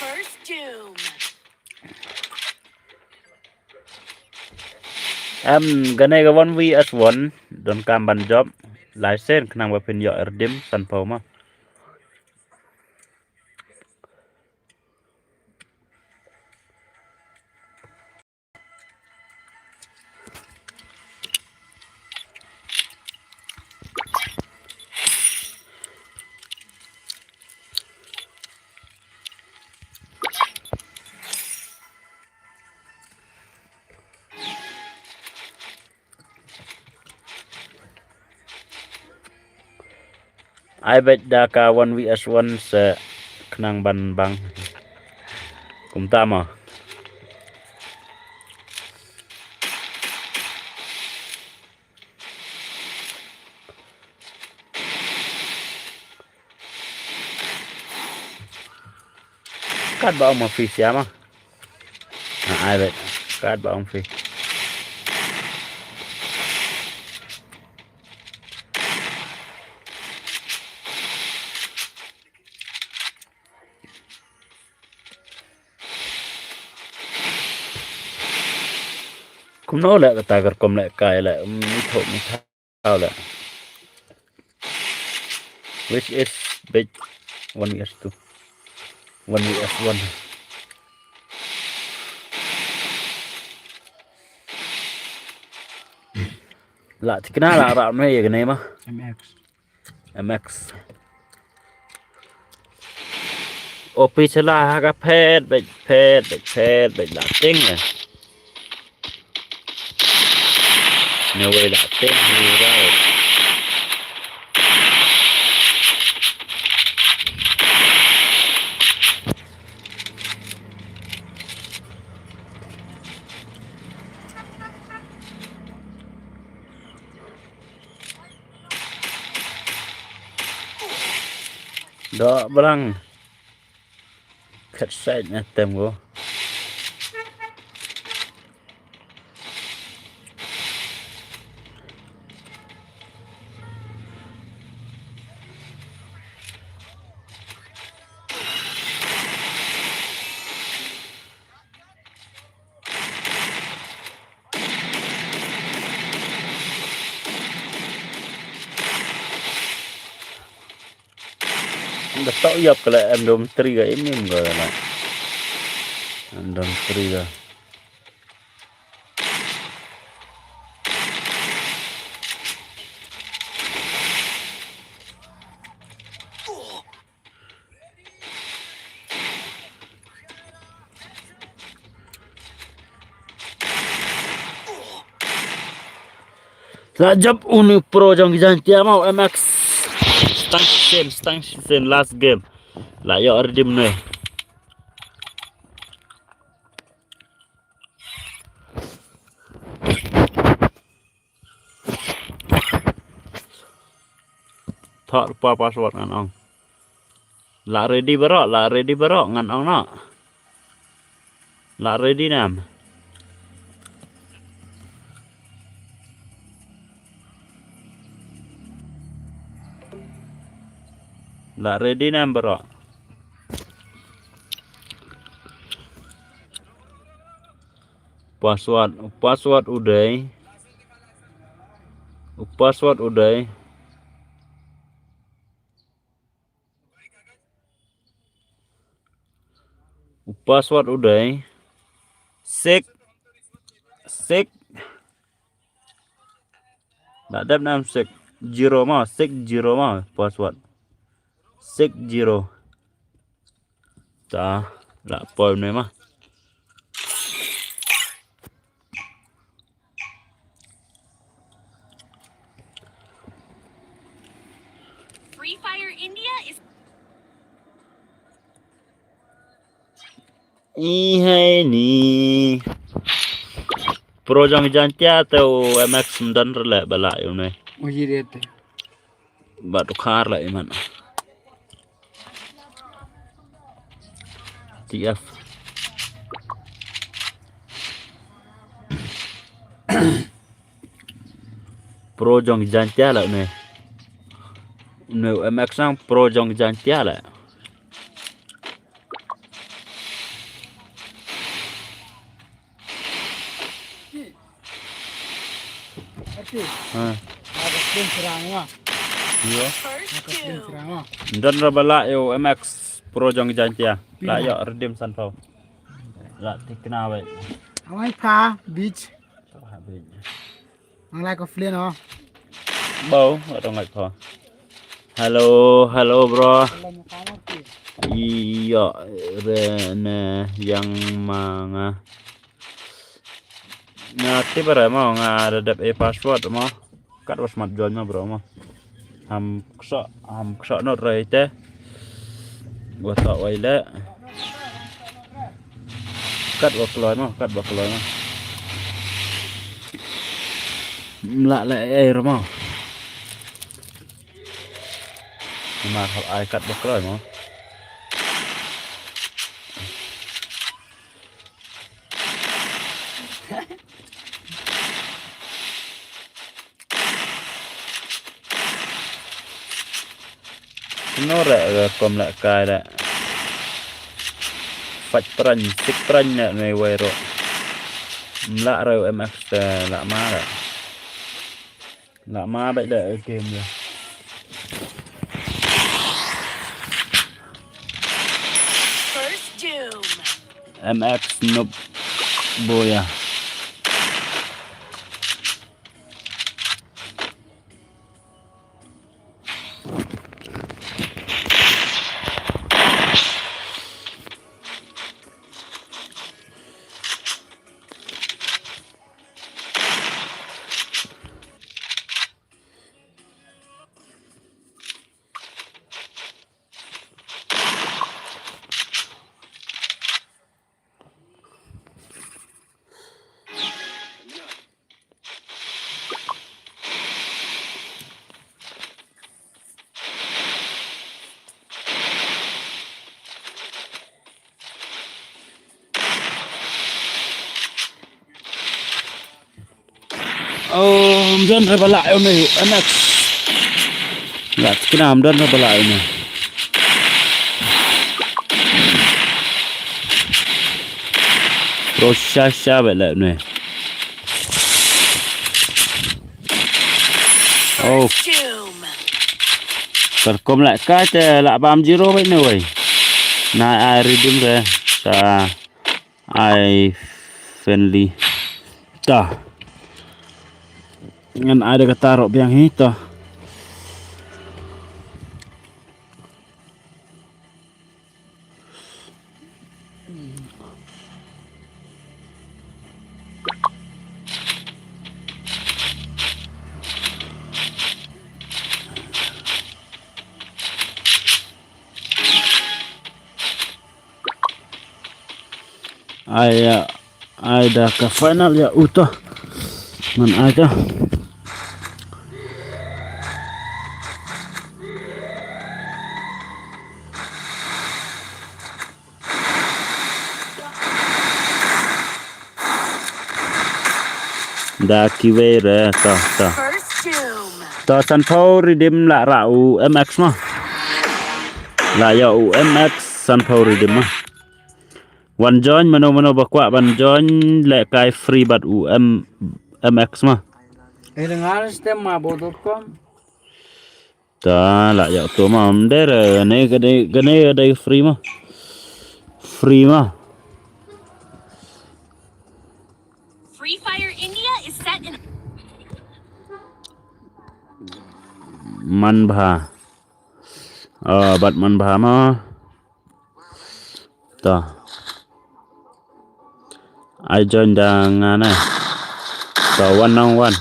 First Doom. Em, kane ka one versus one donkam ban jop lai sien khnang ba phin ïoh redeem sanphew ma. Ai beit da ka one versus one se khnang ban bang. Kumta ma. Katba ong ma phi sia ma. Ha, ai beit. Katba ong phi. Kumno leh kata ka rukom leh kai leh, um, ithuh ithuh leh. Which is big one versus two. One versus one. La thikna la rah me ïa kane ma. M X. M X. O phi shala ha ka phet beit, phet beit, phet beit la ting eh. Ne wei la ting ni rai. Doh blang. Khat sait na tem go. Ba toh ïap ka la em dom tri ga im im ga la. Em dom tri ga. La jop uni pro jong ki Jaintia mo M X. Stang shisien, stang shisien last game. La ïoh redeem ne. Thoh pa password ngan ong. La ready baroh, la ready baroh ngan ong noh. La ready nam. La ready nam baroh. Password, password u dei. Password u dei. Password u dei. Six, six. La dep nam six zero ma, six zero ma password. Six zero. Ta la poi ne ma. Free Fire India is I hai ni. Pro jong Jaintia te u M X mdan rele bala yu ne. Uji dete. Ba tu khar la iman. T F. Pro jong Jaintia la ne. Ne M X nang pro jong Jaintia la. Ha. Ada skin serang wah. Yo. Ada skin serang wah. Don ra ba la ïoh M X Pro jong Jaintia. La ïoh redeem sanphew. La tikna wei. Awai pha beach. Pha beach. Ang lai ko flin oh. Bau, atong lai ko. Hello, hello bro. Iya, re ne yang manga. Nga tip re mo nga da dep e password mo. Kat was mat join mo bro mo. Ham kso, ham kso not re te. Gua tak wai le. Kat wa kloi mo, kat wa kloi mo. Mla le e re mo. Ma hap ai kat wa kloi mo. No re, re kom le kai le. Fat pran, sik pran ne ne wai ro. Mla re M X te la ma re. La ma ba de game ya. First Doom. M X noob boya. Oh, mdon re bala yo ne M X. Lat kina mdon re bala yo ne. Pro sha sha bala yo ne. Oh. Kar kom la ka te la bam zero bala ne wei. Na ai redeem re sa. Ai friendly. Ta. Ngan ai da kata ro biang hi ta. Ai, ai da ka final ya uto. Man ai ta. Da kiwei re ta ta. Ta sanphew redeem la ra u M X ma. La ya u M X sanphew redeem ma. Wan join mano mano ba kwah ban join le kai free bad u M M X ma. Eh, dengan sistem mabo dot com. Ta la ya to ma mder ne gane gane dai free ma. Free ma. Free Fire India is set in Manbha. Ah, bad Manbha ma. Ta. Ai join da nga ne. Ta one on one.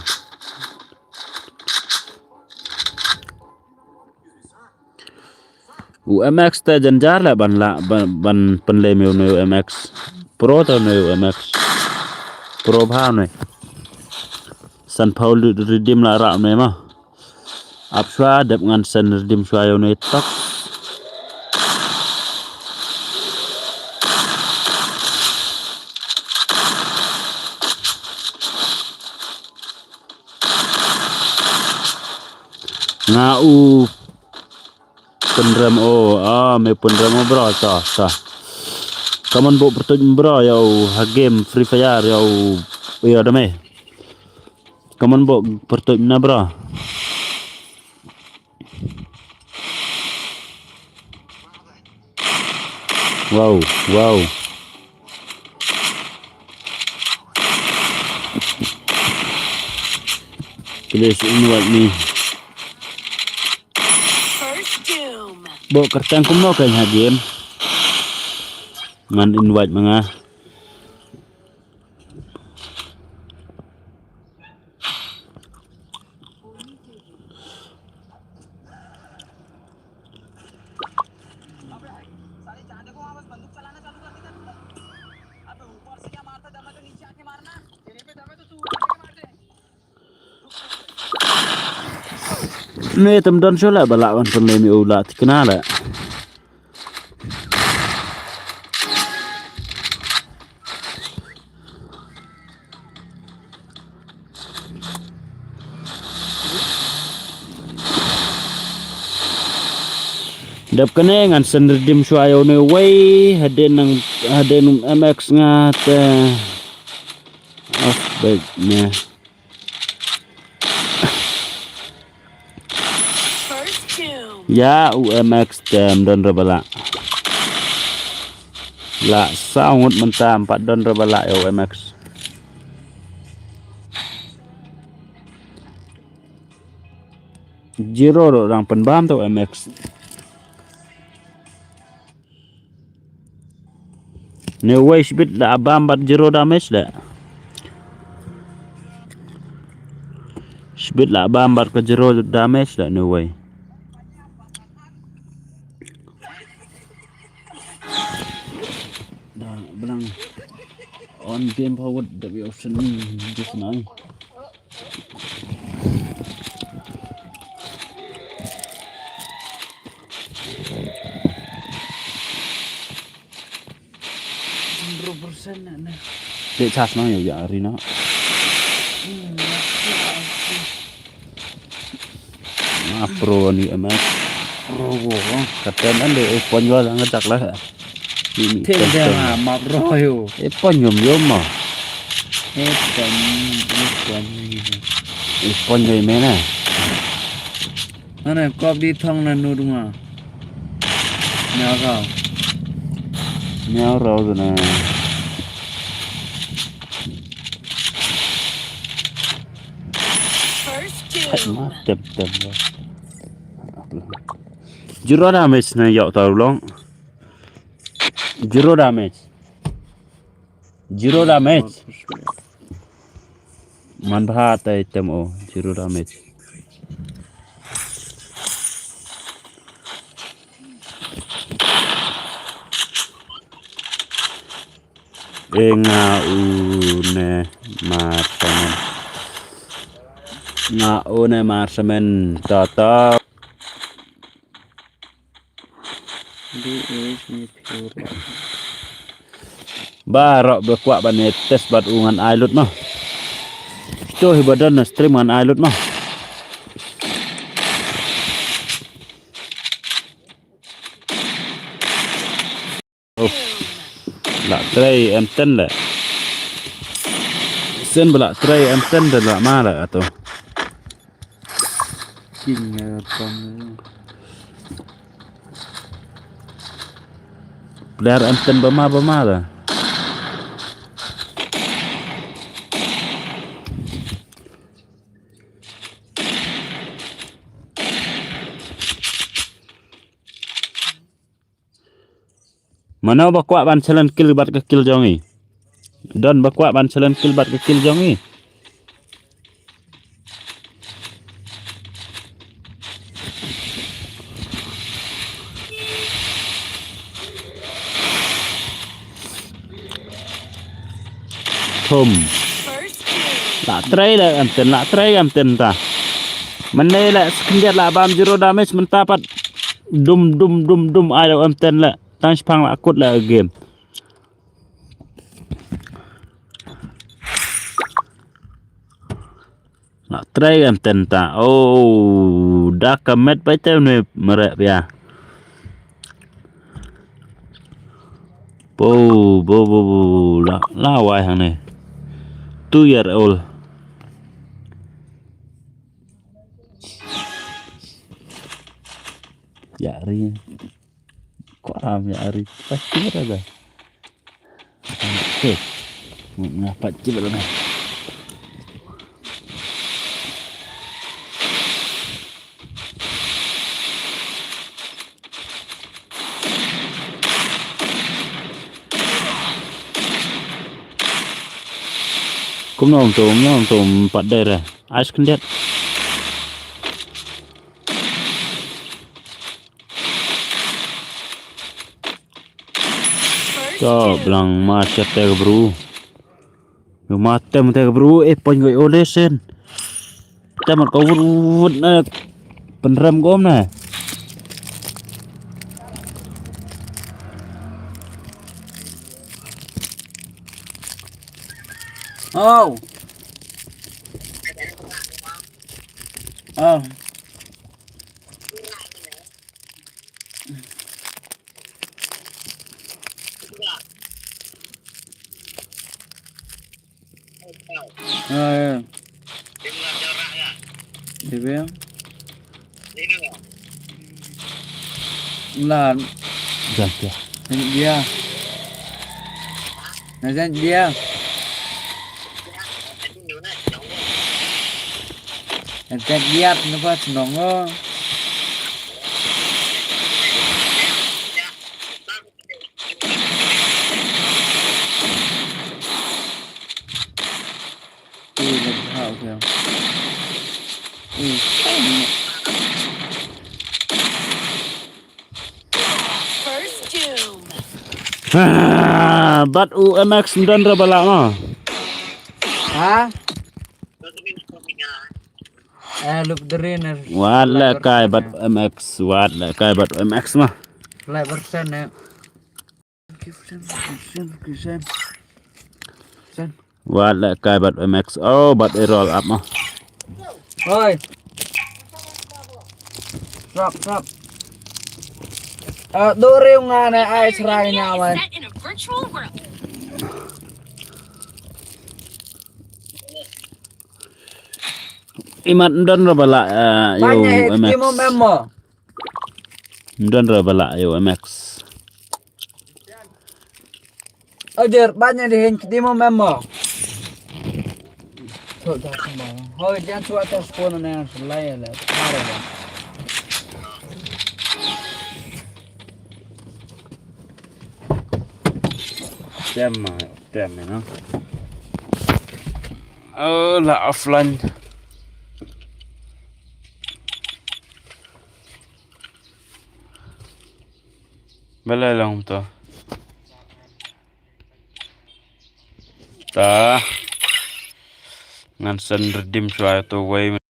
U M X te janjar la ban la ban, ban pynlem u ne u M X. Pro te ne u M X. Pro bha ne. Sanphew redeem la ra ne ma. Ap shwa dep ngan send redeem shwa ïa une tok. Nga u pynrem o, ah, me pynrem o bro, ta, ta. Kaman bo pyrtuit bro, ïa u ha game Free Fire, ïa u, ïa da me. Kaman bo pertuit na bro. Wow, wow. Please invite me. First doom. Bo kyrteng kumno ka ha game. Ngan invite ma nga. Ne tam don shuh la ba lah wan pynlei mi u la tikna la. Dep kane ngan send redeem shuwa ïa une uwei hadien nang hadien M X nga te. Off back ne. First doom. Ïa u M X te ym don re ba lah. Lah saw ngut mynta ym pat don re ba lah ïa u M X. Zero ruh dang pynbam te u M X. Ne uwei shibit la bam bad zero damage la. Shibit la bam bad ka zero damage la ne uwei. Da blang on game forward da bi option ni just nang. Hundred percent na, na. Dek cas nang ya, ya, Rina. Hmm, ya, ya, ya. Nga pro ni M X. Pro ko, ka ten an de, eh, pon yo la nga jak la. Ni, ni, ten ten, de ten. Ma, ma pro yo. Eh, pon yom yom ma. Eh, pon, eh, pon ni. Eh, pon yo me na. Ana kop di thong na nu dunga. Nyao rau. Nyao rau tu na. First doom. Hai ma tem tem lo. Zero damage na yok tau long. Zero damage. Zero damage. Man bha tai tem o. Zero damage. E nga u ne marksman. Nga u ne marksman. Tata. Ba rok ba kwah ban ne test bad u ngan ai lut mo. To hi ba don na stream ngan ai lut mo. Oh. La trei M ten le. Sen ba la trei M ten de la ma la ato. King, eh, pam. Player M ten ba ma, ba ma da. Mano ba kwah ban challenge kill bad ka kill jong i? Don ba kwah ban challenge kill bad ka kill jong i? Thum. La trei le M ten, la trei M ten ta. Mynne le second la bam zero damage mynta pat. Dum, dum, dum, dum, ai le M ten le. Tang shipang la kut le game. La trei M ten ta. Oh, da ka met bai te ne mere pia. Bo, bo, bo, bo, la, la wai hangne. Two year old. Ïa ri. Kwah ïa ri. Pasti ada. Okey. Nga pat cip dah. Kumno tum, kumno tum pat dei re. Ais khyndiat. To blang ma chat te bru. Yo ma tem te bru e pon go ole sen. Tem ko wut wut na penrem gom na. Oh. Oh. Ah, ya. Dia bilang. Lan. Dah, dah. Ini dia. Nah, dia. Tek giat ne ba chnong o. Ui, le bha u kya. Ui. First doom. Ah, bad u M X mdon ra bala ma. Ha? Eh, look the rain. Wat le kai bad M X, wat le kai bad M X ma. Lai persen ne. Wat le kai bad M X. Oh, bad i roll up ma. Oi. Stop, stop. Eh, do riu nga ne ai srai nya wan. Imat mdon ra bala, eh, yo M X. Mdon ra bala yo M X. Ajer banyak di hen kiti mo memo. Thok dah sembarang. Hoi, jangan suat tas pun na selai le. Mare le. Tem ma, tem no. Oh, la offline. Balei long to. Ta. Ngan send redeem shuwa to wei.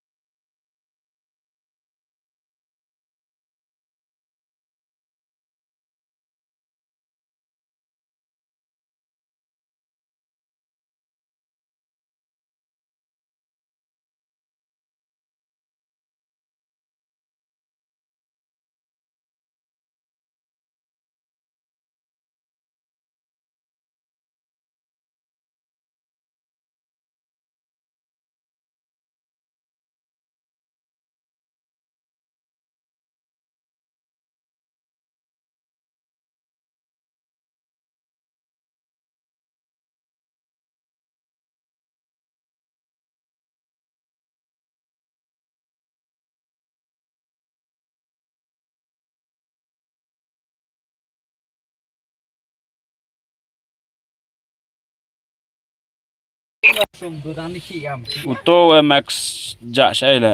Uto M X ja shai le.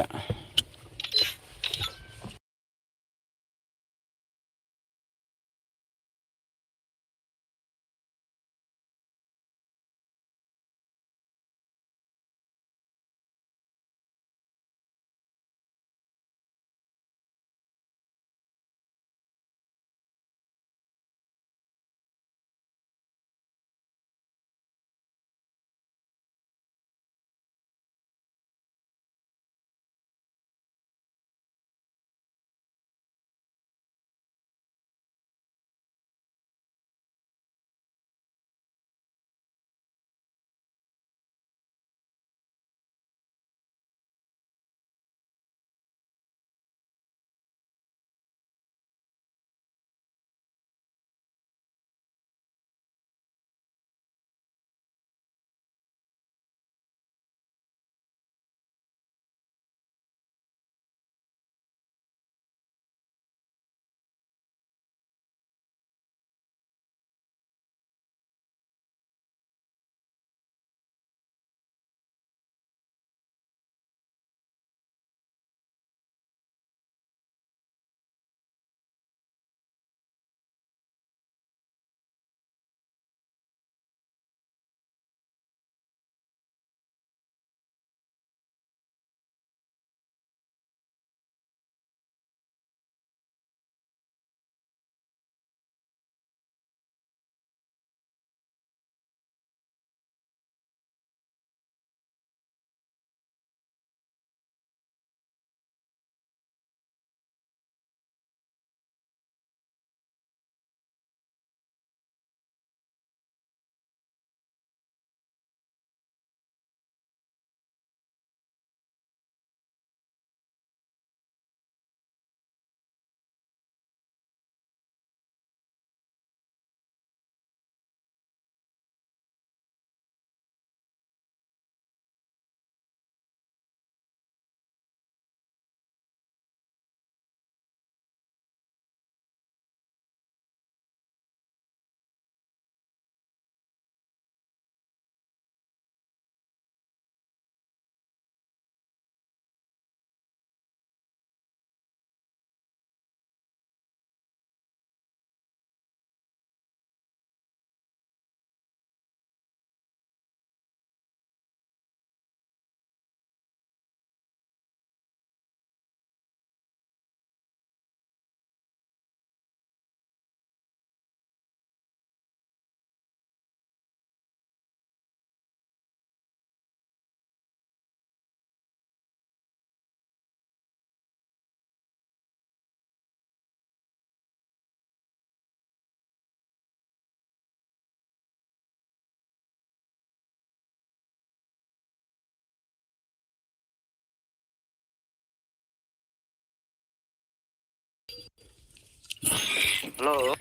Hello.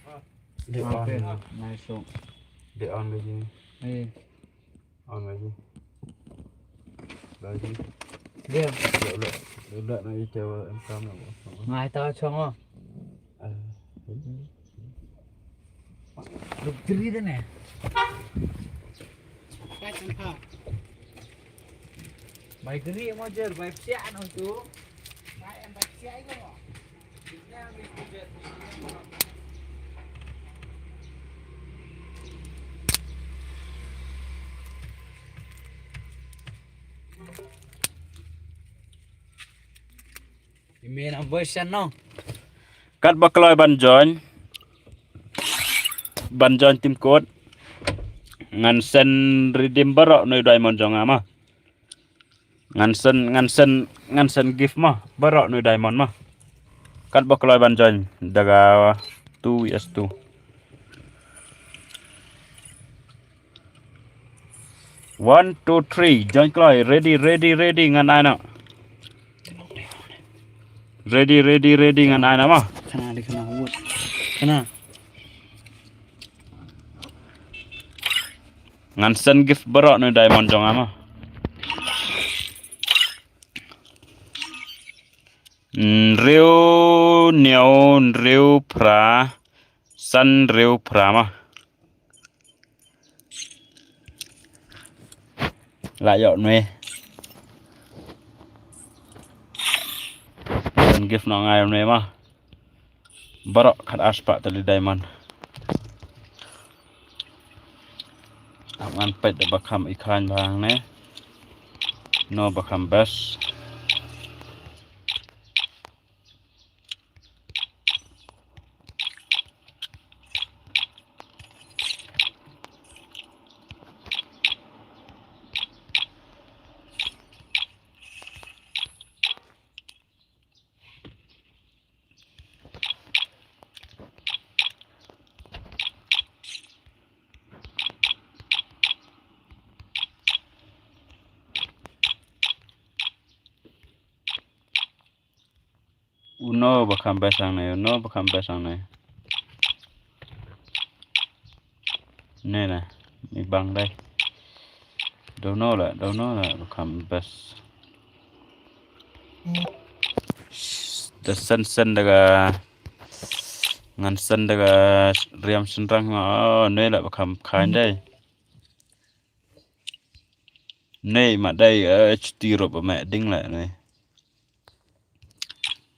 Dei on. Nice song. Dei on lagi. Eh. On lagi. Lagi. Dia. Dia udah, udah nak ite em kam nak. Ngai tau chong oh. Ah. Duk jeri deh ne. Bai jeri mo jer, bai psiak no tu. Bai em bai psiak iko mo. Kat ba kloi ban join. Ban join team code. Ngan send redeem baroh nui diamond jong nga ma. Ngan send, ngan send, ngan send gift ma. Baroh nui diamond ma. Kat ba kloi ban join. Daga two vs two. One, two, three. Join kloi. Ready, ready, ready. Ngan ai na. Ready, ready, ready. Ngan ai na ma. Kana di kana wut. Kana. Ngan send gift baroh nui diamond jong nga ma. Hynriew hynñiew hynriew phra san hynriew phra ma. La ïoh nui. Send gift noh nga ïa nui ma. Baroh khat ar spah tylli diamond. Ap ngan peit da ba kham i khlaiñ bha hangne. No ba kham best. Uno ba kham best hangne, uno ba kham best hangne. Ne na, ni bang dei. Dono la, dono la ba kham best. Da send send da ka, ngan send da ka riam send rang ma, oh, ne la ba kham khain dei. Nei ma dei, eh, chuti ruh ba meh ding leh nei.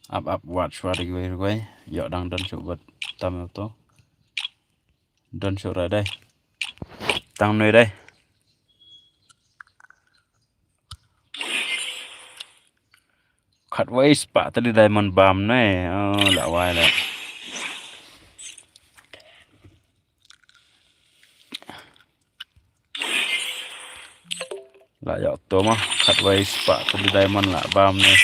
Ap ap wat shwa da kiwei ruh kiwei. Ïoh dang don shuh bad tam ïoh to. Don shuh ra dei. Tang nei dei. Khatwei spah tylli diamond bam nei. Oh, la wai la. La ïoh to ma, khatwei spah tylli diamond la bam ne.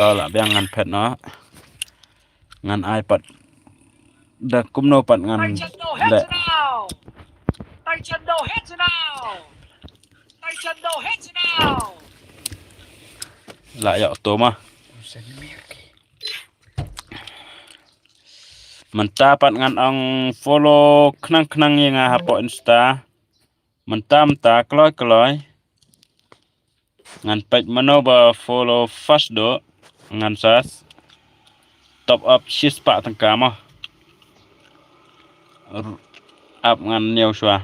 To la biang ngan phet noh. Ngan ai pat. Da kumno pat ngan leh. La ïoh to ma. Mynta pat ngan ong follow khnang khnang ïa nga hapoh Insta. Mynta mynta kloi kloi. Ngan peit mano ba follow first do. Ngan sa top up shispah tyngka mo. Ap ngan ñiew shwa.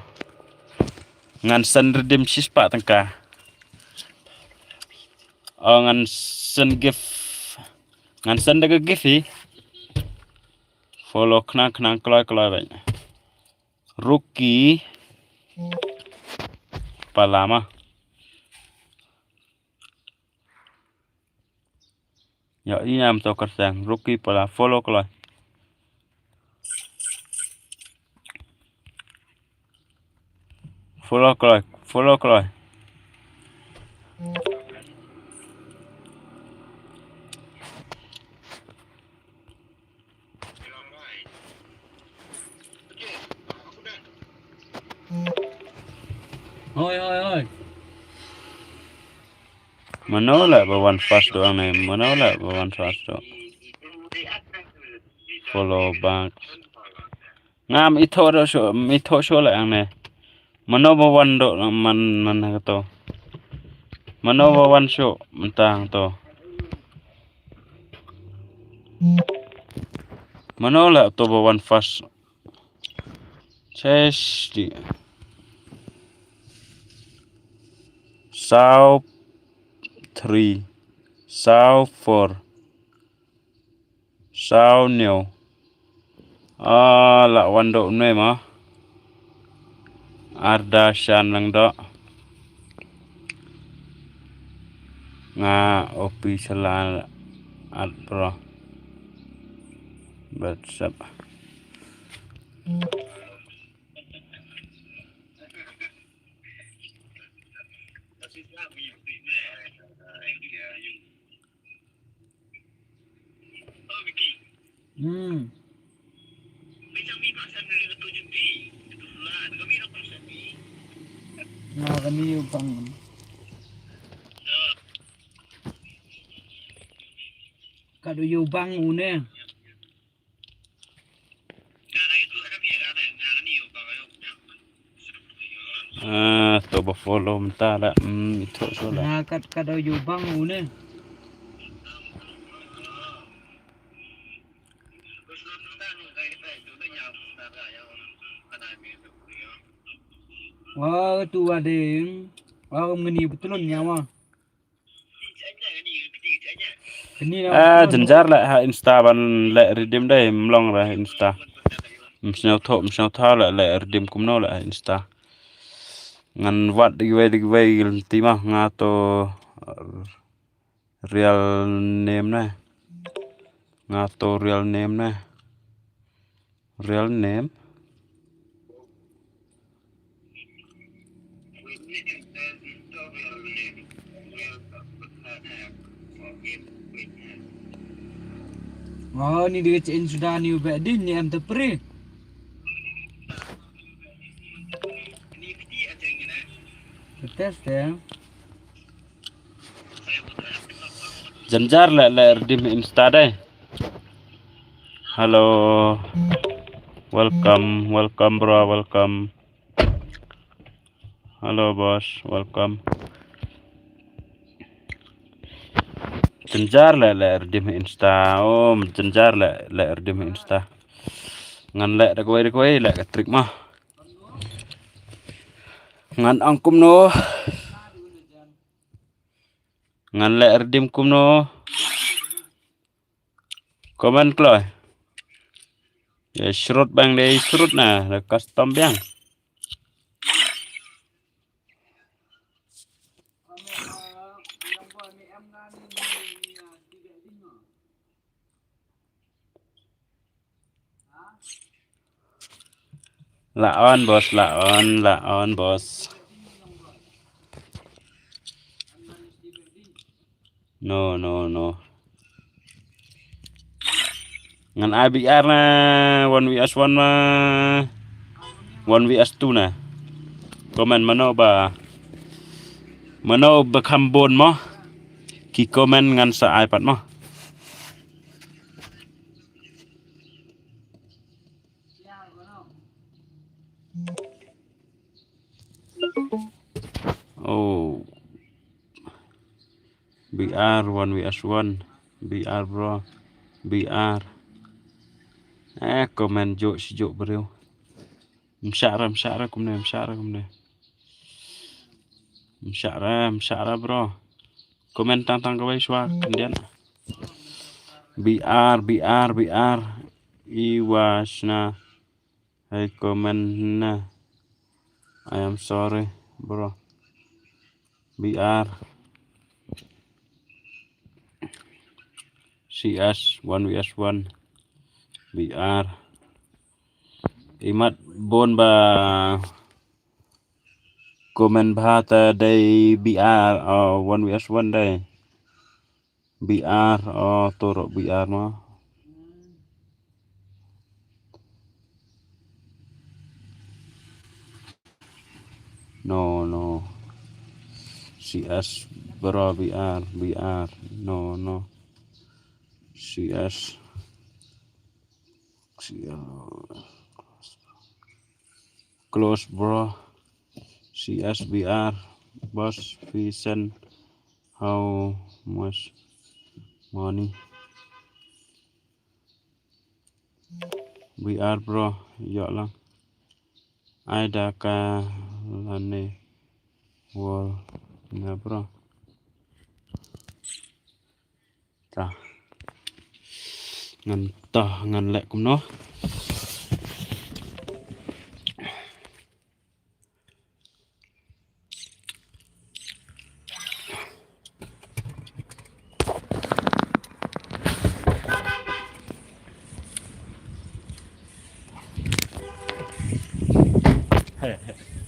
Ngan send redeem shispah tyngka. Oh, ngan send gift. Ngan send da ka gift hi. Follow khnang khnang kloi kloi bad. Rookie Palama. Ïa, i nam to kar sang. Rookie Pala, follow kloi. Follow kloi, follow kloi. Hoi, hoi, hoi. Mano la ba wan first do ang ne, mano la ba wan first do. Follow back. Ngam itho do sho, itho sho la ang ne. Mano ba wan do man man ha to. Mano ba wan sho mentang to. Mano la to ba wan fast. Chesh di. Saw three. Saw four. Saw new. Ah, la wan do ne ma. Arda shan lang do. Nga opi sela at bro. What's up? Hmm. Nga kani u bang. Ka do u bang une. Ah, to ba follow mynta la. Hmm, itho so la. Nga kat ka do u bang une. Wa tu wa ding. Wa ngani betul nyawa. Ah, jynjar la ha Insta ban le redeem dei, mlong la ha Insta. Msneu tho, msneu tha la le redeem kumno la ha Insta. Ngan wat di wei di wei ti ma nga to real name ne. Nga to real name ne. Real name. Oh, ni dia cek sudah ni ubek din ni em tepri. Test ya. Jynjar le le redeem Insta dei. Hello. Welcome, welcome bro, welcome. Hello boss, welcome. Jynjar le le redeem Insta. Oh, jynjar le le redeem Insta. Ngan le da kawei da kawei le ka trick ma. Ngan ang kumno. Ngan le redeem kumno. Comment kloi. Ya shrut bang dei shrut na, da custom biang. La on boss, la on, la on boss. No, no, no. Ngan ai B R na one V S one ma. One V S two na. Comment mano ba. Mano ba kham bun mo. Ki comment ngan sa ai pat mo. Oh. B R one V S one. B R bro. B R. Eh, comment juk si juk bro. Mshara, mshara kumne, mshara kumne. Mshara, mshara bro. Comment tang tang kawei shwa, kemudian. B R, B R, B R. Iwa shna. Hey, comment na. I am sorry, bro. B R. C S, one V S one. B R. Imat bon ba comment bha ta dei B R, oh, one V S one dei. B R, oh, turo B R mo. No, no. C S bro B R, B R. No, no. C S. Close, bro. C S B R, boss, we send how much money? B R, bro, ïoh lang. Ai da ka lane wall na, bro. Ta. Ngan ta, ngan leh kumno.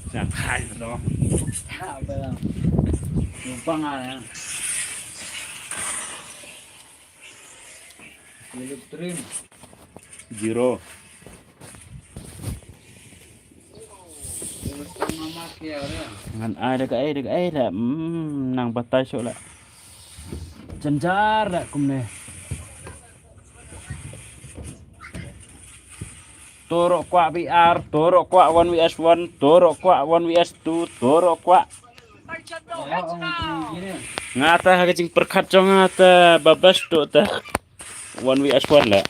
Yang hai no. Ha, ba. Numpang ah, ya. Electric. Zero. Ngan ai da kaei, da kaei da. Hmm, nang batai shuh la. Jynjar la kumne. Turo kwah B R, turo kwah one V S one, turo kwah one V S two, turo kwah. Nga ta ha ka jingpyrkhat jong nga ta ba best tu ta. One V S one la.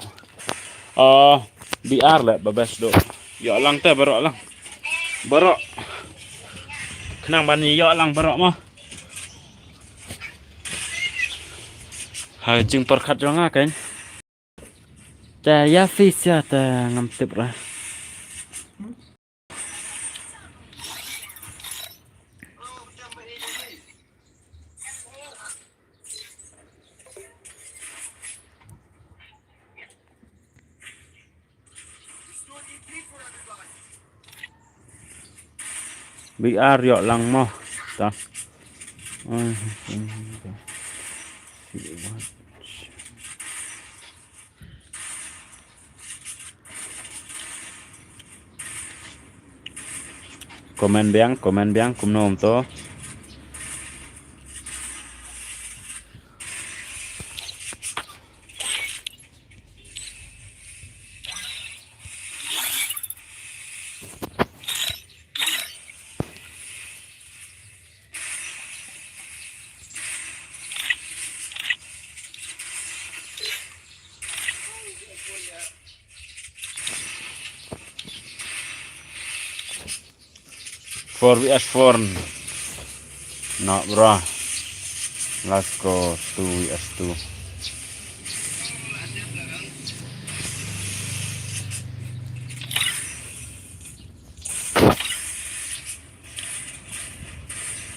Oh, B R la ba best tu. Ïoh lang ta baroh lang. Baroh. Khnang ban ïoh lang baroh mo. Ha ka jingpyrkhat jong nga kan. Ta ïa phi sia ta ngam tip ra. B R ïoh lang mo. Ta. Comment biang, comment biang, kumno um to. Four V S four. No, bro. Let's go two V S two.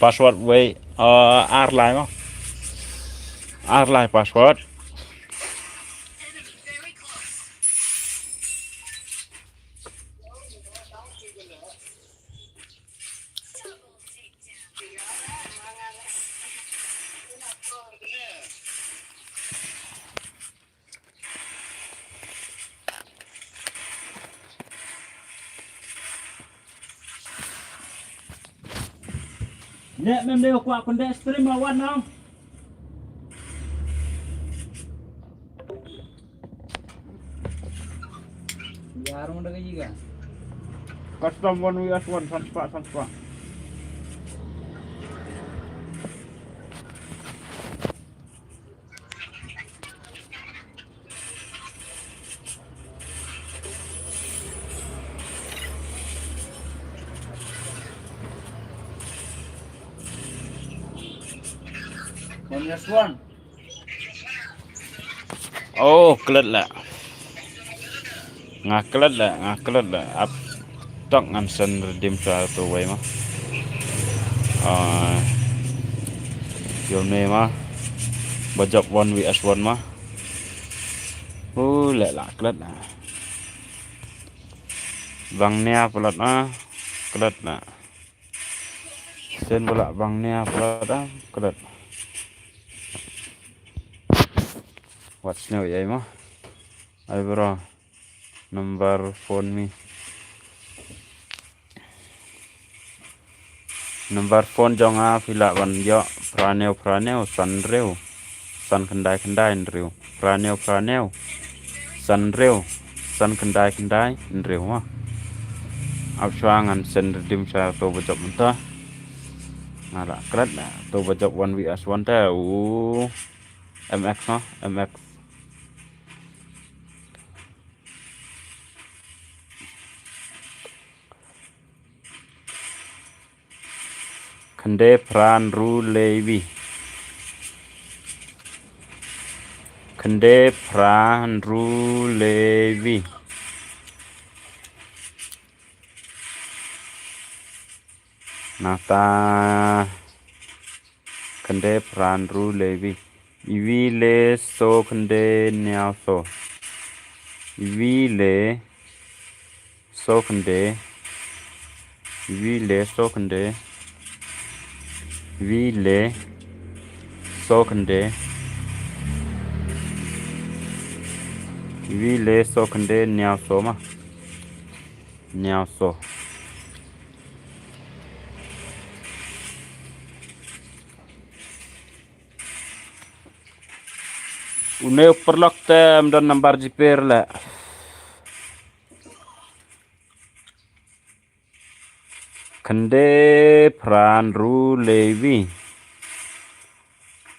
Password wei, uh, ar lai mo. Ar lai password. Ne mem dei kwah pyndep stream la wan nong. Yarung da ka jiga. Custom one V S one, san spah, san spah. One V S one. Oh, klet la. Nga klet la, nga klet la. Ap tok ngan send redeem sa tu wei ma. Ah, yo ne ma. Ba jop one V S one ma. Uh, le la klet la. Bang nia palat ma. Klet la. Sen bala bang nia palat ma. Klet. What's new yai ma. Ai bro. Number phone mi. Number phone jong nga phi lah ban ïoh phra hynñiew phra hynñiew san hynriew san khyndai khyndai hynriew phra hynñiew phra hynñiew san hynriew san khyndai khyndai hynriew mo. Ap shuwa ngan send redeem sha to ba jop mynta. Nga la klet na to ba jop one V S one te u M X mo, M X. Khyndai phra hynriew lai wi. Khyndai phra hynriew lai wi. Nangta khyndai phra hynriew lai wi. Iwi lai so khyndai hynñiew so. Iwi lai so khyndai. Iwi lai so khyndai. Iwi lai so khyndai. Iwi lai so khyndai hynñiew so mo. Hynñiew so. Une u paralok te ym don nambar GPay re leh. Khyndai phra hynriew lai wi.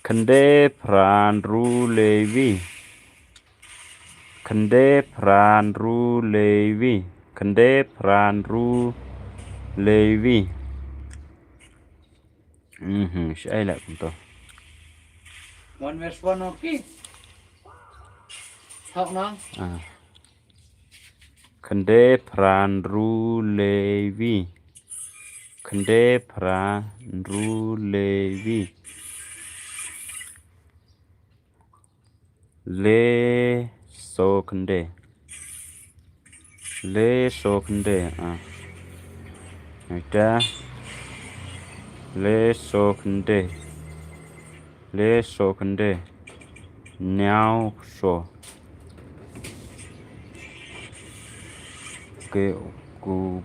Khyndai phra hynriew lai wi. Khyndai phra hynriew lai wi. Khyndai phra hynriew lai wi. Mhm, shi ai leh kumto. One verse one, okay. Hok nang. Ah. Khyndai phra hynriew lai wi. Khyndai phra hynriew lai wi. Lai so khyndai. Lai so khyndai, ah. Ita. Lai so khyndai. Lai so khyndai. Hynñiew so. Okay, ku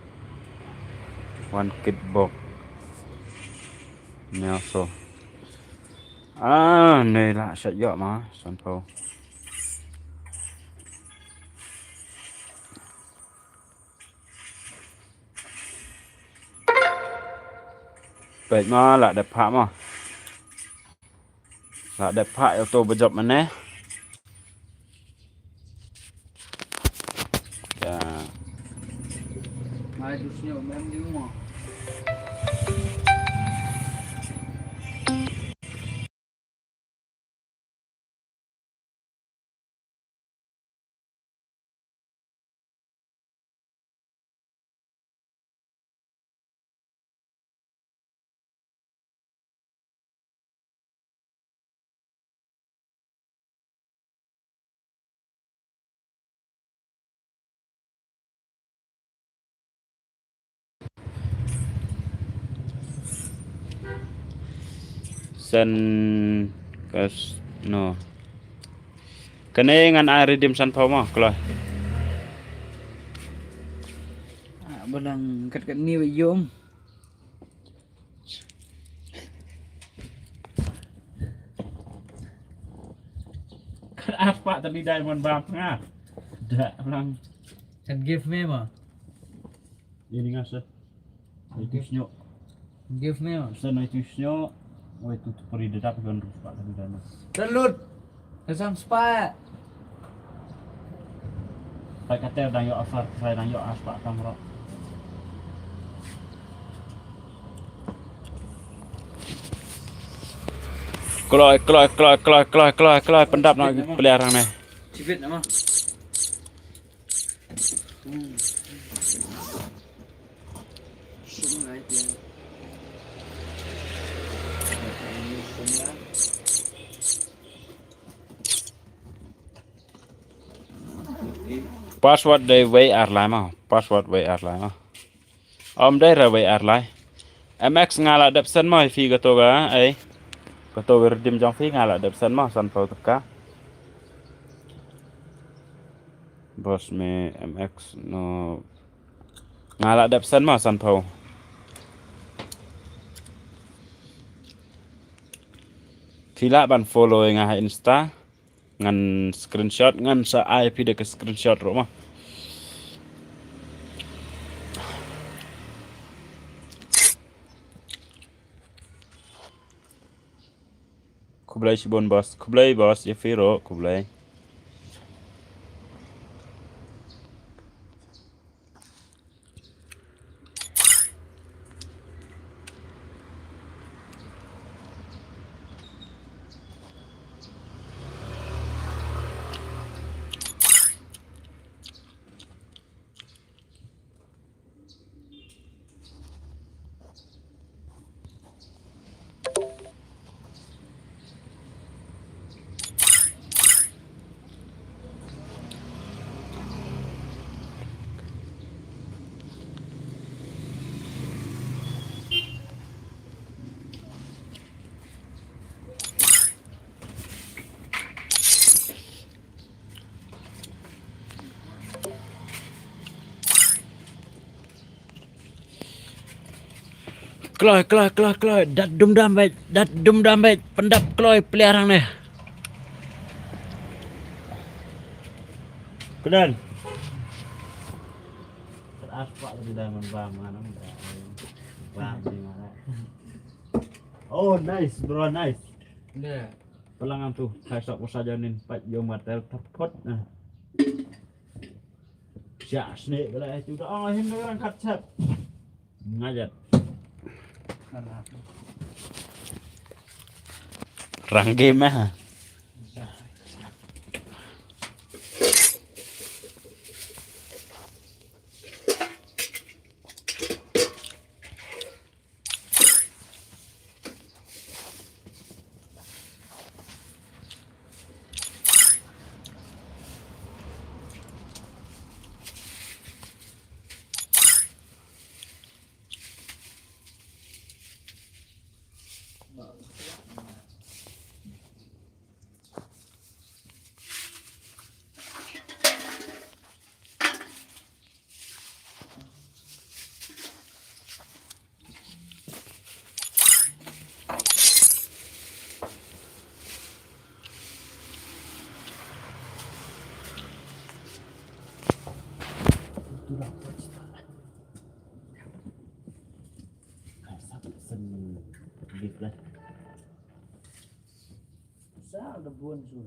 wan kit bok. Hynñiew so. Ah, ne la shat ïoh ma, sanphew. Peit ma, la dep phah ma. La dep phah ïa uto ba jop mynne. Ya. Mai dus nyo mem di mo. Sen kas no. Kane ngan ai redeem sanphew mo, kloi. Ah, balang kat kat ni wa yom. Kat apa tadi diamond bang nga. Dak lang. Kan give me mo. Ini nga set. Itu senyok. Give me mo. Set na itu senyok. Wei tu tu peri dedak kan rupa tadi diamond. Terlut. Kesam spah. Kai kater dang ïoh asar, kai dang ïoh aspa kamera. Kloi, kloi, kloi, kloi, kloi, kloi, kloi, pyndap na player hangne. Cibit nama. Hmm. Sum lai tiang. Sum lai. Password dei wei ar lai mo. Password wei ar lai mo. Ym dei re wei ar lai. M X nga la dep send mo ïa phi kato ka, eh. Kato ka redeem jong phi nga la dep send mo sanphew tyngka. Boss me M X no. Nga la dep send mo sanphew. Phi lah ban follow ïa nga ha Insta. Ngan screenshot, ngan sa ai phi da ka screenshot ruh mo. Khublei shibun boss. Khublei boss, ïa phi ruh khublei. Kloi, kloi, kloi, kloi. Dat dum dam beit, dat dum dam beit. Pyndap kloi player hangne. Kedan. Kat aspa lagi dah man ba man am ba. Ba ni mana. Oh, nice, bro, nice. Nè. Palang am tu, khai sok usa janin pat yo matel tapot. Nah. Siap sini bela itu dah. Oh, hin orang kat sep. Ngajat. Rang game ah. Sa da bun su.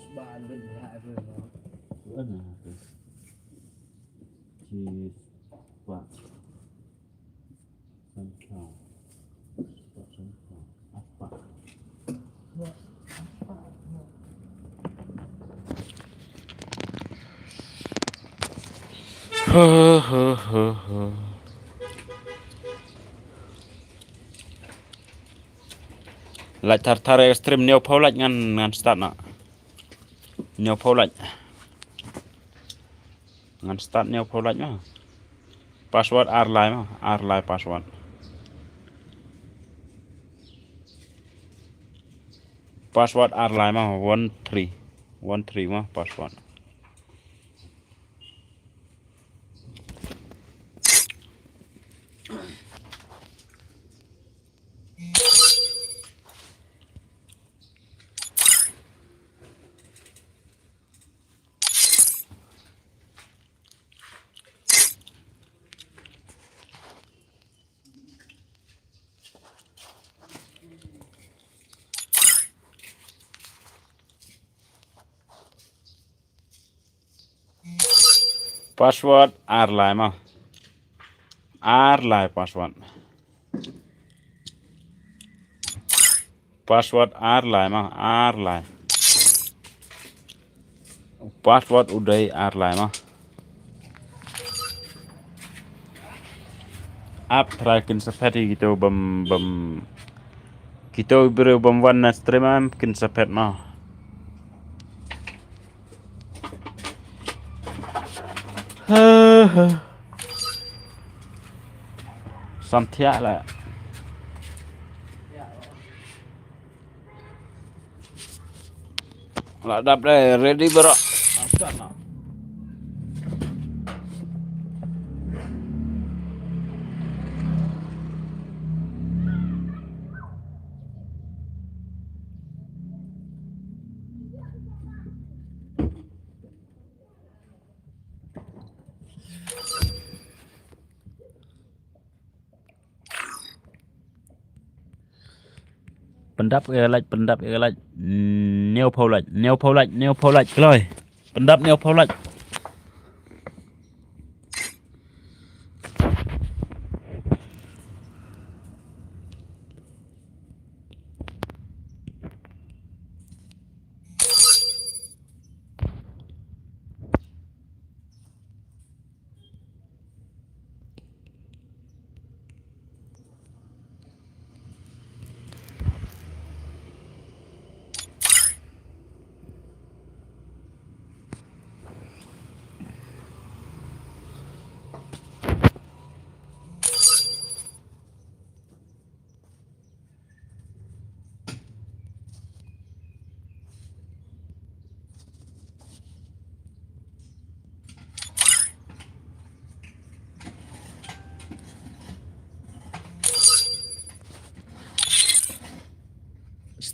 Sba lun ha ru no. Wan ha tu. Cheese pa. Sunflower. Sunflower. Apa? Huh, huh, huh, huh. Lait thar thar extreme, hynñiew phew lait ngan, ngan start noh. Hynñiew phew lait. Ngan start hynñiew phew lait noh. Password ar lai mo, ar lai password. Password ar lai mo, one three. One three mo password. Password ar lai mo. Ar lai password. Password ar lai mo, ar lai. Password u dei ar lai mo. Ap try kin sa phet ïa kito bym, bym, kito briew bym wan na stream am kin sa phet mo. Samthiah la. La dap dei, ready bro. Pyndap ïa ka light, pyndap ïa ka light. Hynñiewphew light, hynñiewphew light, hynñiewphew light kloi. Pyndap hynñiewphew light.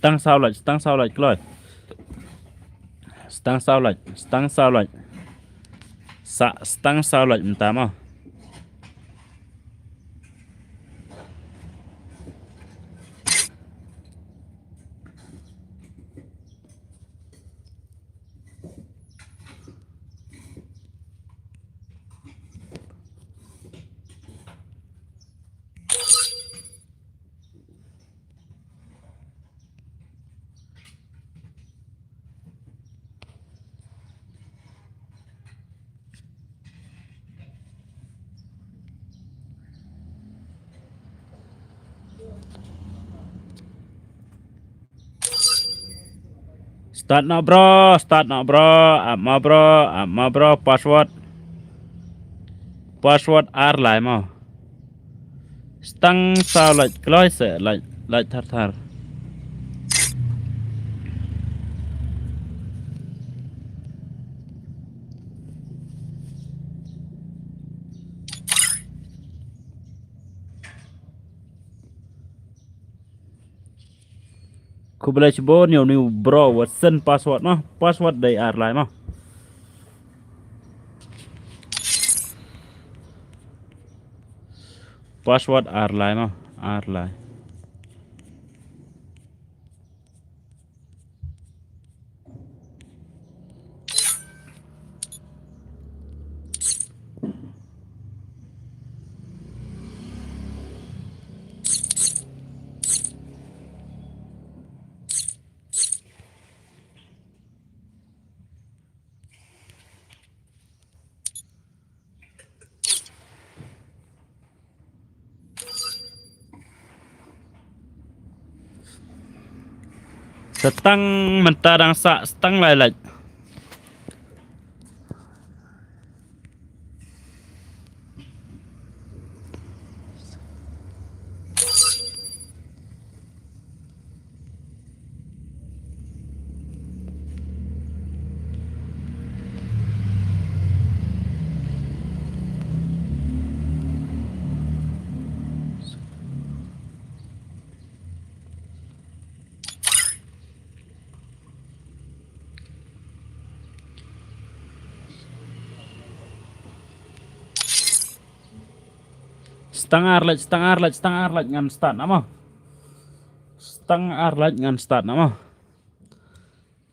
Stang saw light, stang saw light kloi. Stang saw light, stang saw light. Sa stang saw light mynta mo. Start noh bro, start noh bro, ap mo bro, ap mo bro, password. Password ar lai mo. Stang saw light kloi se light, light thar thar. Khublei shibun ïa u new bro, wat send password mo. Password dei ar lai mo. Password ar lai mo. Ar lai. Stang mynta dang sa stang lai lai. Stang ar lait, stang ar lait, stang ar lait ngan start na mo. Stang ar lait ngan start na mo.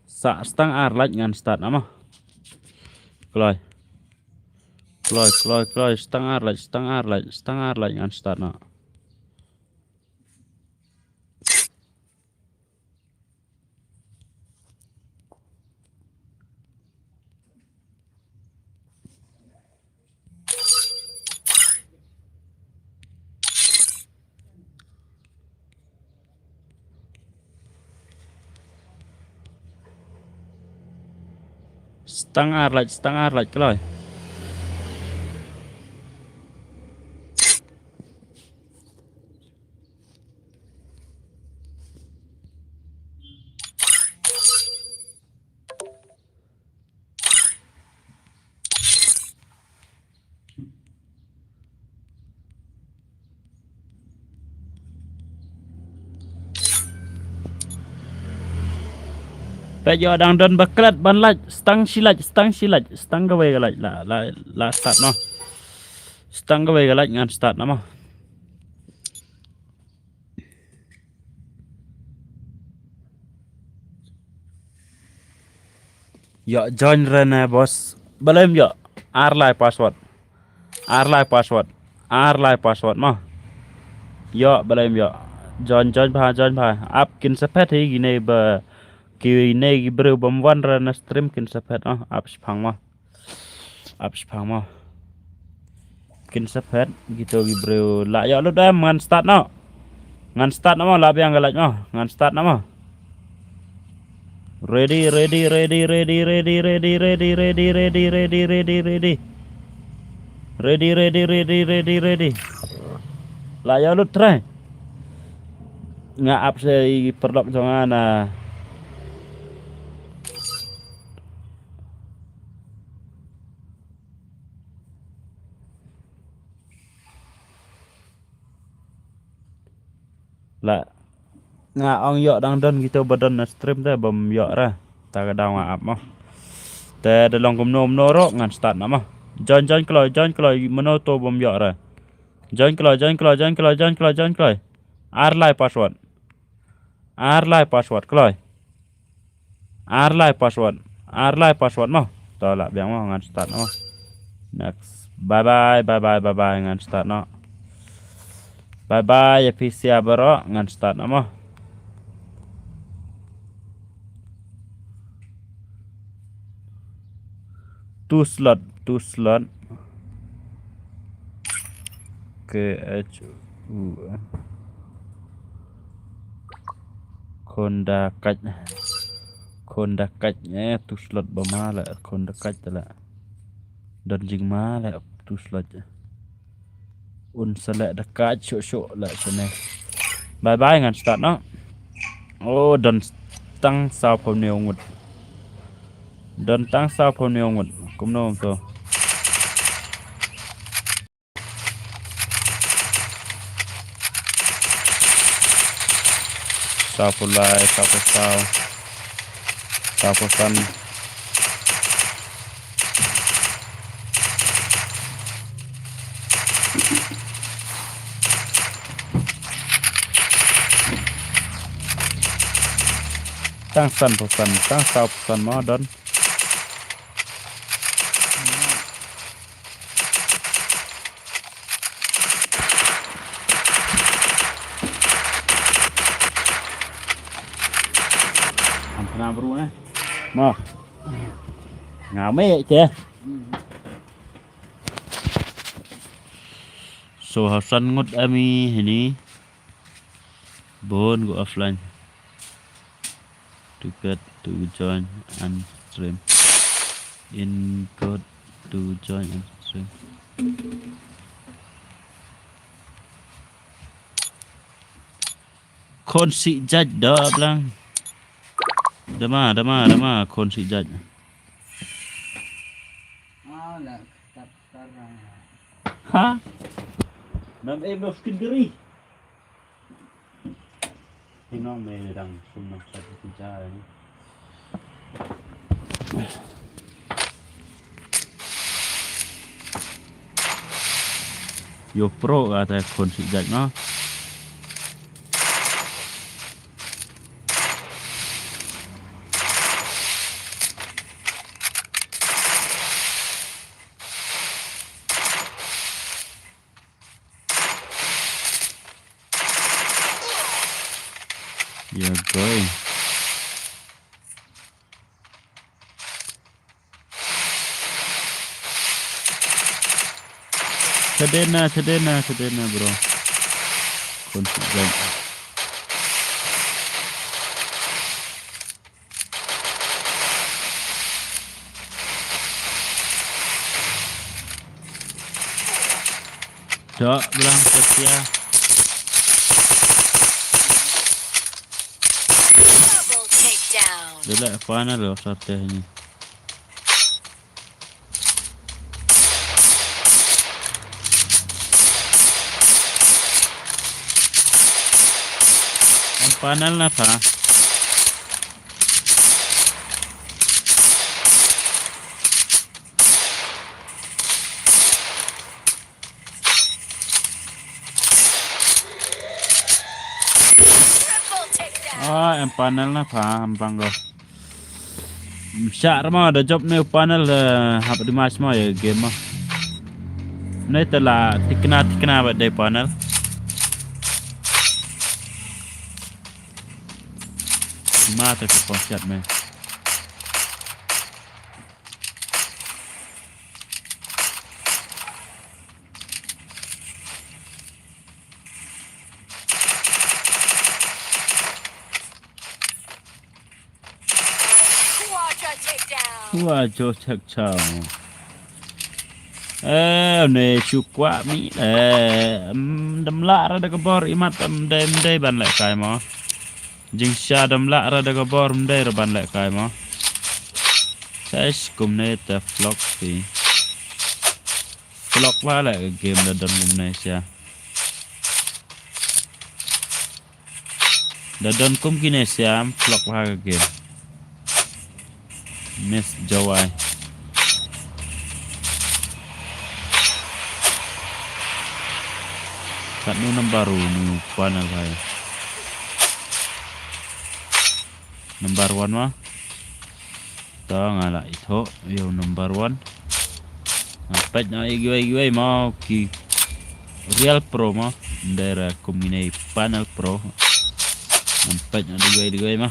Sa stang ar lait ngan start na mo. Kloi. Kloi, kloi, kloi, stang ar lait, stang ar lait, stang ar lait ngan start na. Stang ar lait, stang ar lait kloi. Peit ïoh dang don ba klet ban lait, stang shi lait, stang shi lait, stang kawei ka lait, la, la, la start noh. Stang kawei ka lait ngan start na mo. Ïoh join re ne boss. Balei ym ïoh. Ar lai password. Ar lai password. Ar lai password mo. Ïoh balei ym ïoh. Join, join bha, join bha. Ap kin sa phet hi kine ba, kine ki briew bym wan re na stream kin sa phet mo. Ap shipang mo. Ap shipang mo. Kin sa phet kito ki briew. Lah ïoh lut em, ngan start noh. Ngan start noh mo, lah biang ka light mo. Ngan start noh mo. Ready, ready, ready, ready, ready, ready, ready, ready, ready, ready, ready, ready. Ready, ready, ready, ready, ready. Lah ïoh lut trai. Nga ap sha i paralok jong nga na. Lah. Nga ong ïoh dang don kito ba don na stream te bym ïoh re. Ta ka daw nga ap mo. Te da long kumno kumno ruh ngan start noh mo. Join, join kloi, join kloi, mano to bym ïoh re. Join kloi, join kloi, join kloi, join kloi, join kloi. Ar lai password. Ar lai password kloi. Ar lai password. Ar lai password mo. To lah biang mo, ngan start mo. Next. Bye bye, bye bye, bye bye, ngan start noh. Bye bye ïa phi sia baroh, ngan start noh mo. Two slot, two slot. K H U. Khun da kait. Khun da kait, eh, two slot ba ma la, khun da kait la. Don jingma la, two slot. Un sa leh da kait shuh shuh la shane. Bye bye, ngan start noh. Oh, don tang saw phew hynñiew ngut. Don tang saw phew hynñiew ngut. Kumno to. Saw phew lai, saw phew saw. Saw phew san. Tang san phew san, tang saw phew san mo don. Am kena bru eh. Mo. Nga meh te. So, ha san ngut ami hini. Bun ko offline. To get to join and stream. In code to join and stream. Khun sih jait da blang. Dama, dama, dama, khun sih jait. Ha? Nam em of kinderi. Hinong me dang sum nam sat ku jai. Yo pro ka ta khun sih jait no. Ya, boy. Sedena, sedena, sedena, bro. Confident. Dak belang setia. Double takedown. Dia lah panel lo sate ni. Panel na pa. Ah, em panel na pa, em bang go. Shah rama da jop ne panel, eh, hap di mas ma ya game ma. Ne tela tikna tikna ba dei panel. Ma te ko siat me. Quadra takedown. Wah, jo chak chau. Eh, ne shu kwah mi, eh, mm, dam lah ra da ka bor imat, em, dei, em, dei ban leh kai mo. Jing sha dam lah ra da ka bor, em, dei ra ban leh kai mo. Sai skum ne ta flok ti. Flok wa leh ka game da don kum ne sha. Da don kum kine siam, flok ha ka game. Miss Jawai. Kat nu number unu panel hai. Number one ma. To nga la itho, yo number one. Nga peit na iwei iwei ma ki Real Pro ma. Ndera kumine panel Pro. Nga peit na iwei iwei ma.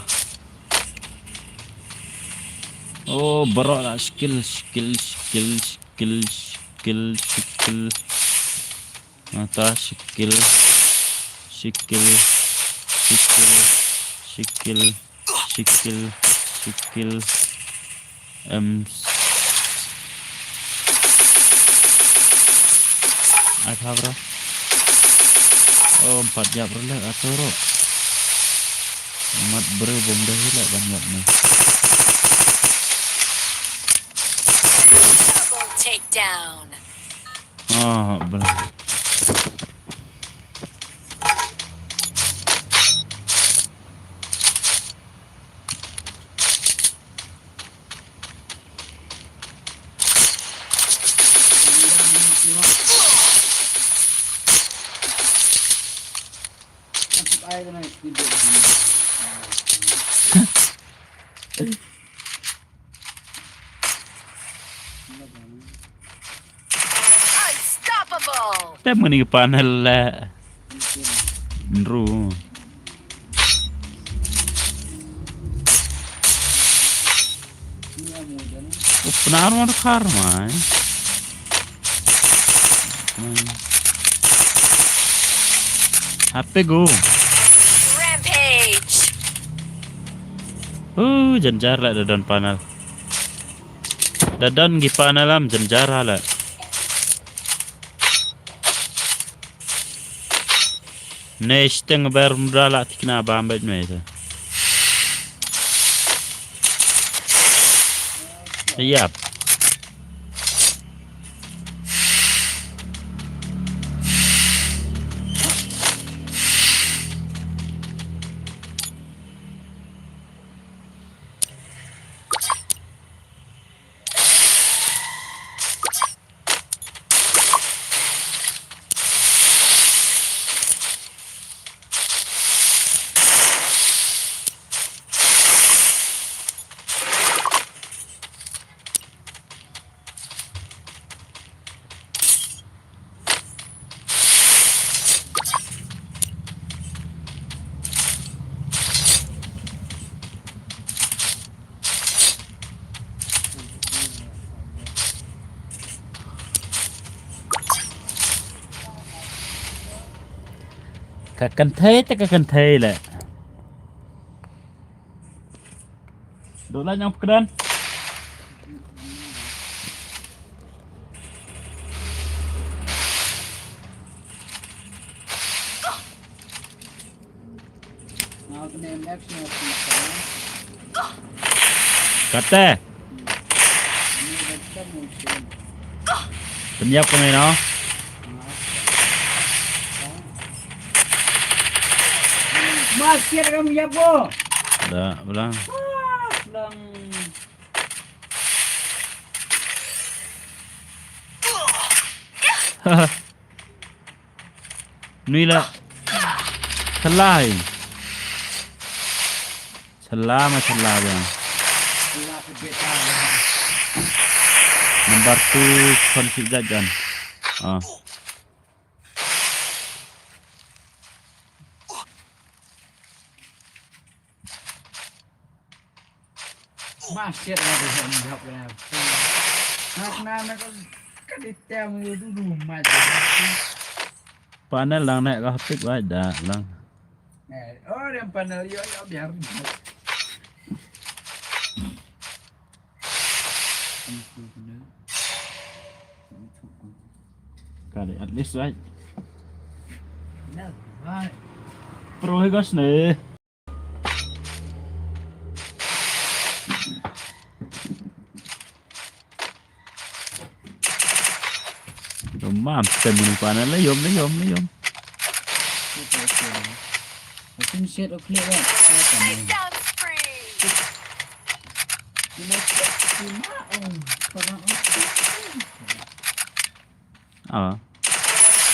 Oh, bro la skill, skill, skill, skill, skill, skill. Mata shikil, shikil, shikil, shikil, shikil, shikil. Em. Ai pha bro. Oh, empat jap rele atur ro. Mat bro bom dah hilak ban jap ni. Double takedown. Ah, bro. Unstoppable. Te muni panel le. Nru. Upnar mar kar mai. Hape go. Rampage. Uh, janjar lah da don panel. Da don gi panel am janjar lah. Nesh teng ber mudala tikna bambet me te. Yap. Ka kynthei te ka kynthei le. Dok la nyang pkdan. Kate. Pynïap ka ngai no. Mas kiat kam ïap ko. Da, blang. Ah, blang. Nui la. Thelai. Sela ma sela ba. Partu kon si jajan. Ah. Masih ada yang jawab ya. Nak nana kan kan ditem itu dulu maju. Panel lang naik ka hapik wai da lang. Eh, oh, yang panel yo yo biar. Kali at least right. Nah, right. Pro he gas ne. Mam, tem mun pa na le yom le yom le yom. Machine set of clear. Takedown spree. Ah.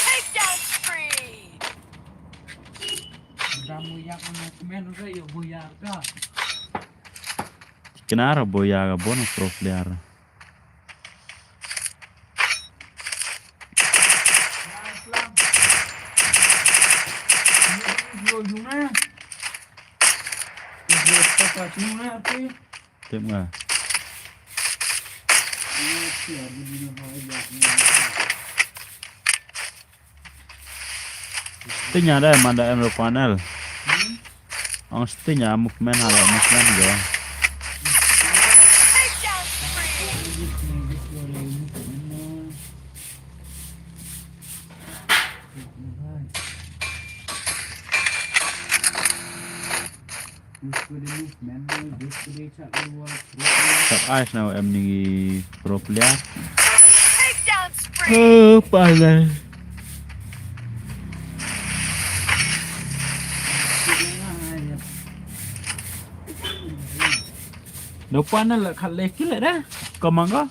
Takedown spree. Dah muyak mana kemen udah ya buyar ka. Kenara buyar ka bon pro player. Tip nga. Tinya da man da em panel. Ang stinya movement hala movement jo. Sab ai sna em ni pro player. Takedown spree. Oh, pala. Depan na la khat le kile da. Komang ko.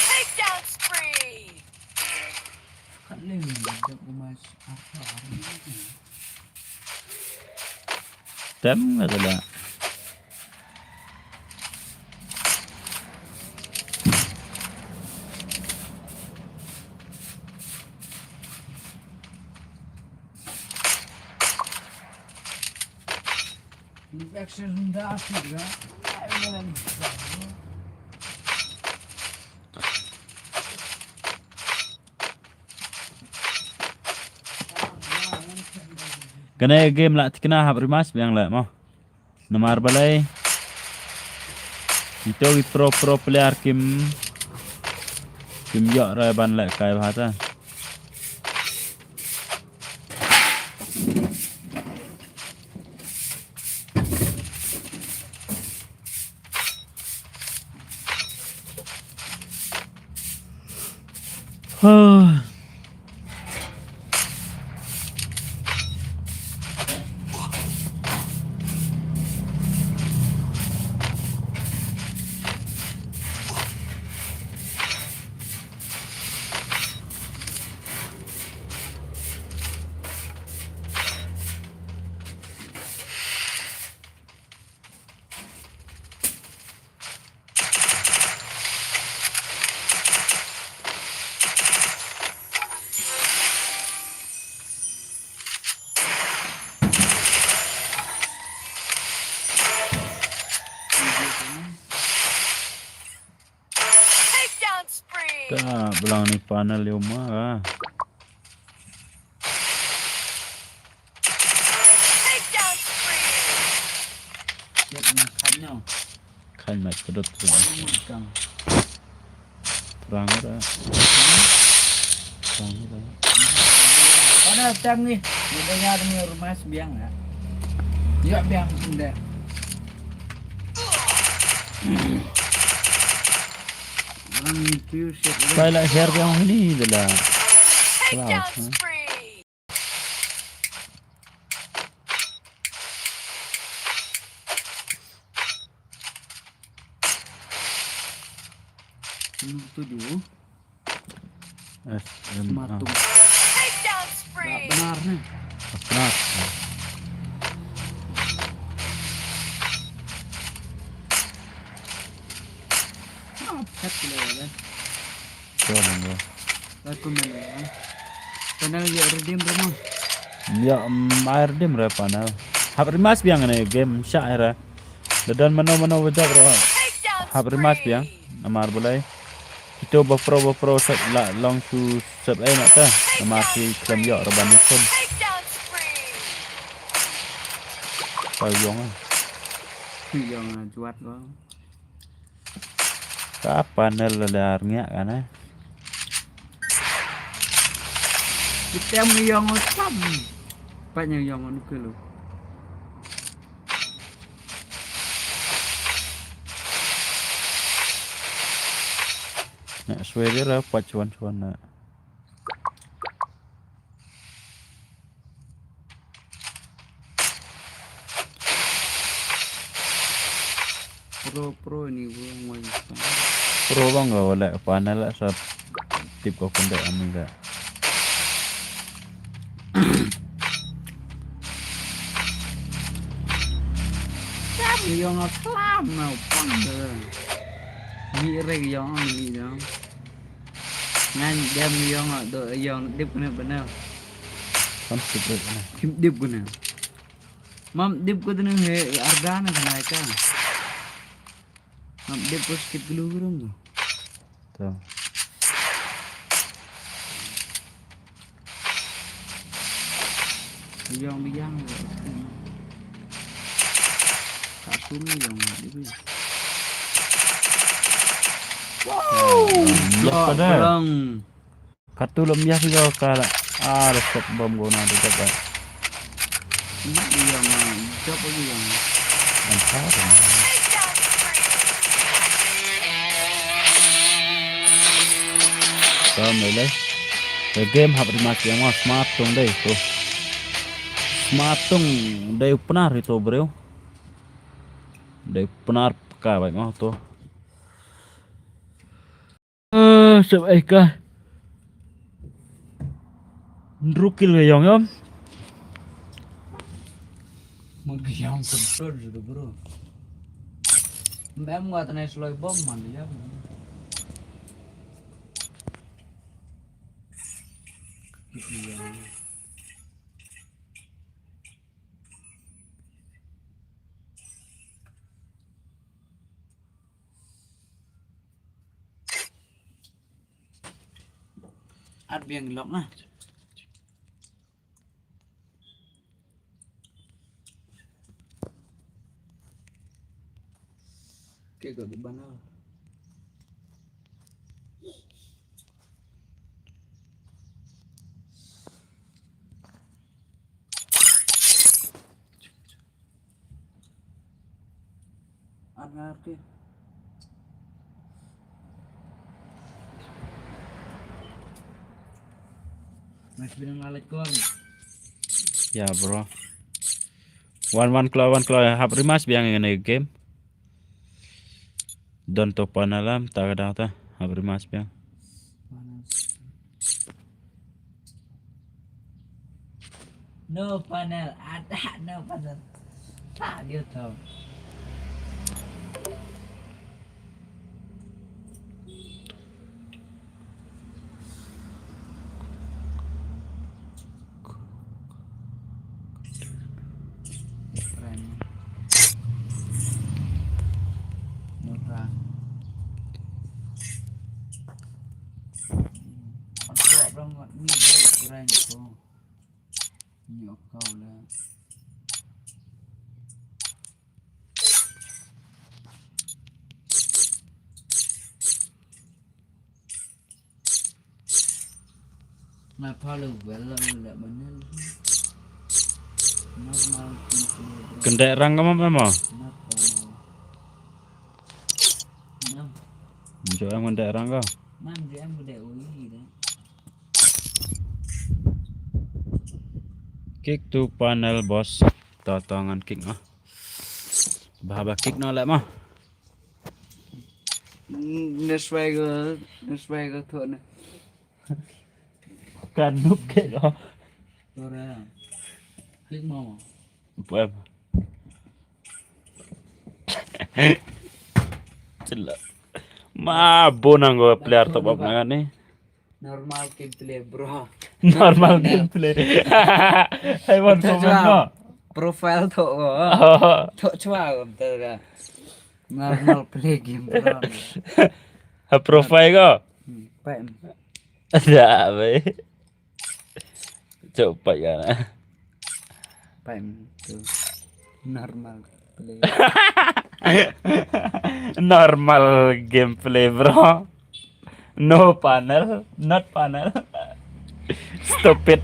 Takedown spree. Tem nga tu dah. Kane game la tikna hap rimas biang le mo. Namar balei. Ito ki pro pro player kim kim yok rai ban le kai bahata. Takedown spree. Ta belang ni panel yo ma. Takedown spree. Khan mai kedot tu. Terang dah. Terang dah. Mana tem ni? Ni banyak ni rumah sebiang ya. Ya biang sendek. Orang itu siap. Saya lah share yang ini je lah. Takedown spree. Tujuh. S M A. Matung. Takedown spree. Benar ni. Benar. Kat kilo ya. Tuh, nunggu. Aku mana ya? Panel ya redeem rumah. Ya, mm, ai redeem re panel. Hap rematch biang ne game sha era. Dadan mano mano wajak ro. Hap rematch biang. Namar bulai. Kito ba pro ba pro sep la long shu sep ai mata. Namar ki klem yo raban ni pun. Tau yong ah. Yong ah juat lo. Ka panel la dar ngiak kan eh. Kita meyong sam. Pat nyang yong anu ke lu. Nak suai dia lah pat cuan-cuan nak. Pro, pro ni bro, ngoi. Pro bang ga wala panel la sa tip ko kende ani ga. Sam yong a klam na pang de. Ni re yong ni yong. Ngan jam yong a do yong dip kena benar. Kan sikit na. Kim dip kena. Mam dip ko dene he arda na kena ka. Mam dip ko sikit gelu gelu ko. Tuh. Biang biang. Tak sum biang dip. Wow. Blok pada. Katu lom yah phi ka la. Ah, respect bom go na respect ba. Mat di yang jop lagi yang. Antara. Tam lele. The game hap rematch yang mas matung dei tu. Matung dei upnar itu bro. Dei upnar peka baik mah tu. Eh, sep ai ka. Ndru kil ga yong yom. Mag yong control ju bro. Mem ga tane sloi bom man ya. At biang lok na. Ke ko di bana. Anarki. Mas bilang alaikum. Ya bro. One one claw one claw hap rematch biang ïa kane game. Don to panel lam ta ka dang ta hap rematch biang. No panel, ada no panel. Tak dia tahu. Keren. Murah. Aku belum ni keren tu. Ni kau lah. Kendek rang ka mam emo. Njo em kendek rang ka. Kick to panel boss. To to ngan kick noh. Bah bah kick noh leh mo. Ne swagger, ne swagger thon ne. Kan nuk kick oh. Tora. Kick mo. Buat apa? Celak. Ma bun nang ko player top up na ni. Normal gameplay, bro. Normal gameplay. Hai wan comment mo. Profile to ko. To chwa ko betul ka. Normal play game, bro. Ha profile ko. Pai. Ada be. Chok pai ka na. Pai tu. Normal play. Normal gameplay, bro. No panel, not panel. Stupid.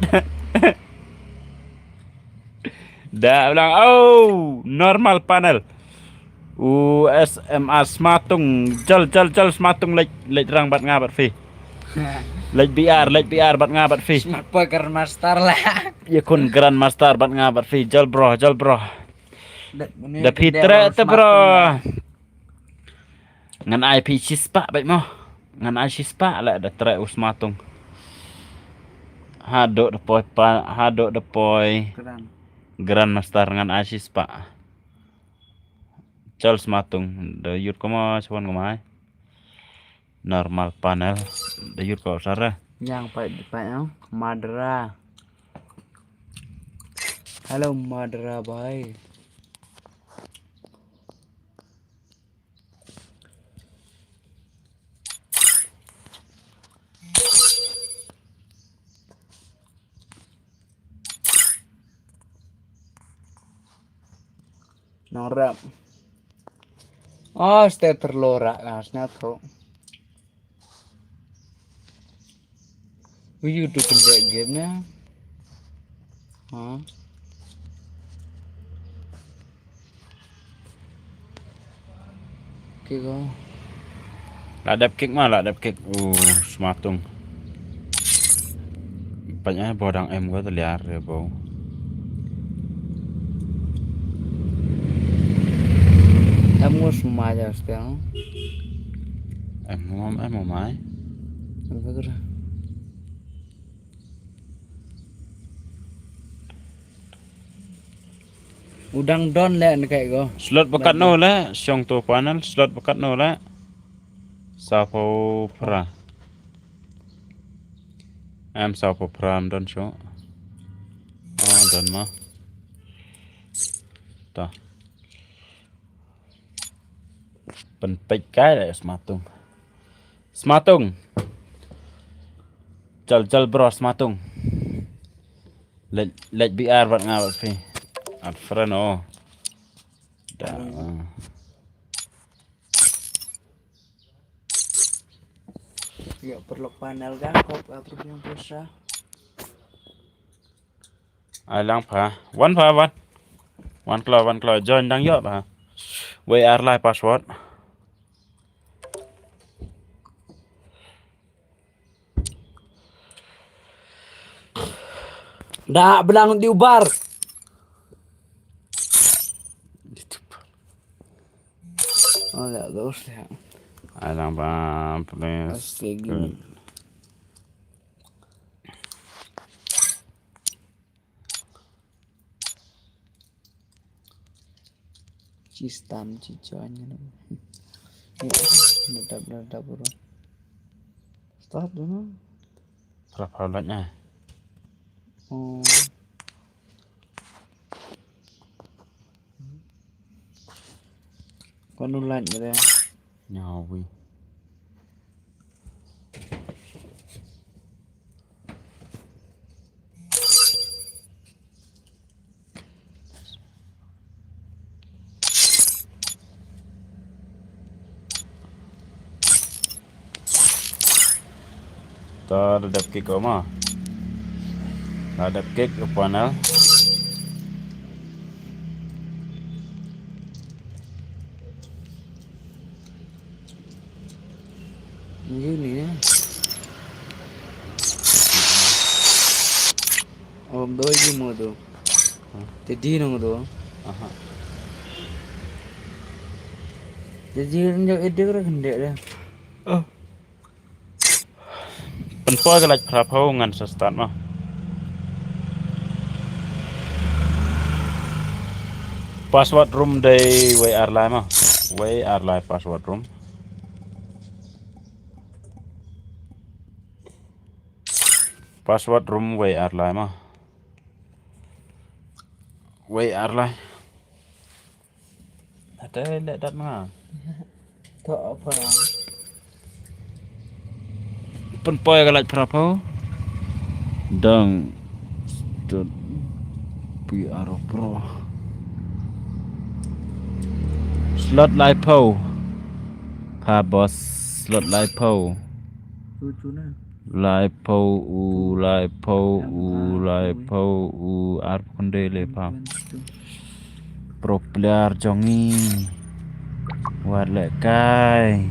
Da ulang, oh, normal panel. U S M A Smatung, jal jal jal Smatung lek lek rang bat nga bat fi. Lek B R, lek B R bat nga bat fi. Smat pa Grandmaster lah. Ya kun Grandmaster bat nga bat fi, jal bro, jal bro. Da phi treh te bro. Ngan ai phi shispah bad mo. Ngan ai shispah la da treh u Smatung. Haduh da poi pa, haduh da poi. Grandmaster ngan ai shispah. Charles Matung da yut ko ma, chwan ko mai. Normal panel da yut ko sara. Yang pai pai no Madra. Hello Madra bhai. Nang rap. Oh, stay perlu rak lah, snap tu. Will you do that game nya? Huh? Kick off. La dep kick ma, la dep kick. Uh, Smatung. Panya bo dang em ko teliar ya bo. Em ko semua aja sekarang. Em mo, em mo mai. Em ko kira. U dang don leh ne kai go. Slot ba katno leh, shong to panel, slot ba katno leh. Saw phew phra. Em saw phew phra em don shuh. Oh, don ma. Ta. Pynpeit kai leh Smatung. Smatung. Jal jal bro Smatung. Leh leh B R bad nga bad phi. At friend oh. Da. Ya perlu panel kan kop apa yang bisa. Ai lang pha. Wan pha wan. Wan klo wan klo join dang ïoh pha. Wei ar lai password. Da blang di ubar. Oh ya, terus ya. Ai lang pha, please. Oke, gini. Chi stam chi join ni. Ya, nadap nadap bro. Start dulu. Berapa lagi? Oh. Kau nulat gitu ya. Nyawi. Ta da dep kick ko ma. Ta dep kick ko panel. Ini ya. Om doi ji mo do. Te di nong do. Aha. Te di nong ede kra kende de. Oh. Pynpoi ka lait phra phew ngan sa start ma. Password room dei wei ar lai ma. Wei ar lai password room. Password room wei ar lai ma. Wei ar lai. Hata le dat ma. To apa? Pynpoi ka lait phra phew. Dang. Stud. P R Pro. Slot lai phew. Pha boss, slot lai phew. Chu chu na. Lai phew u, lai phew u, lai phew u, ar phew khyndai le pha. Pro player jong ngi. Wat leh kai.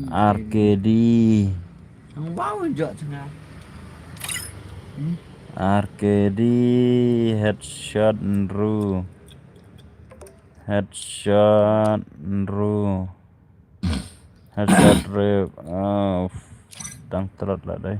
Ar K D. Ang wow jot nga. Ar K D headshot nru. Headshot nru. Headshot rip. Oh, dang tlot la dei.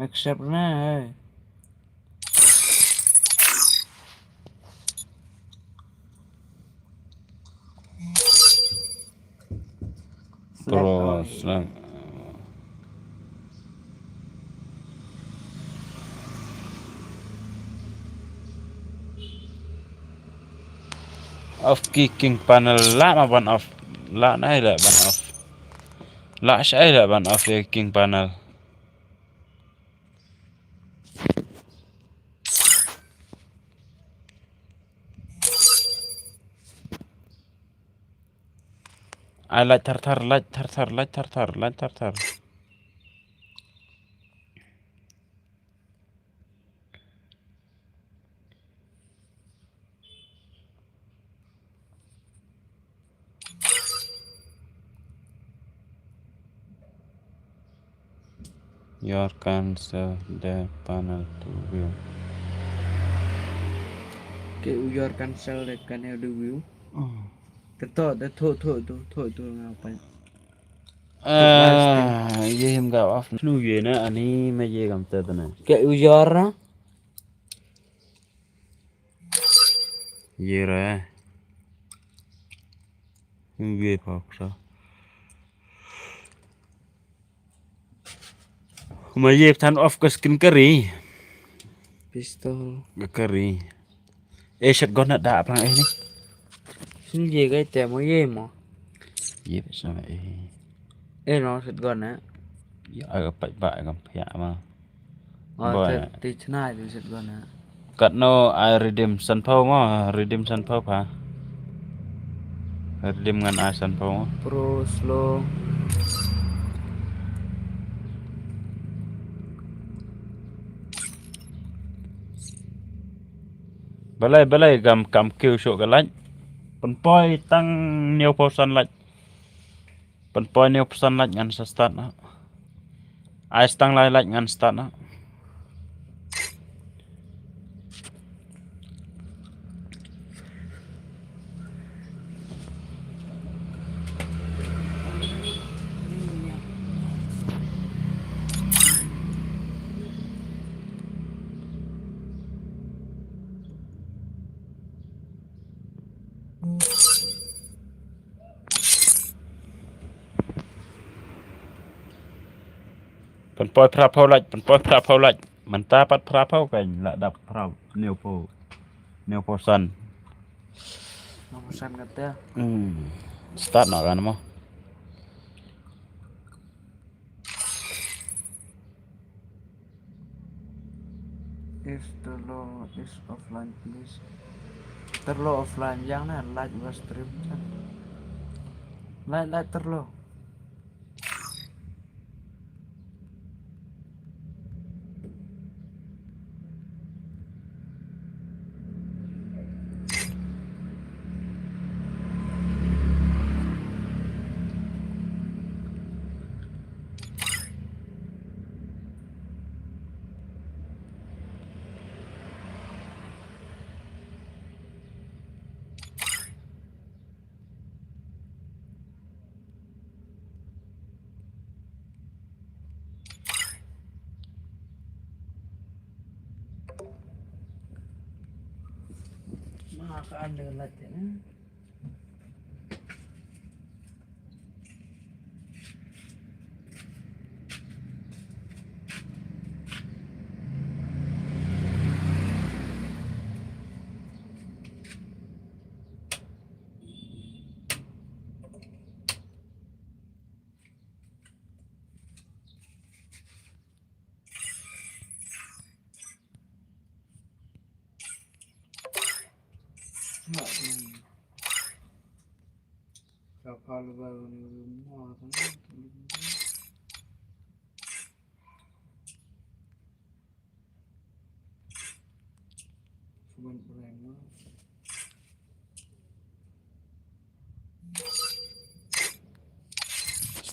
Accept na, eh. Select all. Terus lang. Off kicking panel lah ma ban off. Lah nai lah ban off. Lah shai lah ban off kicking panel. Ai, lait thar thar, lait thar thar, lait thar thar, lait thar thar. Your cancel the panel to view. Ke u your cancel the panel to view. Oh. Te to, te to, to, to, to, to, nga pa. Ah, ye him ga off. Nu ye na ani ma ye gam te na. Ke u your na? Ye re. Him ye pa sa. Ma ye than off ka skin kari. Pistol. Ka kari. Eh, shotgun na da plang eh ni. Sin ye kai te mo ye mo. Ye sa eh. Eh no, shotgun na. Ya aga pai ba aga pia ma. Oh, ba te, ya. Te chna te shotgun na. Katno ai redeem sanphew mo, redeem sanphew pha. Redeem ngan ai sanphew mo. Pro slow. Balai, balai gam kam kiew shuh ka lait. Pynpoi tang hynñiewphew san lait. Pynpoi hynñiewphew san lait ngan sa start na. Ai stang lai lait ngan start na. Pynpoi phraphew lait, pynpoi phraphew lait. Mynta pat phraphew kan la dap phra hynñiewphew. Hynñiewphew san. Hynñiewphew san kata. Hmm. Start noh kan mo. If the law is offline, please. Terlo offline yang na live stream kan. Live, live terlo. Nga ka an de lait ne.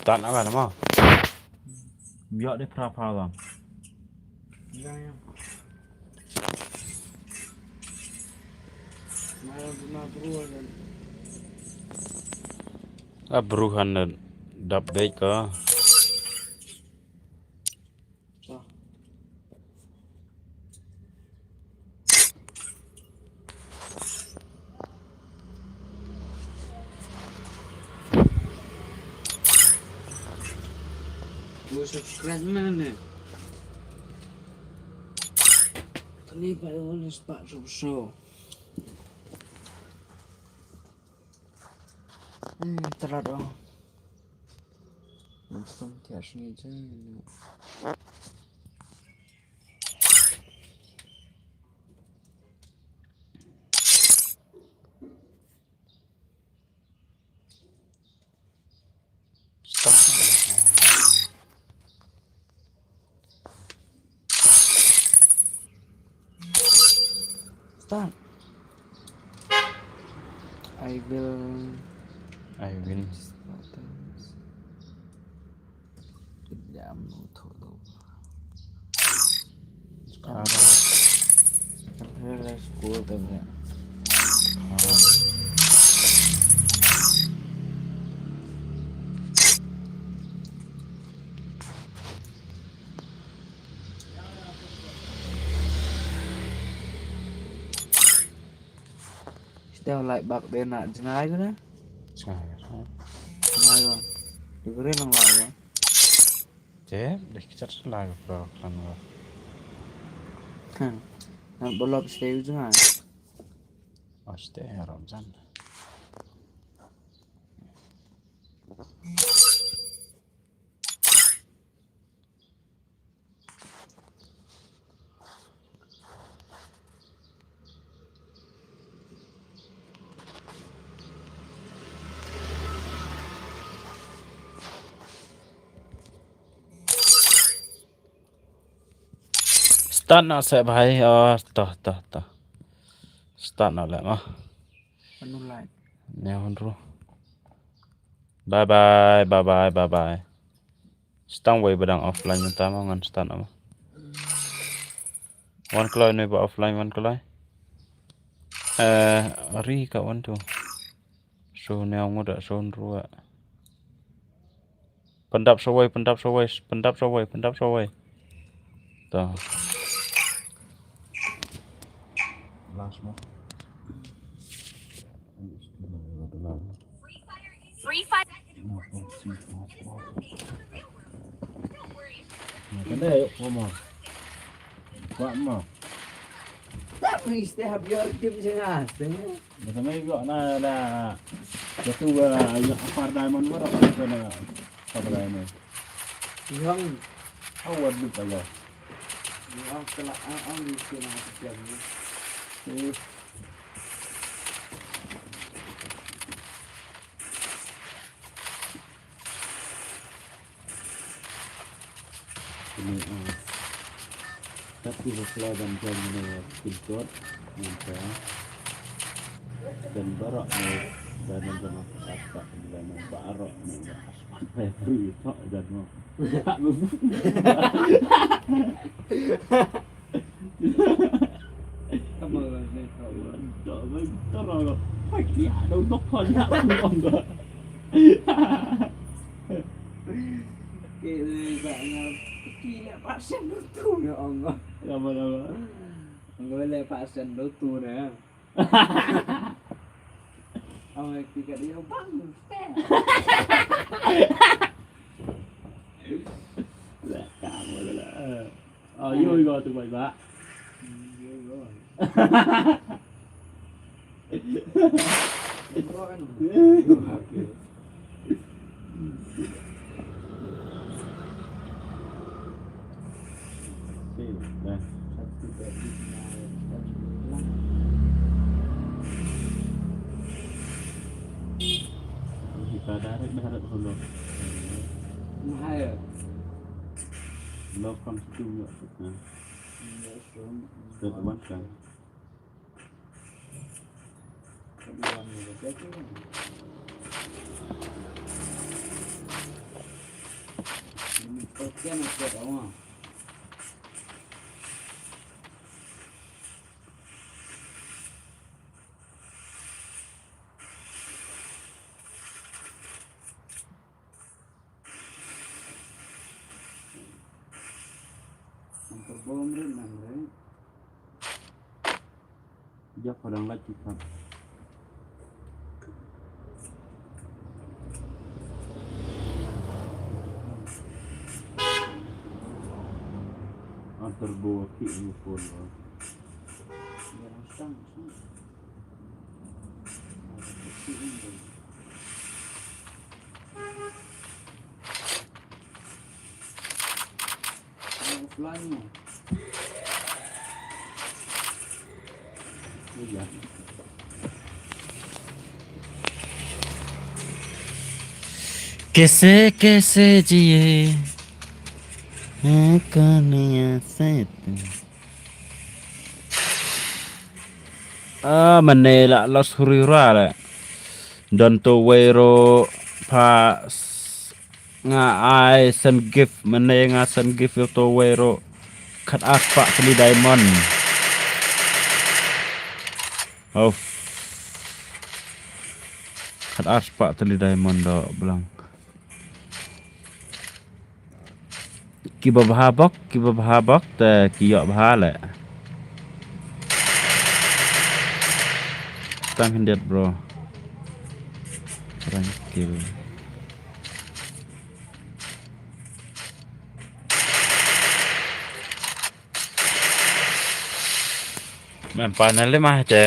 Start na kan mo. Biak de pra pra kan. A bru han dap bek ka. Subscribe mana ni? Kani pa on spot show show. Hmm, telat oh. Langsung tiap sini je. Start. I will. I will. Jam nu thodo. Let's go. Stay like back there na jngai ko na. Jngai ko. Jngai ko. Degree lang lai ko. Te, deh kitat lai ko pro kan ko. Hmm. Nan bolop stay jngai. Oh, stay haram jan. Start na se bhai, oh, toh, toh, toh. Start na le ma. Anu lai. Ne hon ru. Bye bye, bye bye, bye bye. Stang wei ba dang offline mynta ma ngan start na ma. Wan kloi ne ba offline wan kloi. Eh, ri ka wan tu. So ne ngu da so ru. Pyndap sawei, pyndap sawei, pyndap sawei, pyndap sawei. To. Last mo. Free Fire. Kena yuk mo. Kuat mo. Tak mesti habis game jangan asing. Bata mai go na la. Jatu ba ya afar diamond ba ra ko na afar diamond. Yang awad lu pa ya. Yang kala ang ang ni sina siya ni. Eh. Ini, ah, tapi ba khlaiñ ban join ïa kane ka pin code mynta. Dan baroh ne, dan, dan, dan, baroh ne, ba free tok dan mo. Ang ki ka dia bang. Oh, yo, yo, tu bai ba. Kita direct dah harap hulur. Mahal. Lo kam situ juga. Nah. Iya, Stone. Stone one kan. Ang pagbawa mo rin lang, right? Diyak ko lang lagi ka. Ang turbo, ki ang phone, oh. Yan ang stang, stang. कैसे कैसे जिए हैं कन्हैया से तू। Ah, mane la los huri hura le. Don to wei ro pa s-, nga ai send gift, mane nga send gift to wei ro. Khat ar spah tylli diamond. Of. Khat ar spah tylli diamond do blang. Kiba bha bok, kiba bha bok, te ki ïoh bha le. Tang khyndiat, bro. Tranquil. Mem panel le mah te.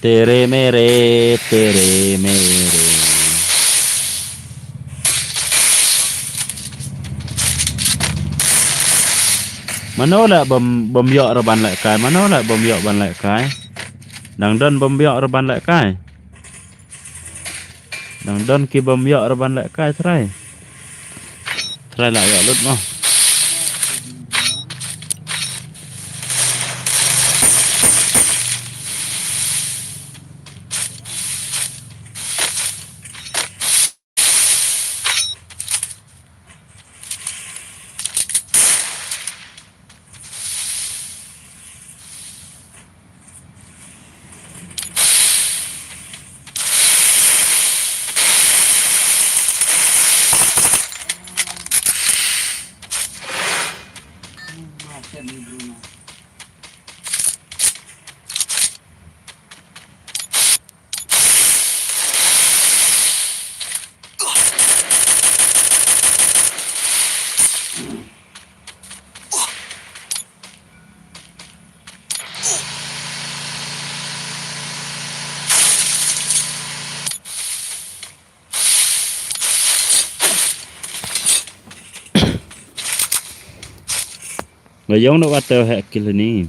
Tere mere, tere mere. Mano la bym, bym ïoh ruh ban lehkai, mano la bym ïoh ban lehkai. Dang don bym ïoh ruh ban lehkai. Dang don ki bym ïoh ruh ban lehkai, trai. Trai la ïoh lut mo. Nga ïong noh wat te heh kill ni.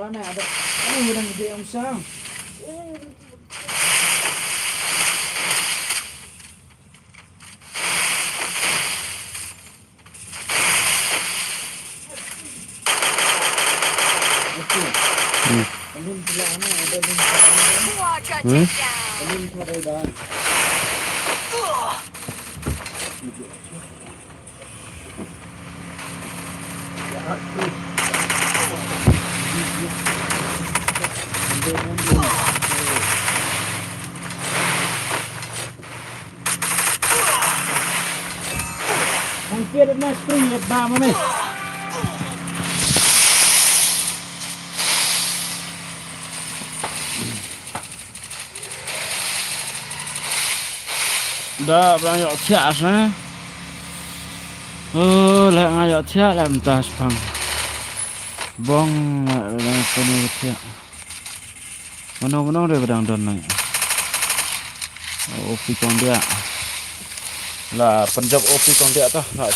Hmm. Hmm? Da ba dang ïoh thiah sha. Oh, leh nga ïoh thiah leh mynta shipang. Bong leh leh kane thiah. Mano mano re ba dang don lang. O P kong dia. La pynjop O P kong dia ta la.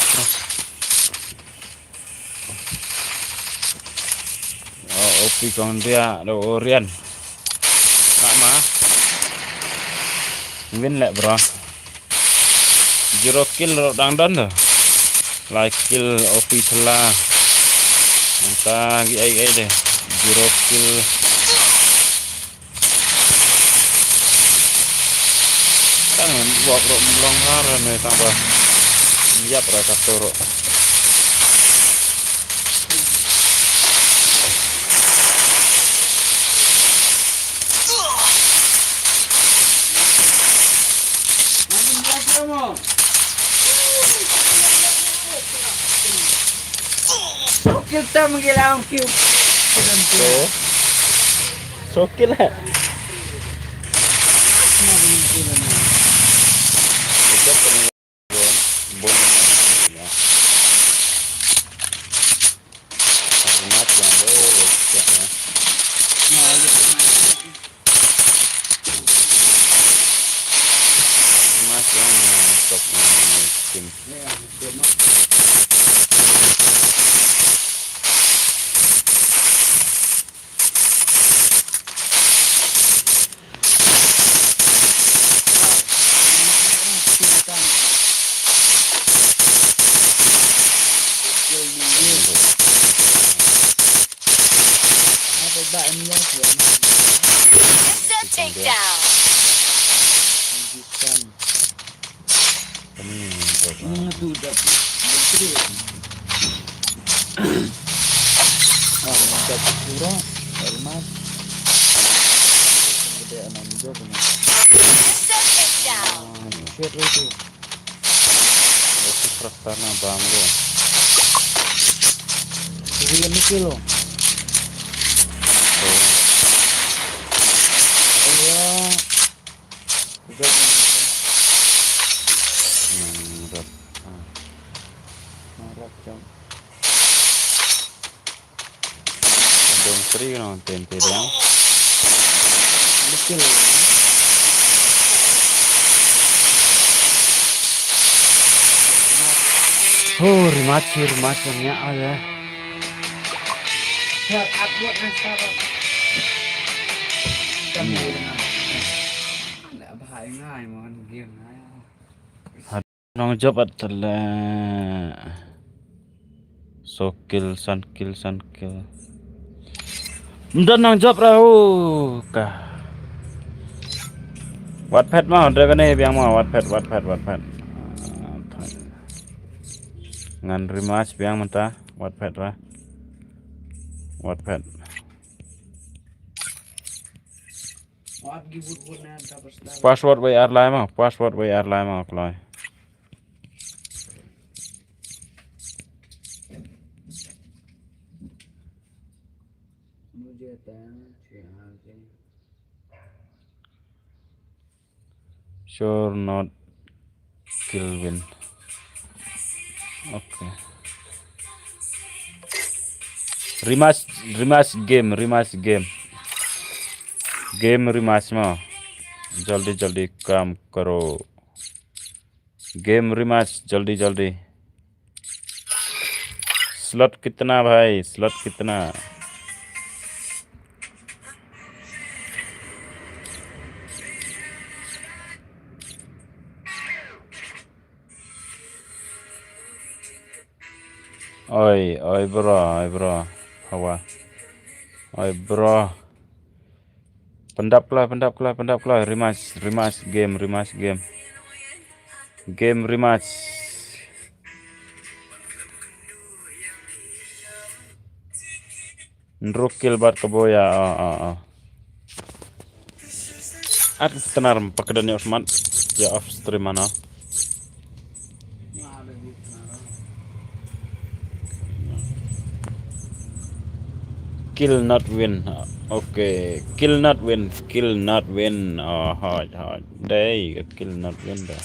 O P kong dia do Orian. Nama? Win leh bro. Zero kill ruh dang don tu. Lai kill O P sela. Nangta gi ai ai deh. Zero kill. Tang bok ruh mlong har ne tang ba. Yap ra kato ruh. Sokil tam gila ang kiu. So, sokil ha. Instant takedown. Instant takedown. Dong tri no ten te dong. Oh, rematch, rematch nya aja. Nang jop at tele. So kill, san kill, san kill. Mdan nang jop ra u ka. Wat phet ma, dra kane biang ma, wat phet, wat phet, wat phet. Ngan rematch biang mynta, wat phet ra. Wat phet. Password bai ar lai ma, password bai ar lai ma kloi. Sure not Kelvin. Okay. Rematch, rematch game, rematch game. Game rematch ma. Jaldi jaldi kam karo. Game rematch jaldi jaldi. Slot kitna bhai? Slot kitna? Oi, oi bro, oi bro. Hawa. Oi bro. Pyndap khlai, pyndap khlai, pyndap khlai. Rematch, rematch game, rematch game. Game rematch. Hynriew kill bad ka Boya. Ah, ah, ah. At tenar pakdan ya Osman. Ya off stream mana. Kill not win. Okay. Kill not win. Kill not win. Oh, hot, hot. Dei, kill not win dah.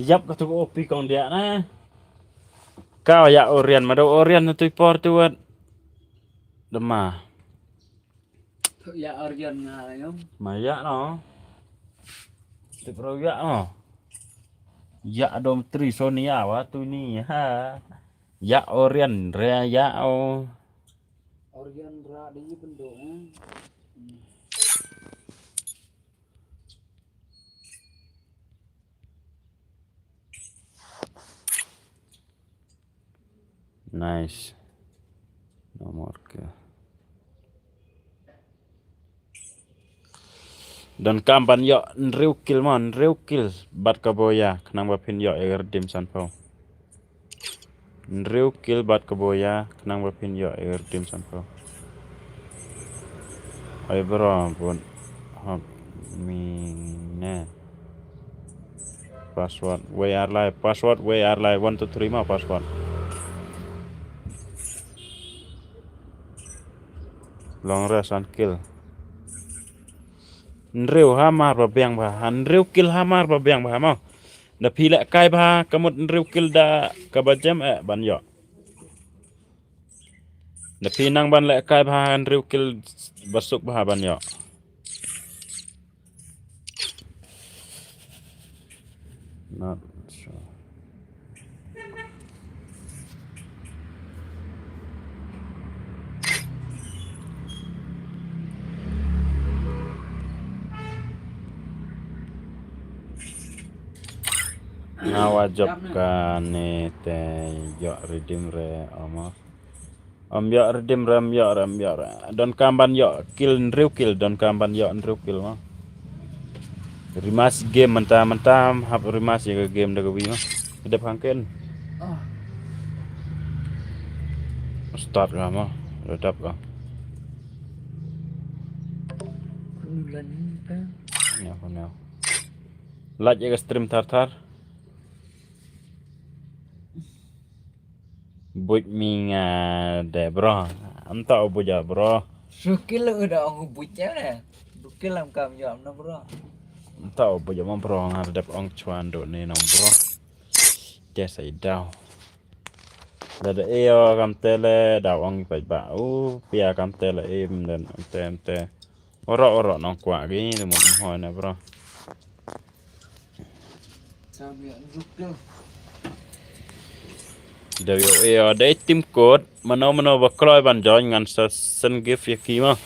Yap ka tu ko pi kong dia na. Kau ya Orian, mado Orian tu por tu wat. Dema. Ya Orian nga la yom. Ma ya no. Tu pro ya no. Ya dom tri Sonia wa tu ni ha. Ya Orian re ya o. Orian ra di bendo eh. Nice. No more kill. Donkam ban ïoh hynriew kill mo, hynriew kill bad ka Boya, khnang ba phin ïoh ïa ka redeem sanphew. Hynriew kill bad ka Boya, khnang ba phin ïoh ïa ka redeem sanphew. Ai bro, bun. Hok mi ne. Password, wei ar lai, password, wei ar lai, one, two, three mo password. Long rest and kill. Hynriew hamar ba biang bha, hynriew kill hamar ba biang bha mo. Da phi leh kai bha, ka mut hynriew kill da kaba jem eh ban ïoh. Da phi nang ban leh kai bha hynriew kill ba suk bha ban ïoh. Not sure. Nga wa jop kane te ïoh redeem re amo. Ym ïoh redeem re, ym ïoh re, ym ïoh re. Donkam ban ïoh kill hynriew kill, donkam ban ïoh hynriew kill mo. Rematch game mynta, mynta hap rematch ïa ka game da ka wi mo. Dep hangken. Ah. Start ka mo. Redap ka. Kulan ni ka. Nya, nya. Like ïa ka stream thar thar. Buit mi nga de bro. Am ta u buit ja bro. Sukil u da ong buit ja ne. Sukil am kam jo am na bro. Am ta u buit ja mo bro nga dep ong chwan do ne nong bro. Te sai dau. Da da e o kam te le da ong i pait ba. U pia kam te le im den am te am te. Oro oro nong kwah gi de mo mo ne bro. Dei ïoh ïoh dei team code mano mano ba kloi ban join ngan sa send gift ïa ki mo.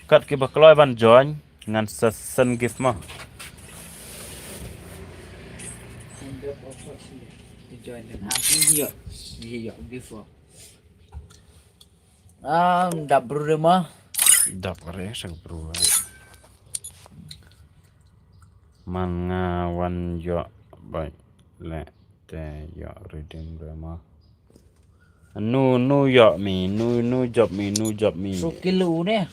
Kat ki ba kloi ban join ngan sa send gift mo. Join dan aku ïoh ïoh gift mo. Ah, dap bru de ma. Dap re sa bru. Man nga wan ïoh bai. Le te ïoh redeem re ma. Nu nu ïoh mi, nu nu jop mi, nu jop mi. Sukil u ne.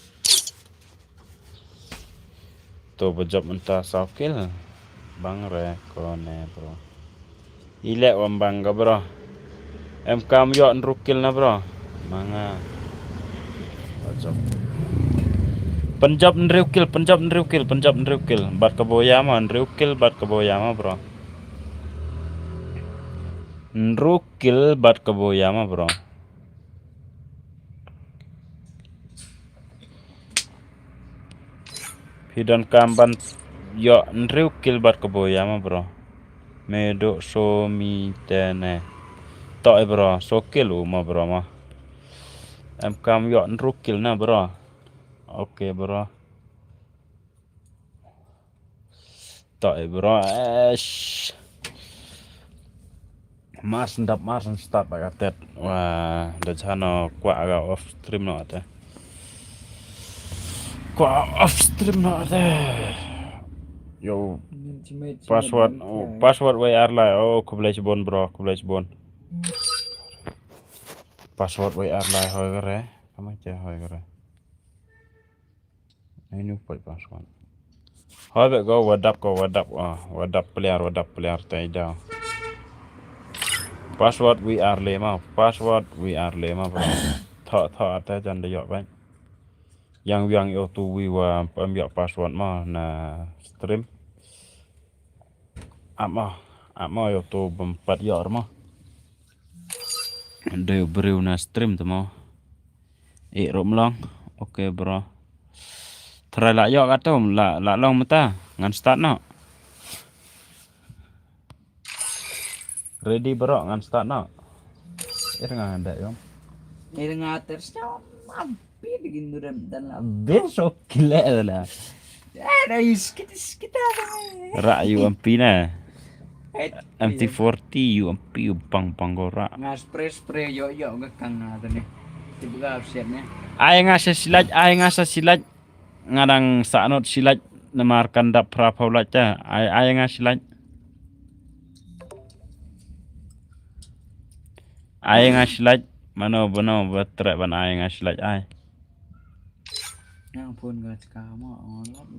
To ba jop mynta saw kil. Bang re ko ne bro. I leh wam bang ka bro. Em kam ïoh hynriew kil na bro. Ma nga. Ba jop. Pynjop hynriew kil, pynjop hynriew kil, pynjop hynriew kil. Bad ka boya ma hynriew kil, bad ka boya ma bro. Hynriew kil bad ka boya ma bro. Phi don kam ban ïoh hynriew kil bad ka boya ma bro. Me do so mi te ne. To e bro, so kil u ma bro ma. Em kam ïoh hynriew kil na bro. Okay bro. To e bro. Eish. Mar syn dap mar syn start ba ka tet. Wa da jano kwah ga off stream no ate. Kwah off stream no ate. Yo, password, oh, password wei ar lai. Oh, khublei shibun bro, khublei shibun. Password wei ar lai hoi kare. Kama cha hoi kare. Ai nu poi password. Hoi be go wadap ko wadap, ah, wadap player, wadap player tai da. Password we are lema, password we are lema bro. Tho tho ate jan da yok bai. Yang yang yo tu wi wa pam yok password ma na stream. Ap ma, ap ma yo tu bam pat yok ma. Dei briew na stream tu ma. Eh, rum long. Okay bro. Try lah yok atu, lah lah long mata. Ngan start no. Ready bro, ngan start no. Ir nga ngan dak yom. Ir nga ter snyam. Ampi di gindu dem dan lah. Bin so kile lah. Eh, dah is kita kita. Rak yu ampi na. M T forty yu ampi yu pang pang ko rak. Nga spray spray yo yo nga kang nga tane. Tiba ga upset ne. Ai nga sa silat, ai nga sa silat. Nga dang sa anot silat namar kan dap phra phaw lait ta. Ai ai nga silat. Ai nga silat. Mano bano ba trek ban ai nga silat ai. Yang pun ga chka ma ngolap.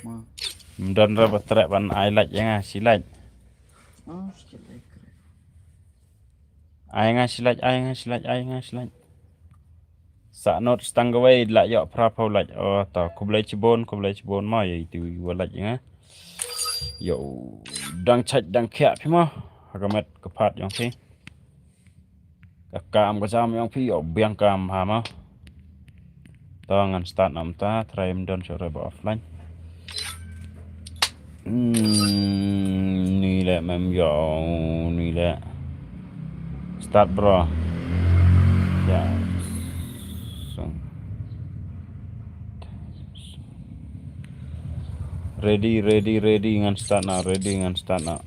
Ma. Mdon ra ba trek ban ai lait ya nga silat. Oh, silat. Ai nga silat, ai nga silat, ai nga silat. Sa not stang kawei la yok phra phaw lait. Oh, ta khublei chibun, khublei chibun ma ya itu wa lait nga. Yo dang chait dang khiah phi ma. Ha ka met ka phat yong phi. Ka kam ka jam yong phi yo biang kam ha ma. To ngan start nam ta, try em don sore ba offline. Hmm, ni le mem yo, ni le. Start bro. Ya. So. Ready, ready, ready ngan start na, ready ngan start na.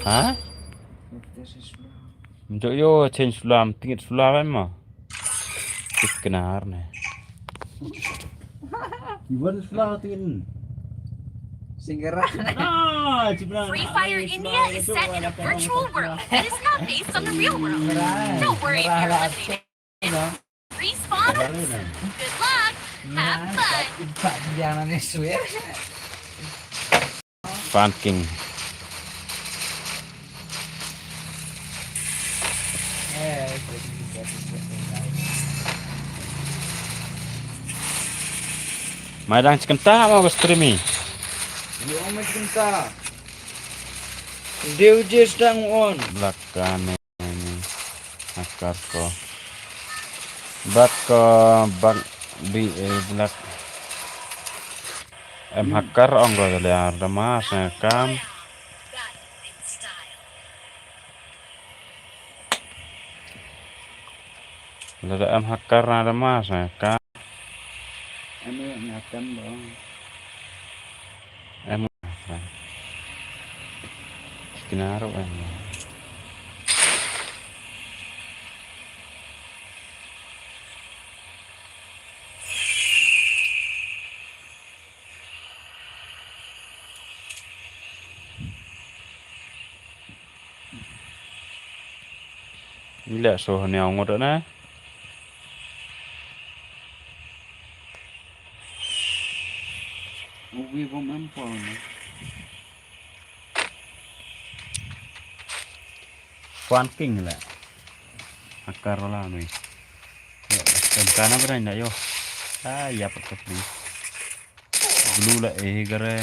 Ha? Mjok yo change sula, mtingit sula kan ma. Tik kenar ne. Iwan sula tingin. Singgara. Ah, Free Fire India is set in a virtual world that is not based on the real world. Don't worry if you're eliminated. Respawn. Good luck. Have fun. Jangan swear. Fan King. Mai dang chikenta mo ko stream i. Yo mai chikenta. Deu je sedang on. Belakang. Hacker ko. Bad ko bak bi e blak. Em hacker ong ko liar da ma sa kam. Lada em hacker na da ma sa kam. Em ïa ngatan dong. Em ngatan. Kina ruh em. Ni leh so hynñiew ngut na. Uwi bom em pol na. Kwan king leh. Akar la nui. Em kana bra na yo. Ah, ya pat ka pli. Glue la eh gare.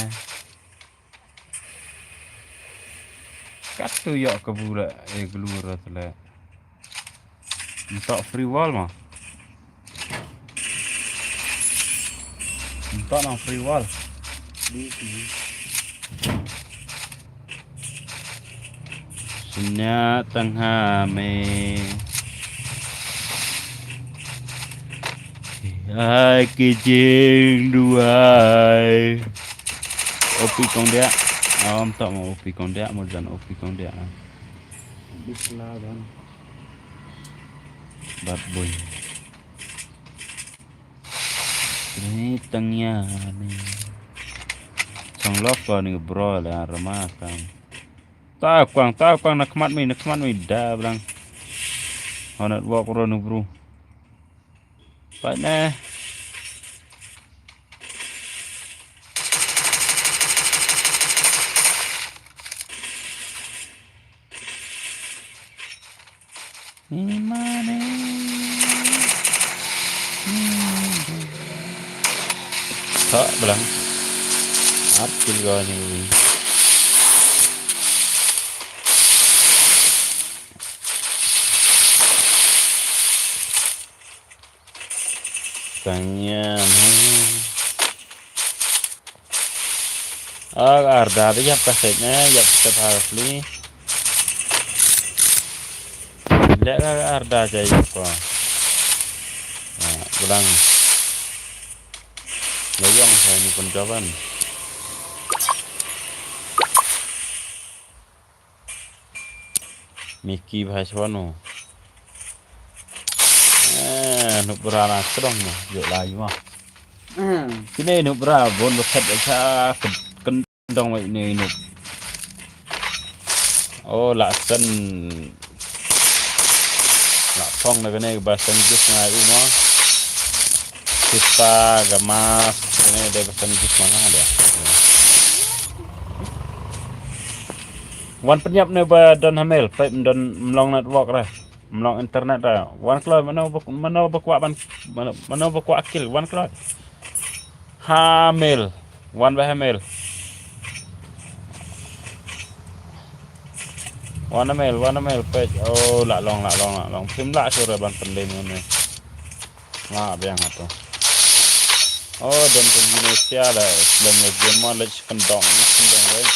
Katu yok ka bu la eh glue ra tele. Ntok free wall ma. Ntok nang free wall. Senya tengah me. Ai ki jing duai. Opi kong dia. Om tok ma opi kong dia, mo jan opi kong dia. Bisla ban. Bat boy. Ni tang ya ni. Chong lok ko ni bro la rama kam. Ta kwang, ta kwang na khmat mi, na khmat mi da blang. Honat wok ro nu bro. Pat ne. Ni mane. Thok blang. Ap kil ko ni. Tang ïa. Ak arda ba ïap ka sait ne, ïap ka sait ha ka pli. Leh ka arda ja ïap ko. Ha, ulang. Layong sa ni pun jaban. Miki bha shuwa no. Eh, nup bra na sdong no, yo lai ma. Hmm. Kine nup bra bon lo khat cha kendong wai ne nup. Oh, la sen. La phong na kane ba sen jus ngai u ma. Kita gamas kane de ba sen jus ma nga de. Wan pynïap ne ba don ha mail, peit don mlong network re. Mlong internet re. Wan kloi mano ba, mano ba kwah ban, mano, mano ba kwah kill, wan kloi. Ha mail. Wan ba ha mail. Wan ha mail, wan ha mail, peit. Oh, la long, la long, la long. Phim lah shuh re ban pynlem ne. Nga biang ato. Oh, don ka Indonesia da, lem lagi mo leh kendong, kendong wei.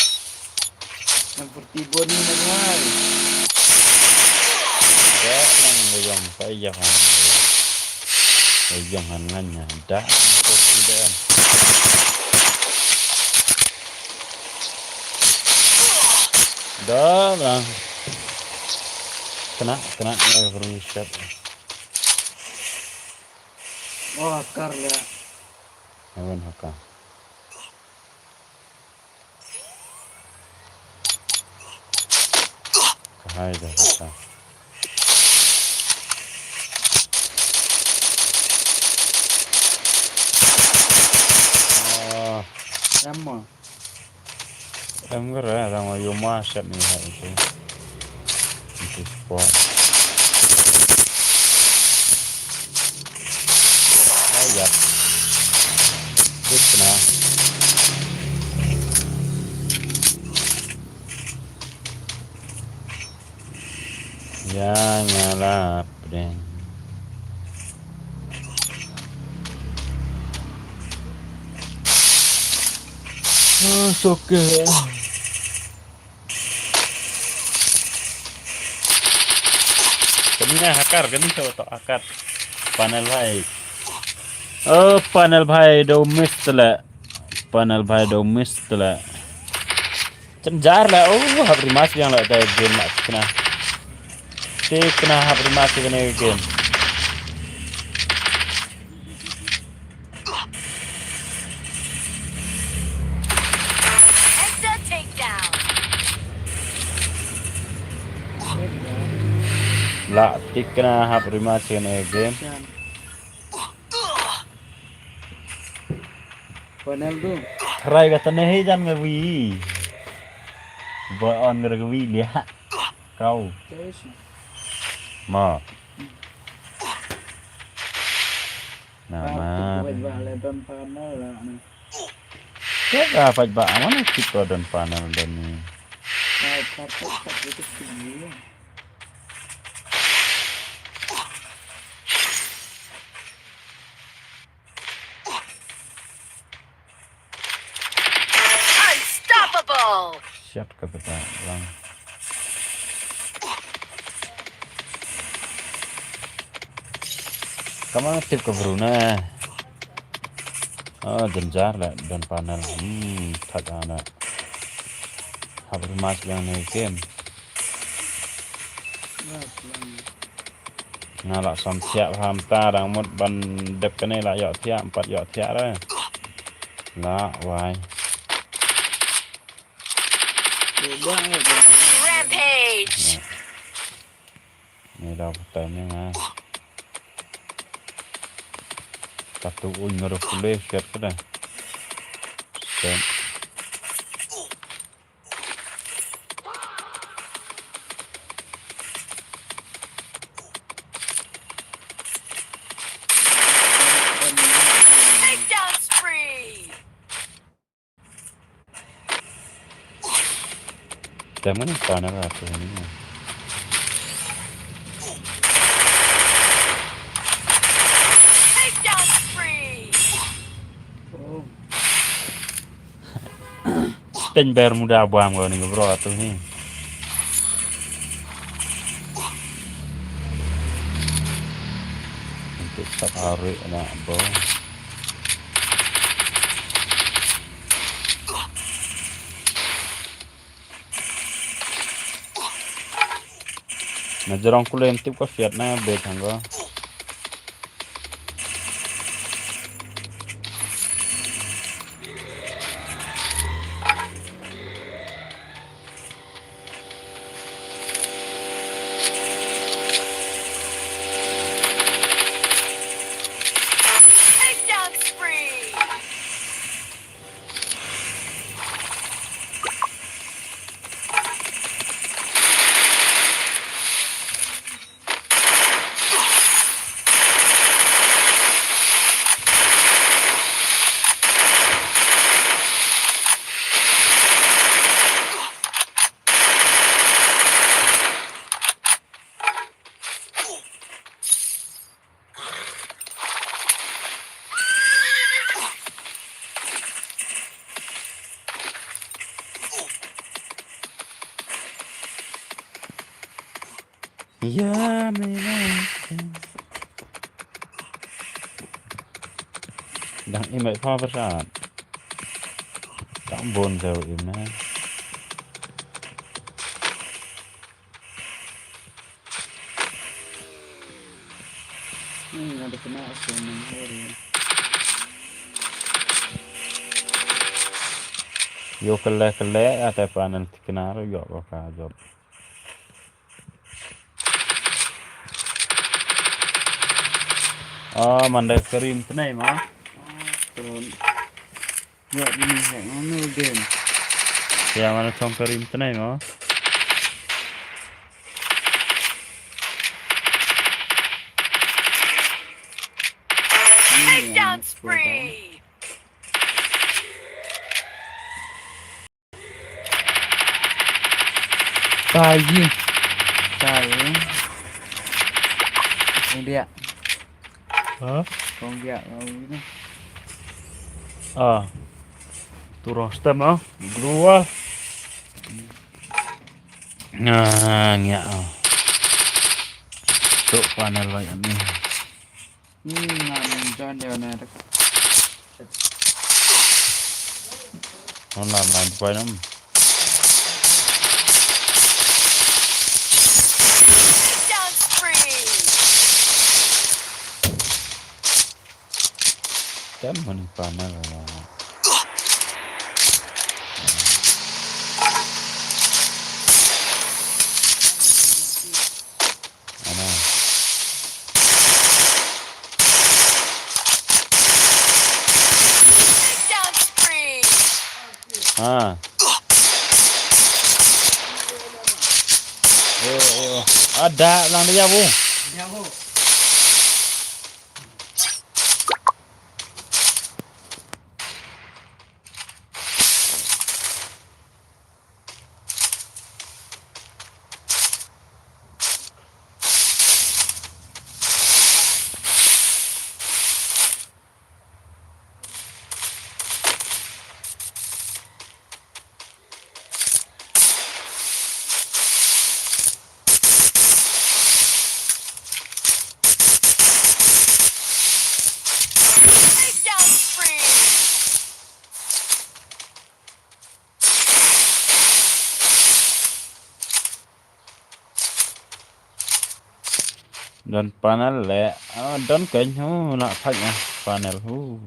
Yang pertibo ni na wai. Da nang leyong pa iya han. Leyong han ngan nya da. Ko tidak. Da lah. Kena, kena ya perlu siap. Oh, akar ya. Awan haka. Ka hai da haka. Ah. Em mo. Em ka re, rang wa yoma sep ni ha ito. Ito spot. Ayap. Ito na. Ya, nga la pdeng. Ah, soke. Kani na hakar, kani to to akar. Panel bhai. Oh, panel bhai do miss tele. Panel bhai do miss tele. Chem jar la, oh, hap rimas biang la, dai game la, kena. Te kena hap rimas kena game. Headshot takedown. La tikna hap rima chen e game. Panel tu. Try ka tane hi jan me wi. Boy on ka wi lia. Kau. Terus. Ma. Nama. Wait, wah, le don panel lah ni. Siapa fight ba? Mana kita don panel don ni? Ah, satu, satu itu tinggi. Unstoppable! Shot ka beta lang. Kamang tip ka bru na. Oh, jenjar la don panel. Hmm, thak ana. Hap mas yang ni game. Nga la sam thiah ham ta dang mut ban dep kane la ïoh thiah, empat ïoh thiah re. La wai. Rampage. Ni da patai ni nga. Katu uin ngaro kule siat kada. Siat. Takedown spree. Te mani panel atu ni. Takedown spree. Oh. Sting Bermuda buang ko ni bro atu ni. Untuk safari na bro. Na jrong kule em tip ko siat na be thang ko. Takedown spree. Ya, me na. Dang im ai pha pyrshah. Dang bun zeu im na. Hmm, ada kena asal main hori. Yo kele kele ate panel tikna ro yo ka job. Ah, mandai Karim tnai ma. Tron. Ya, ini hak mana game. Ya, mana Tom Karim tnai ma. Takedown spree. Tayi. Tayi. Kong dia. Ha? Kong dia kau ini. Ah. Tu roster mah. Dua. Nah, ngia. Tu panel banyak ni. Hmm, nah, menjan dia na. Hon lam lam poi nam. Takedown spree. Tem mani panel la. Ana Ah. Ayo, ayo. Ada lang dia bu. Don panel le, ah, don keiñ, hu, la thait na panel, hu.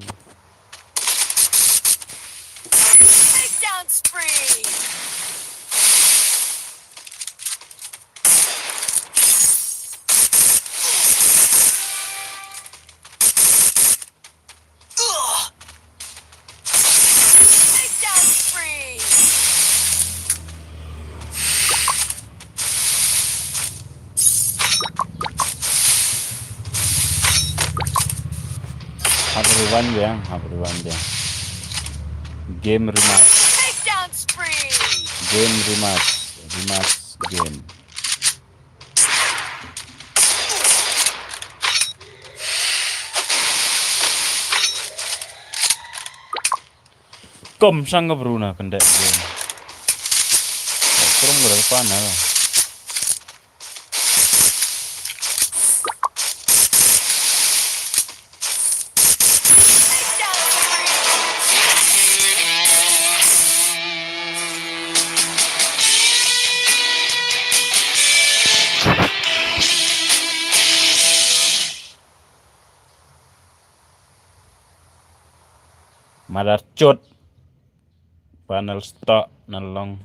Hap rewind biang, hap rewind biang. Game rematch. Game rematch. Rematch game. Kum shang ka bru na kynde game. Krum ka panel. Mother chot. Panel stock na long.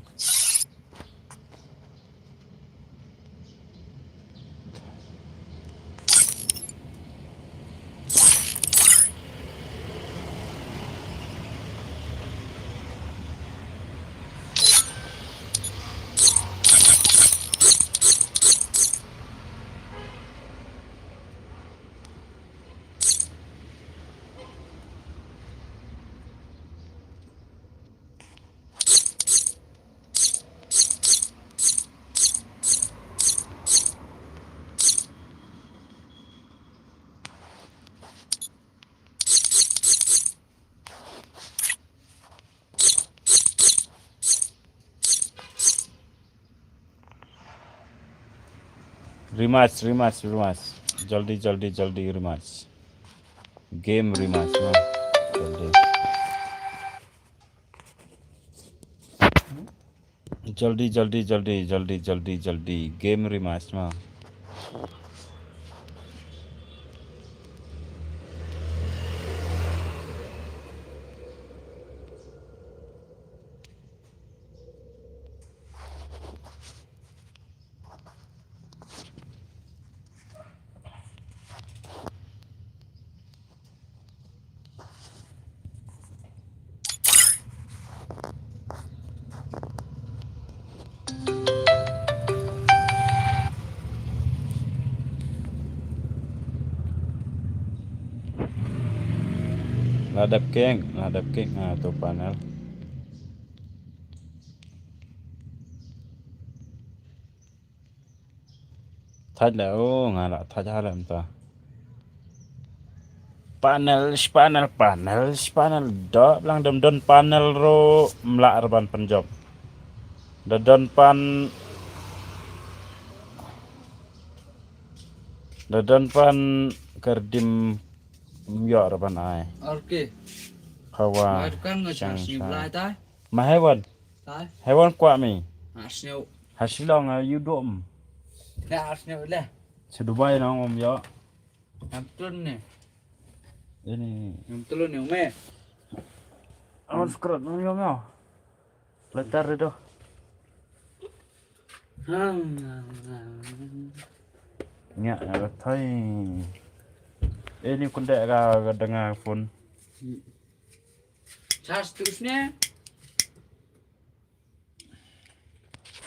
Rematch, rematch, rematch. Jaldi, jaldi, jaldi rematch. Game rematch, no. Jaldi. Jaldi, jaldi, jaldi, jaldi, jaldi, jaldi. Game rematch, no. La dep keng, la dep keng, ah, tu panel. Thait la, oh, nga la thait ha lem ta. Panel, panel, panel, panel. Dok lang dem don panel ro mla reban penjop. Da don pan, da don pan kerdim myo reban ai. Oke. Hawa. Mai dukan nga chang chang sni chang. Blai tai. Ma haiwan. Tai. Haiwan kwah mi. Ha sniew. Ha Shillong, ah, yu dom. Ka ha sniew le. Sa Dubai nong om yo. Nam tlun ne. Ini. Nam tlun ne me. Awan skrat nong yo mo. Letar do. Nya, nya, thai. Ini kunde ga, ga dengar phone. Charge tu sne.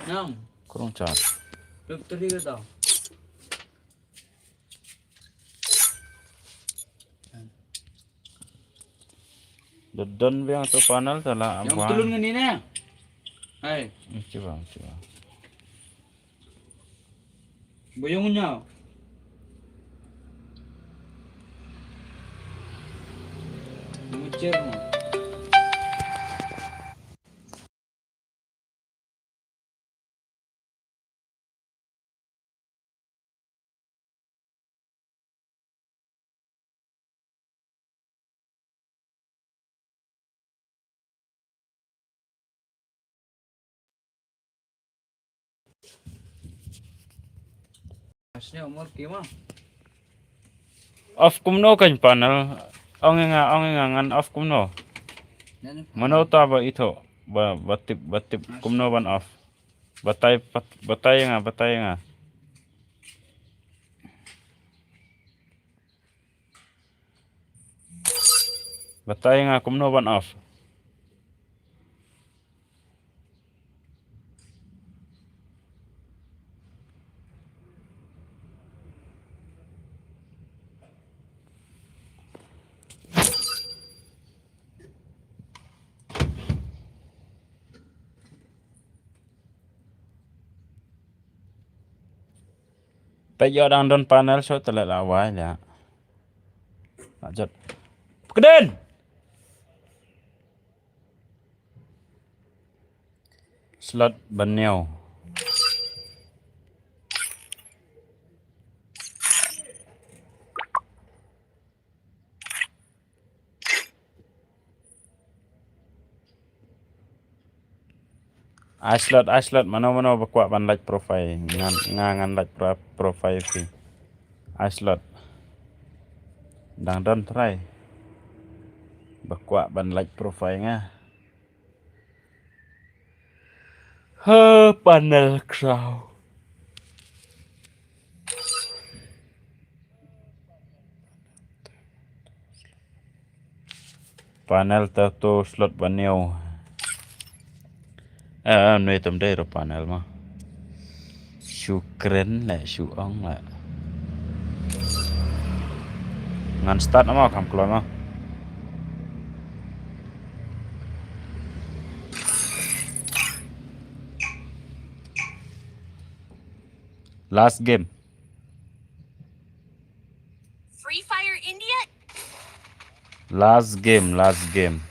Nang. Kurang charge. Trip tadi kata. Don biang tu panel tu lah. Yang buang. Telun ngan ni ne. Hai. Mesti bang, mesti bang. Boyong nyau. Mucir. Off kumno kan panel? Ong nga, ong nga ngan off kumno? Mano ta ba itho ba, ba tip, ba tip kumno ban off? Batai, bat-, batai nga, batai nga. Batai nga kumno ban off. Peit ïoh dang don panel shuh te leh la wai leh. Ajot. Pkden. Slot baniaw. Ai slot, ai slot, mano mano ba kwah ban like profile, ngan, nga ngan like pro-, profile phi. Ai slot. Dang don trai. Ba kwah ban like profile nga. Ha, panel crow. Panel ta to slot baniaw. Ah, nui tam dei ro panel ma. Shu kren le, shu ong le. Ngan start ma kam kloi ma. Last game. Free Fire India. Last game, last game.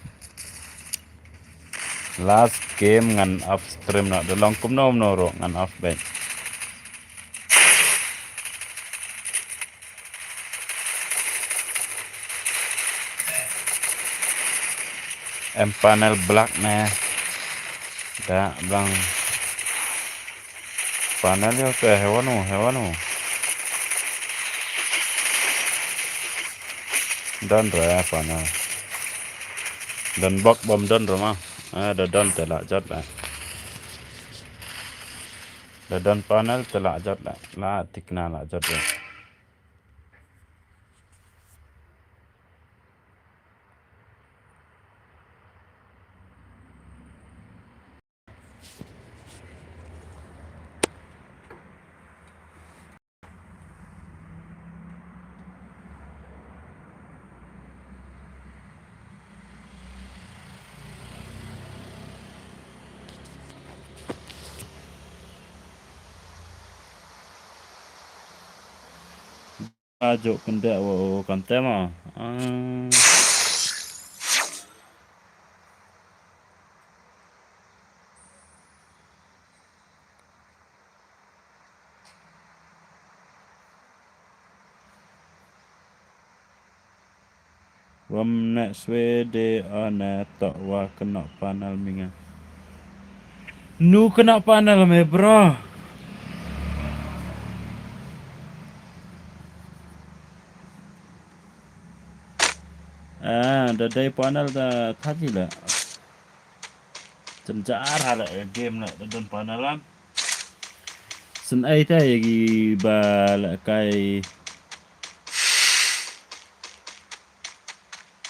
Last game ngan off stream noh. Da long kumno kumno ruh ngan off beit. Em panel black ne. Da blang. Panel ïa ka hewan u, hewan u. Don re panel. Don bok bom don re ma. Ah, da don te la jot la. Da don panel te la jot la. La tikna la jot la. Ajo kynda wa o kan tema. Ah. Wam ne swe de ane tok wa kena panel minga. Nu kena panel me bro. Ah, da dei panel da thaji la. Jynjar ha la game la da don panel am. Syn ai ta ïa ki ba la kai.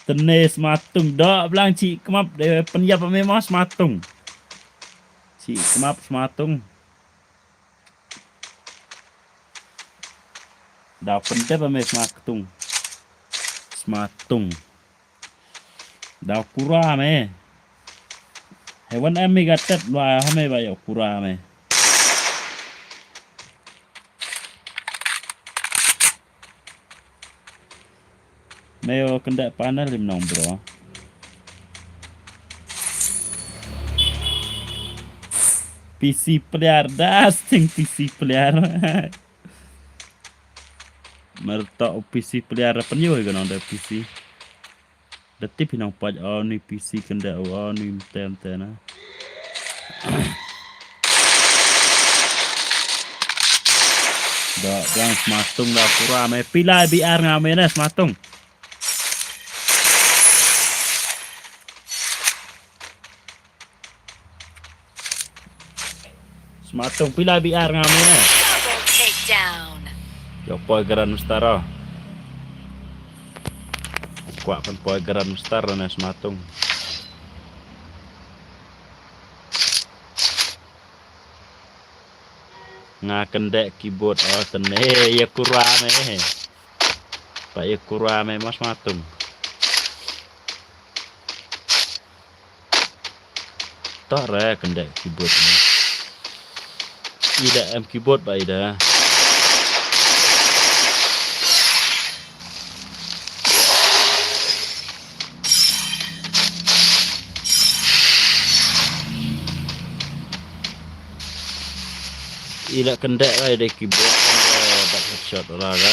Tene smatung dok blang chi kmap de pynïap me ma smatung. Shi kmap Smatung. Daw pyndep me Smatung. Smatung. Daw kura me. Hewan em mi gatet lua ha me ba yo kura me. Me yo kynda panel lim nong bro. P C player das ting P C player. Mer to P C player pynyo ga nong da P C. Da tip hi nong paj o ni P C kynda o ni mtem tena. Da dang Smatung da kura me pila B R nga me na Smatung. Smatung pila B R nga me na. Double takedown. Yo poi Grand Star o. Kwah kan poi Grand Star na Smatung. Nga kynda keyboard o tene ya kura me. Pa ya kura me mas Smatung. Tok re kynda keyboard ni. Ida em keyboard ba ida. Ila kynda ba ida keyboard ba headshot ora ga.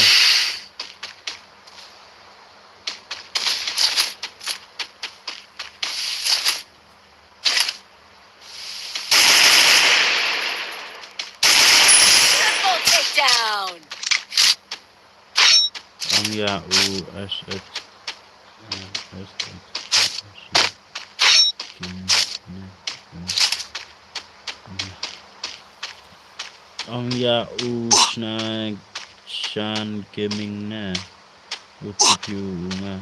Triple takedown. Ong ya u S H S H. Ong ya u Shna Shan Gaming na u tipiu nga.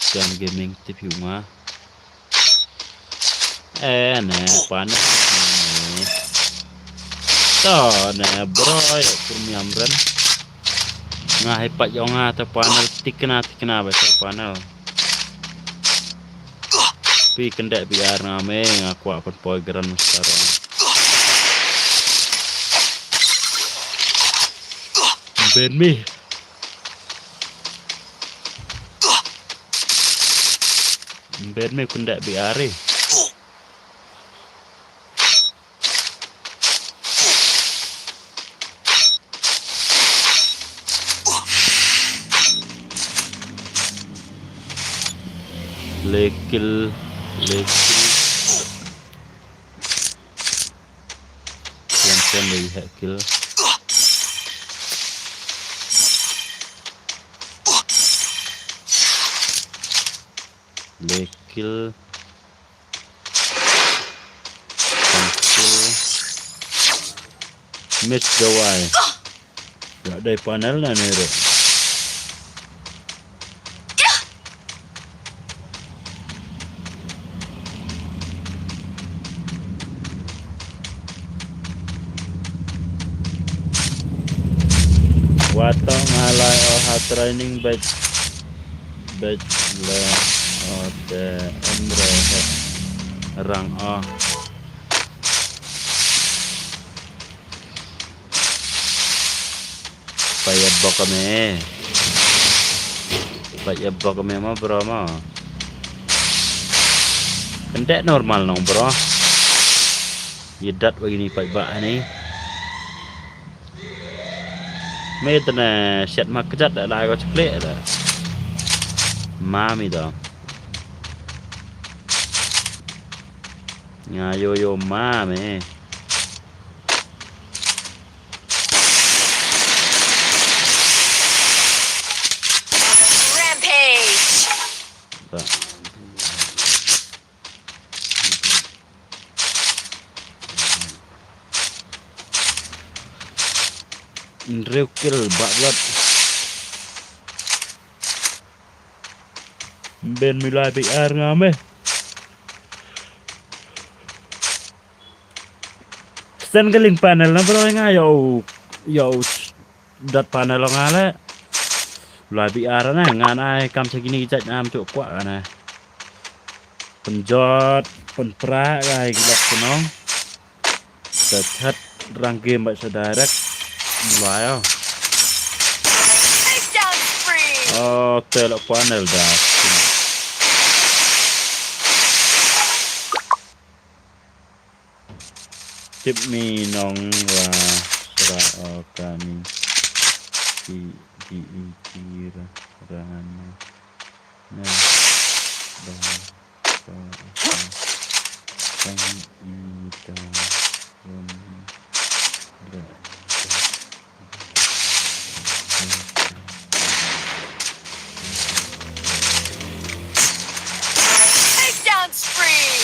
Shan Gaming tipiu nga. Eh ne panel. To ne bro ya premium ren. Nga hai pat yong ha ta panel tikna tikna ba ta panel. Pi kynda B R nga me nga kwah pynpoi Grand Master. Ben mi. Ben mi kynda B R e. Lekil, lekil. Yan pen lei hekil. Lekil. Miss Jawai. Ya dai panel na ne re. Watong halai o ha training bait. Bait la o te emre he rang o. Paya bok me. Paya bok me ma bro ma. Kynda normal nong bro. Yedat bagi ni pait ba ni. Me tene siat ma kejat da la ko chekle da. Ma mi da. Nga yo yo ma me. Rampage. Ba. Hynriew kill ba blat. Ben milai B R nga me. Don ka link panel na bro nga ïoh, ïoh dot panel nga le. Lai bi ar na ngan ai kam sa kine ki jait nam tu kwah na. Pynjot, pynpra ai ki lok pynong. Sa chat rang game ba sa direct. Lai oh. Takedown spree. Oh, te lok panel da. Tip mi nong wa ra o ka mi. Ki ki i ki ra ra na na ba ba ba kan i ta wan ra. Takedown spree.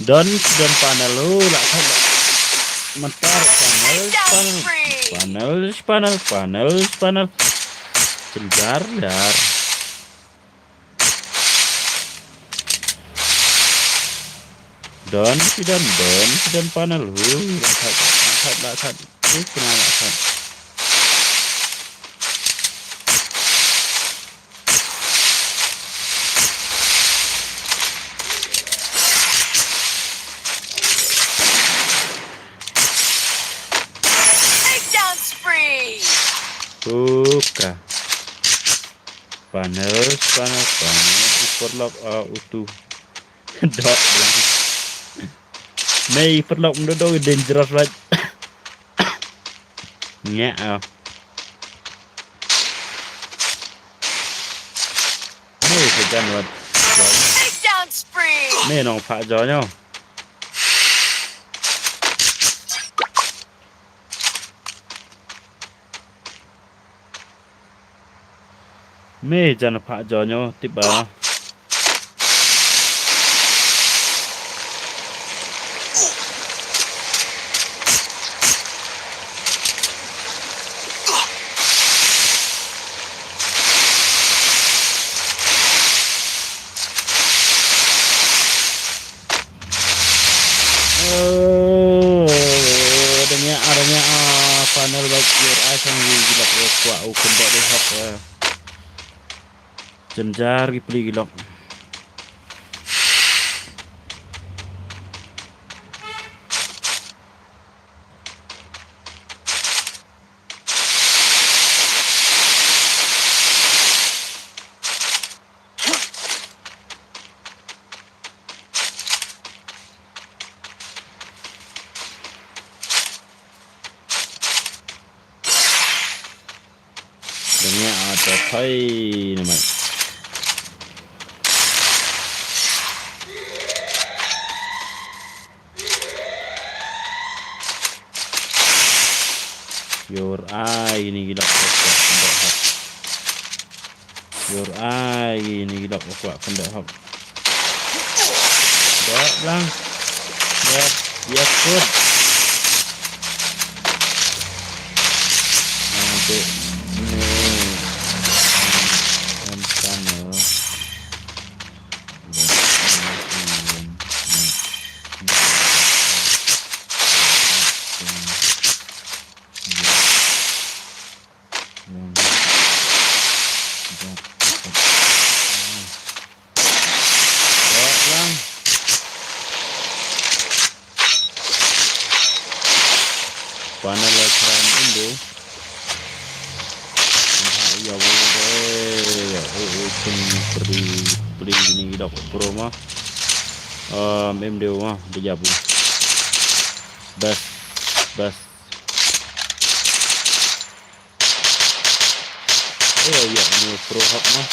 Don, don panel lu, la kan. Mentar panel, panel, panel, panel, panel, panel. Segar, dar. Don, si don, don, si don panel lu, la kan, la kan, la kan. Ih, kena la kan. Takedown spree. Buka. Panel, panel, panel. Upor lok, uh, utu. Dok, dok. Nei, perlok mendo dok dangerous right. Nya, ah. Nei, segan wat. Takedown spree. Nei, nong pak jo nyo. Me jan pak jo nyo tip ba. Oh, adanya, adanya, ah, panel bike gear, ah, sang wi gilak, eh, kwah, u kembak deh hok, eh. Jynjar gi pli gilok. Dania ada thai namai. Yor ai ini gila. Yor ai ini gila kwah kynda hok. Dok lang. Dok. Ya kut. Aduh. Ni. Kan sana. Panel la kran indo. Ha ya wala de ya o o kun pri pri ni dok pro ma. Um, em de ma de jabu. Bas bas. Ayo ya ni pro hak ma.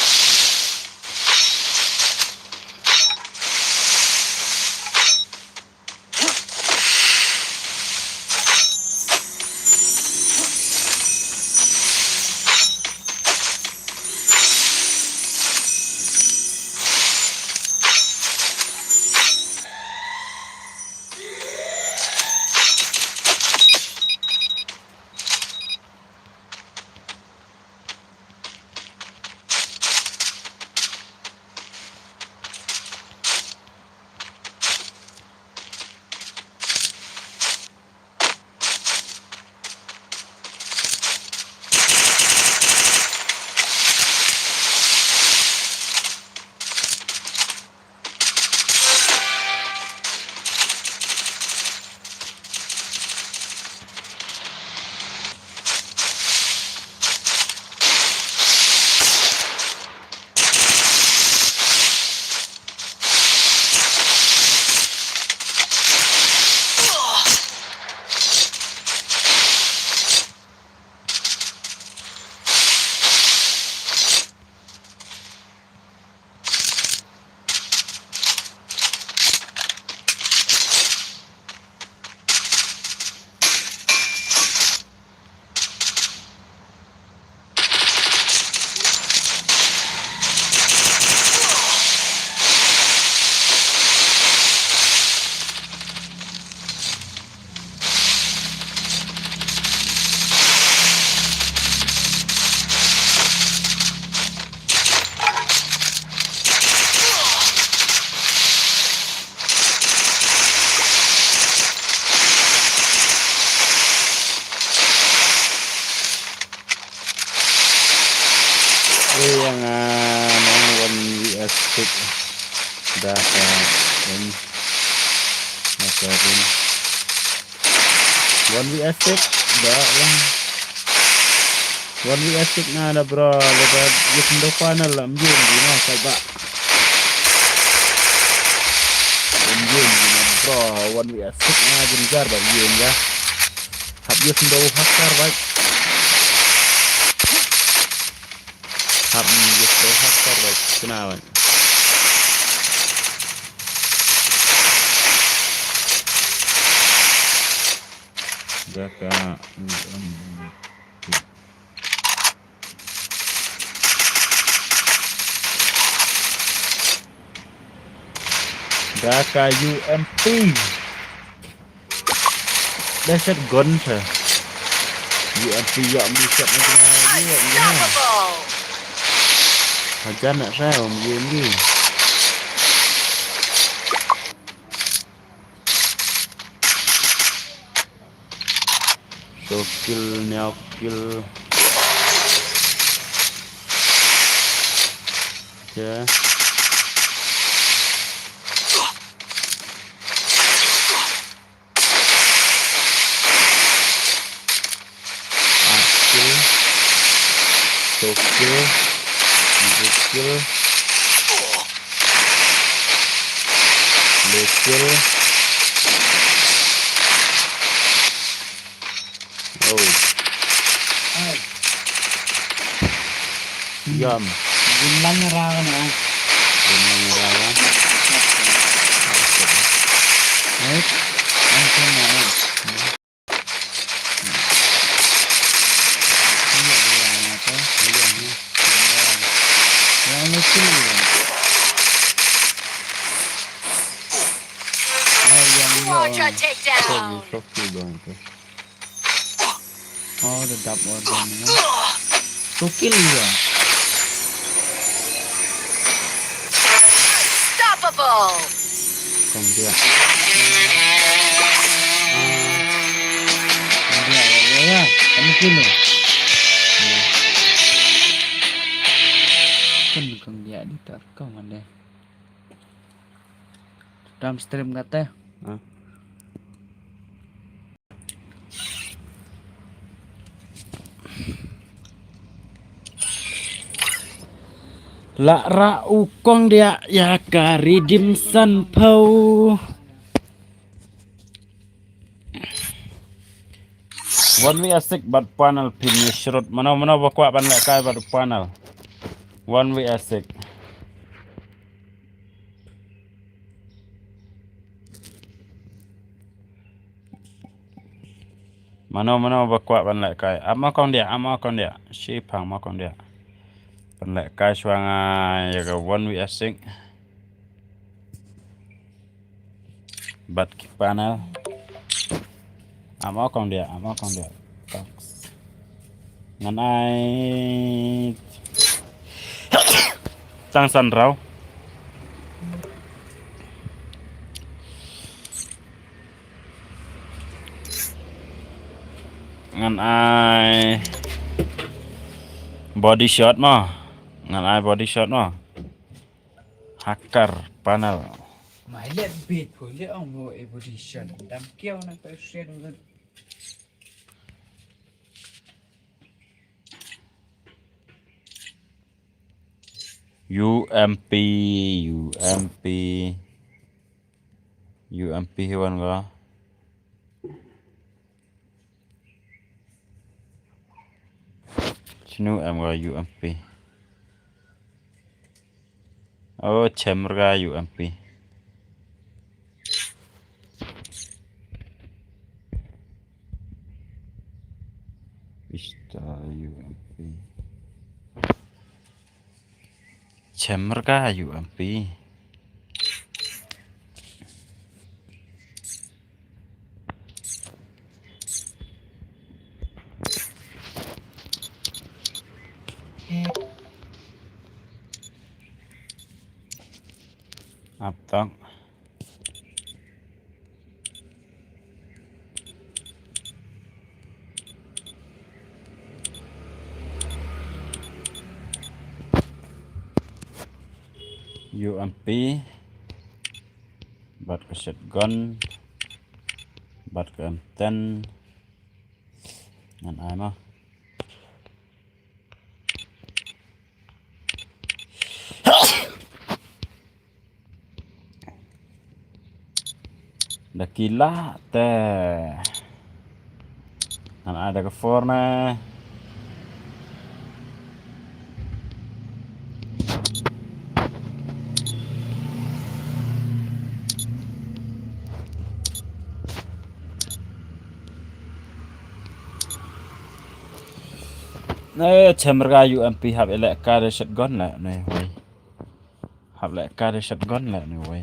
Ïa nga nang one V S six. Da ka ring. Da ka ring. One V S six da lang. One V S six nga da bro, lada ïa khyndew panel lam ïa ngi ma ka ba. Lam ïa ngi ma bro, one V S six nga jynjar ba ïa ngi. Hap ïa khyndew hacker ba. Hap ïa khyndew hacker ba. Kena ba. Da ka, da ka U M P. Da set gun sa. U M P ïa mi set na jingau, ïa mi ha. Hajan nak sa, um, ïa mi. Sawkill, nyaw kill. Okay. Ar kill. Sawkill. Hynriew kill. Law kill. Oh. Ai. Yam. Jin lang ra na. Jin lang ra. Ai. Ang chen na. Quadra takedown. Oh, the dap order ni. To kill you. Unstoppable. Kong dia. Kong dia, ya, ya, ya. Kami kill. Kan kong dia di tak kau mana? Dalam stream kata. Ha? La ra u kong dia ïa ka redeem sanphew. One V S six bad panel pin ïa shrut. Mano mano ba kwah ban lehkai bad panel. One V S six. Mano mano ba kwah ban lehkai. Ap ma kong dia, ap ma kong dia. Shi phang ma kong dia. Ban lehkai shuwa nga ïa ka one V S six. Bad ki panel. Ap ma kong dia, ap ma kong dia. Ngan ai tang san rau. Ngan ai body shot mo. Ngan ai body shot mo. Hacker panel. Mai let bit pun je ong mo evolution. Dam kiau na ka shen. U M P, U M P. U M P hi wan ga. Chinu em ga U M P. Oh, chem ga U M P. Vista U M P. Chem ga U M P. Ap tang. U M P bad ka shotgun bad ka M ten. Ngan ai ma. Da ki lah te. Ngan ai da ka four ne. Ne, chamber ka U M P hap elek ka da shotgun la ne wei. Hap leh ka da shotgun la ne wei.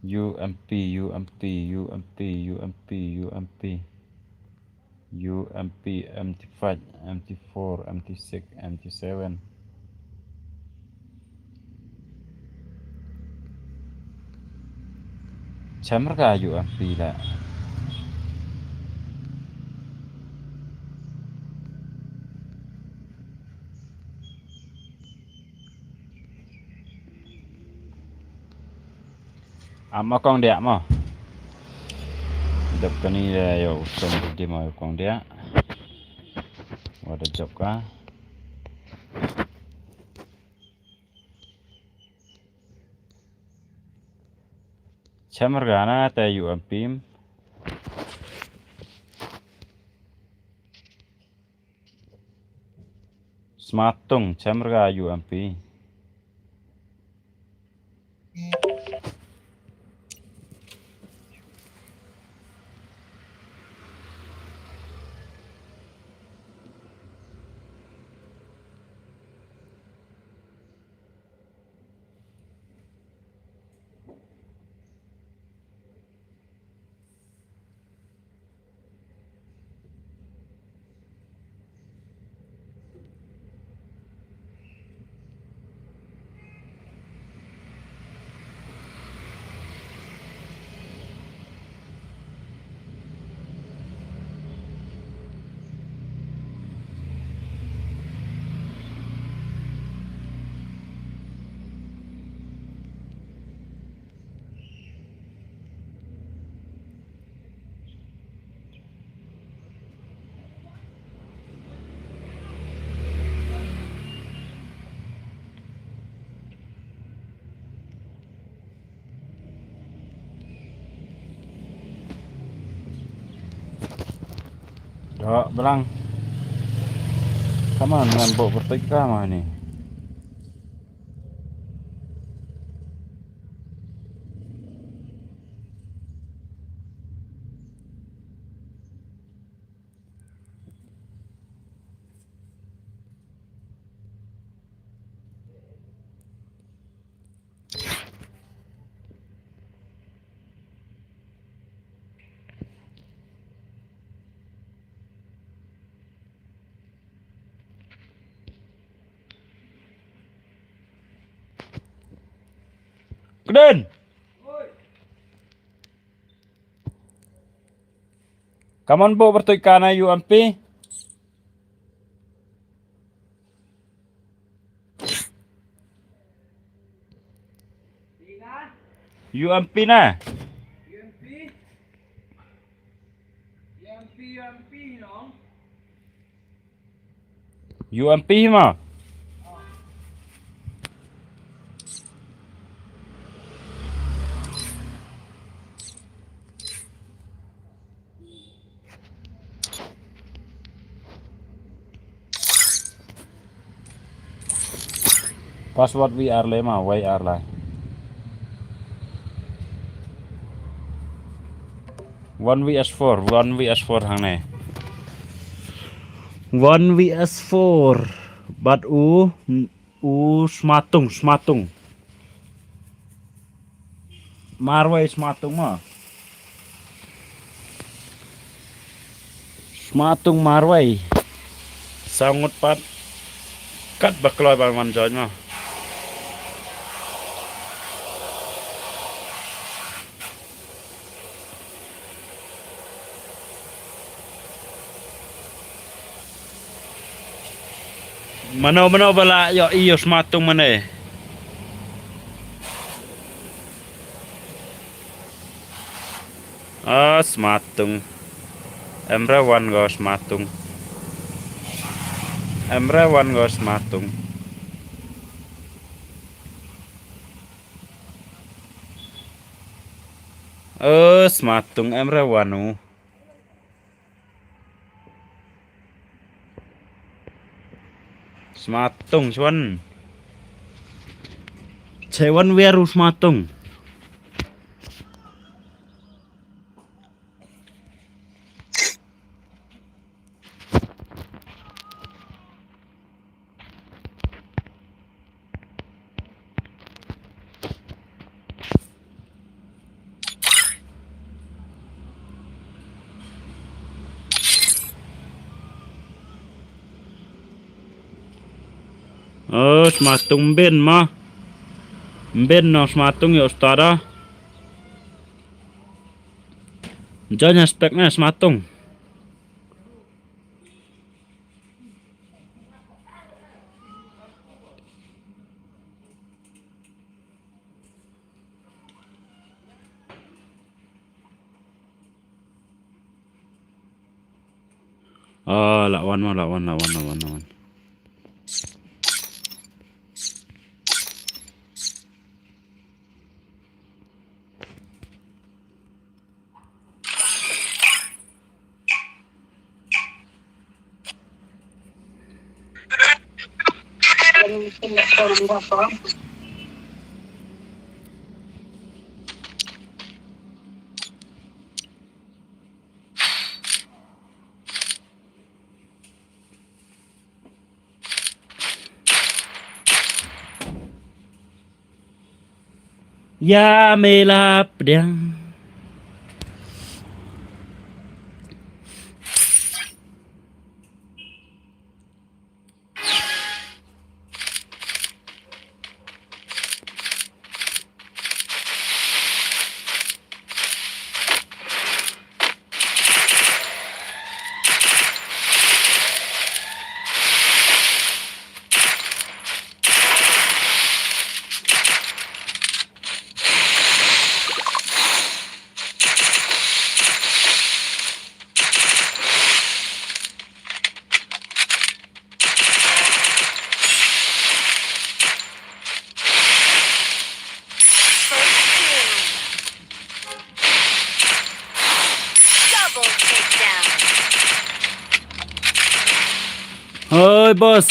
U M P, U M P, U M P, U M P, U M P. U M P, M T five, M T four, M T six, M T seven. Chamber ka U M P la. Am ma kong dia mo. Dep kani da yo song di mo kong dia. Wa da jop ka. Chamber ka na te U M P. Smatung, chamber ka U M P. Dok belang. Kaman ngan bok bertik ka mah ni. Kden. Kaman bok bertuit kana U M P. U M P na. U M P ma. Password V R le ma, V R le. One V S four, one V S four hangne. One V S four. Bad u, u smatung, smatung. Marwei smatung ma. Smatung marwei. Sangut pat. Kat bakloi ban wan join ma. Mano mano bala yo iyo smatung mane. Ah, Smatung. Em re wan go Smatung. Em re wan go Smatung. Eh, Smatung em re wan u. Smatung, Swan. Swan wiar u Smatung. Oh, Smatung mbin ma. Mbin no Smatung yo stada. Join aspek na Smatung. Ah, la wan ma, la wan, la wan, la wan, la wan. Ya me la pdiang. First kill. Double takedown. Hoi, boss.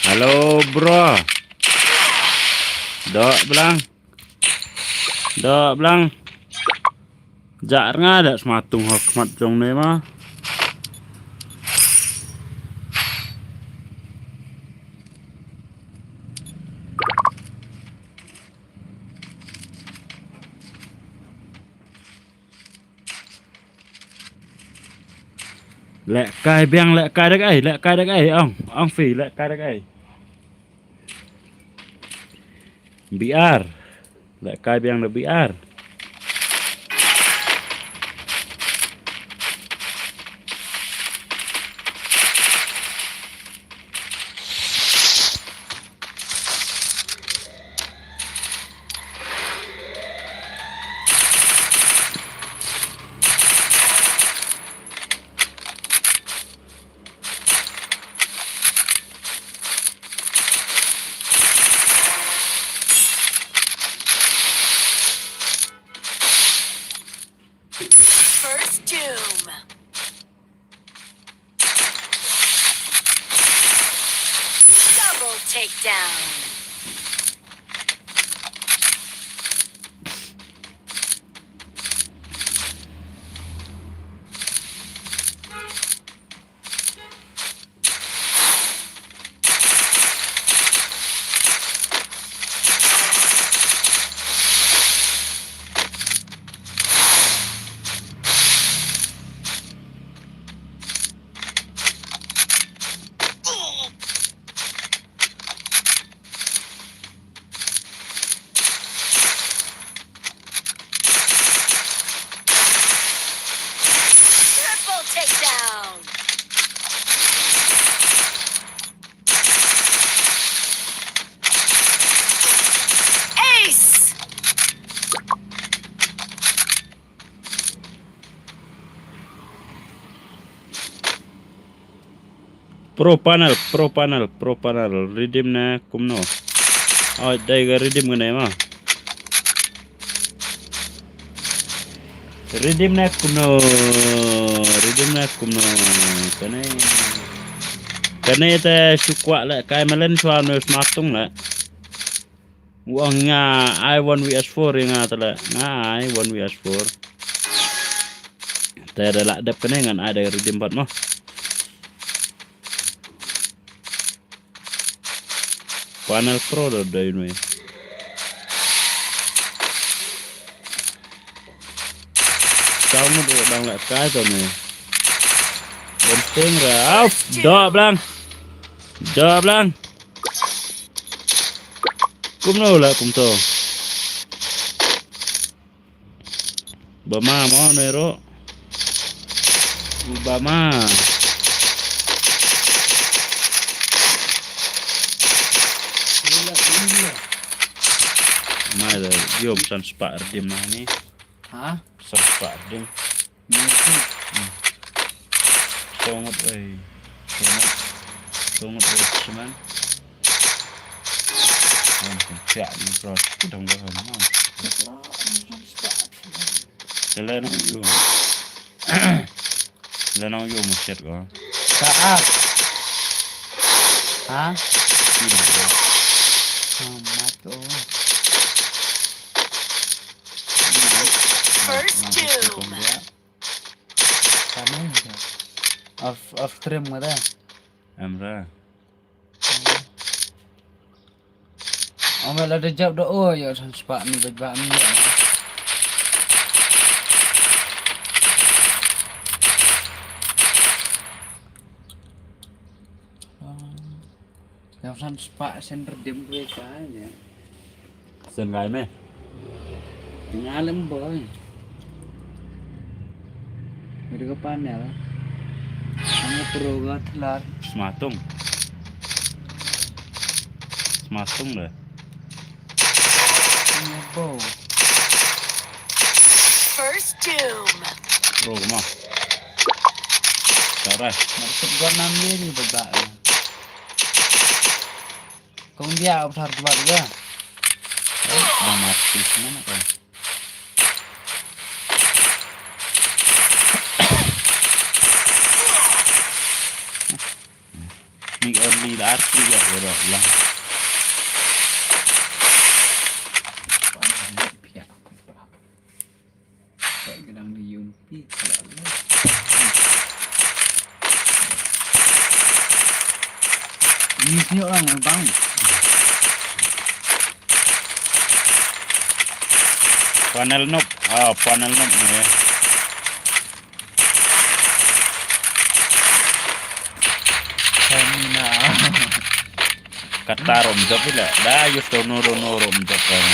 Hello, bro. Dok blang. Dok blang. Jah rnga da Smatung ha khmat jong ne ma. Leh kai biang, leh kai da kaei, leh kai da kaei, ong, ong phi, leh kai da kaei. B R. Leh kai biang da B R. First doom. Double takedown. Pro panel, pro panel, pro panel. Redeem ne kumno? Oh, dei ka redeem kane ma. Redeem ne kumno? Redeem ne kumno? Kane. Kane te shu kwah le kai malen chwa no smatung le. Wang nga ai one V S four nga tala. Nga ai one V S four. Te da la dep kane ngan ai da redeem pat mo. Panel Pro da dai nui. Kau ngut dang la kai to nui. Bonting ra. Au, da blang. Da blang. Kumno la kumto. Bama mo ne ro. Bama. Mai da yom san spah redeem na ni. Ha? San spah redeem. Ni tu. Songot oi. Songot. Songot oi semen. Wan pengkhiah ni bro. Kudang gua ham. Sele nang yu. Sele nang yu masjid gua. Saat. Ha? Ini gua. Amat oh. First doom. Kamera. Off, off stream mo da. Amra. Ong la da jap da o ya san spah ni baj ba ni. Yang san spah sen redeem gue ka ya. Sen ngai me. Ngalem boy. Ada ke panel. Kamu pro ga telar. Smatung. Smatung deh. Ini bo. First doom. Pro mah. Cara. Maksud gua enam ini bebak. Kong dia besar buat juga. Dah mati semua nak. Ni only la arti ya ya dah lah. Kadang di Yumpi. Ni sini orang bang. Panel noob. Ah, panel noob ni. Kata rom jop ila. Da yus dono dono rom jop kan.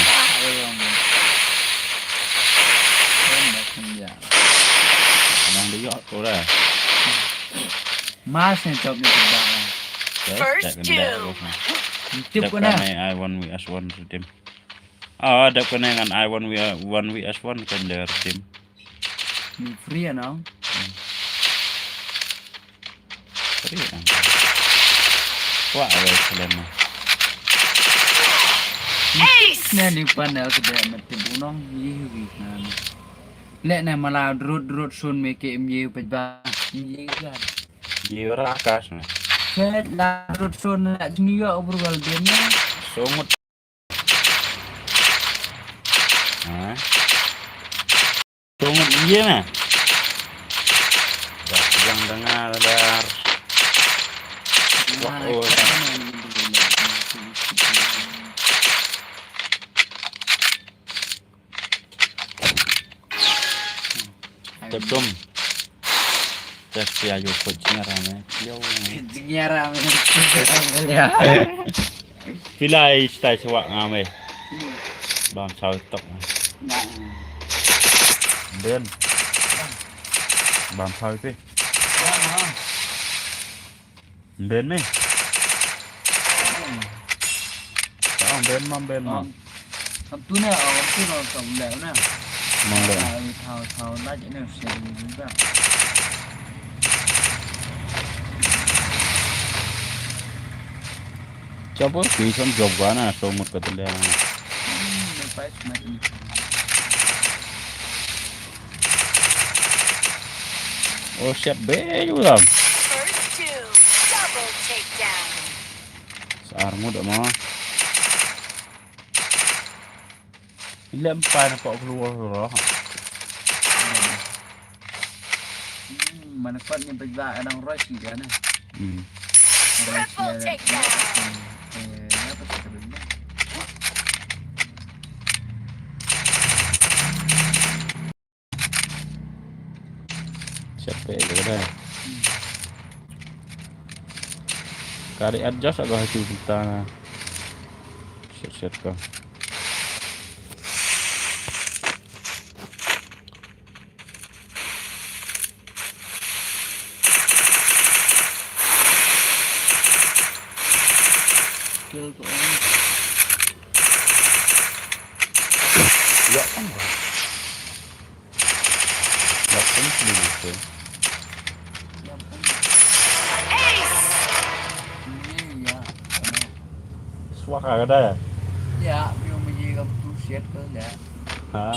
Nang de yok ora. Mas ni jop ni tidak. First doom. Tip ko na. Ai one V S one redeem. Ah, dep kane ngan ai one V one V S one kan da redeem. Ni free ano? Free ano? Wah, awal kalian mah. Ace. Ni ni panel ke dia mati bunong ni wi na. Lek na mala drut drut sun me ke M J pajba. M J kan. Ye rakas na. Set la drut sun na jniyo obrol dia ni. Songot. Ha? Tunggu dia meh. Dah, yang dengar, dar. Wah, oh. Tepung. Tes pia yo ko jingar ame. Yo. Jingar ame. Pila i stai sawak ngam eh. Bam saw tok. Ben. Bam saw pi. Ben me. Bam ben mam ben mam. Hap tu ne, oh, tu no, tu le ne. Mang le. Thau, thau, thau, la je ne, se ni ba. Jump, okay, jump, jump, gua na, so mut ka tele. Oh shit, be, you lam. First two, double takedown. Sa ar mut mo. Ilem pa na pok keluar roh. Hmm, mana kot ni pejla kadang rush ni kan. Hmm. Rush ni. Triple takedown. Hmm. Eh, apa sih tu? Siapa ya, dia? Kali adjust agak hati kita. Siap-siap kau. Kill tu orang. Ya, kan? Langsung beli gitu. Ace! Ini ya. Suaka kada ya? Ya, yung may ilang two shot ko na. Ha?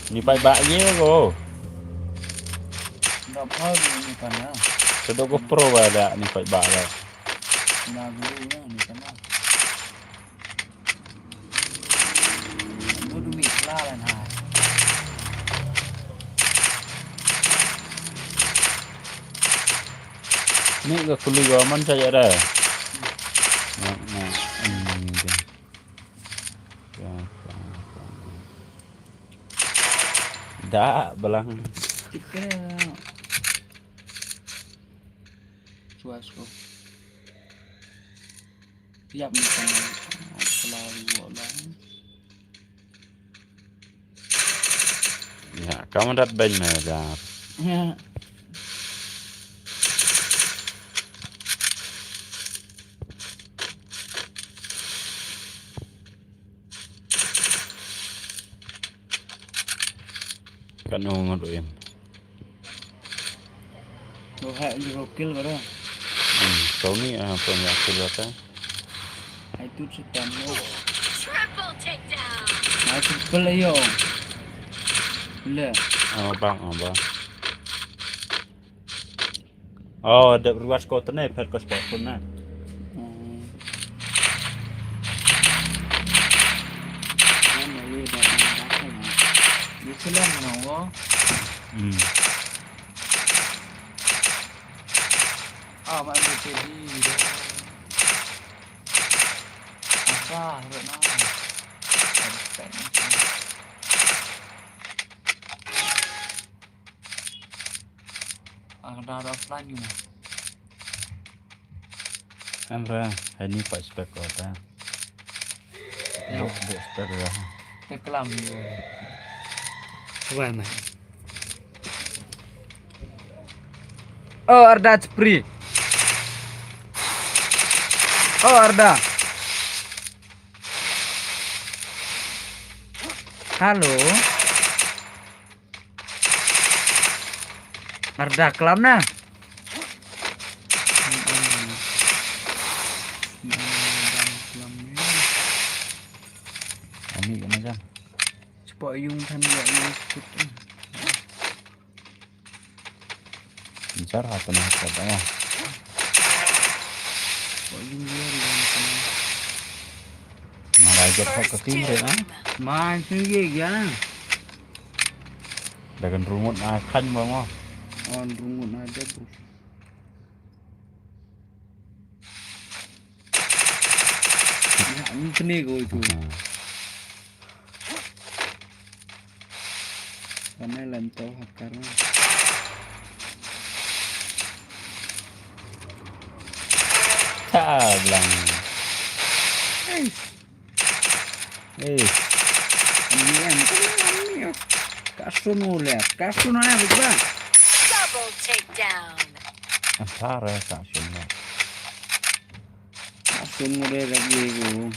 Ni pai ba ye ko. Enggak mau ini kan ya. Sedo GoPro ba da ni pai ba da. Nah, dulu ya, ini kan ya. Ni ka kuli ko man sa ya da. Na, na. Hmm, ni dia. Ya, ya, ya. Da, balang. Kita. Cuas ko. Tiap ni kan selalu wala. Ya, kamu dat ben me jar. Ya. Kan ngu ngut uim. Lo hak zero kill ka dah. Hmm, kau ni, ah, apa yang aku kata? Hai tu setan lo. Triple takedown. Hai triple ayo. Le. Oh, bang, oh, bang. Oh, da ruas ko tene, phet ko spot pun na. Hmm. Ni selam na wo. Hmm. Ah, ma ni te di. Apa, ro na. Ang da offline ni. Amra, hani pa spek ko ta. Ya. Bu, bu spek ya. Te kelam ni. Wah, man. Oh, Arda Cepri. Oh, Arda. Halo. Arda kelam na. Ani kena jam. Cepat yung kan dia yung ikut. Ncar ha tengah kata. Cepat yung dia di dalam sana. Mara jot ha ka king re na. Man sing ye ya. Dagan rungut na khan ba mo. On rungut na da bu. Ya, ni kene ko itu. Hmm. Kana lam to hakar. Ta blang. Eish. Eh. Ani em, kena ani em. Ka sun ulet, ka sun ulet, betul. Double takedown. Antara ka sun ulet. Ka sun ulet lagi ku.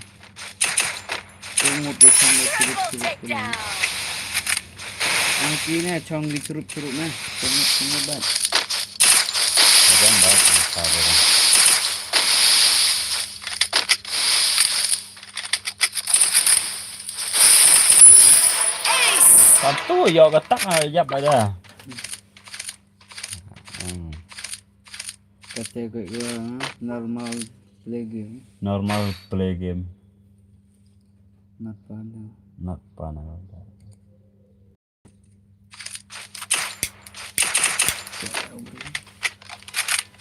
Sun ulet tu chong li chirup chirup tu. Triple takedown. Ang kine chong li chirup chirup na. Sun ulet, sun ulet bat. Bukan bat, antara. Tu yo ka tak ah yap aja. Hmm. Kata gue gue normal play game. Normal play game. Not panel. Not panel.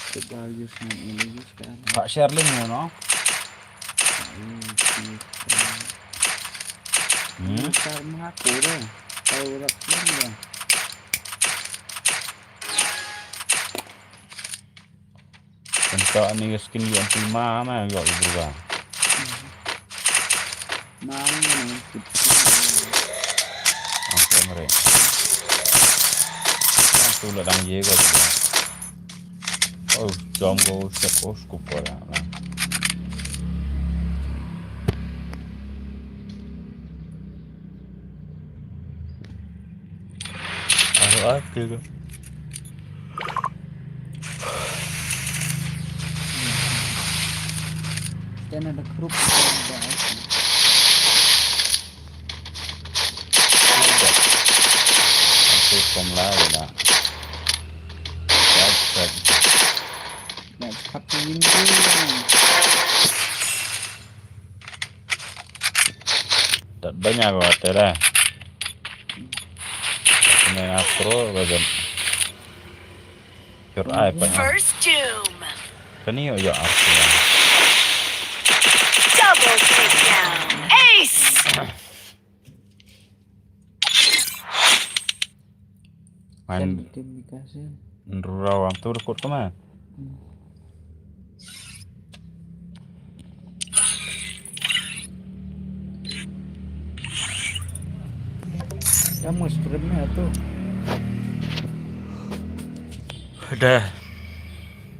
Coba use ni, ini use kan. Pak Sherling ya, no? Hmm. Ini tak mengaku deh. Tahu rap pun deh. Kan tak ni skin yang prima mah, yang juga. Mang ni. Ang kemre. Ah, tu lah dang ye ko. Oh, jong ko set ko scoop ko lah. Aro ake ko. Then ada group ada. Aku kom lai na. That's it. That's fucking win. Tat banya ko ate da. Kena pro bagan. Your eye pa. First doom. Kani yo yo arsi. Double takedown. Ace. Man. Tim dikasih. Nrura wang tu rekod kemana? Kamu streamnya tuh. Dah.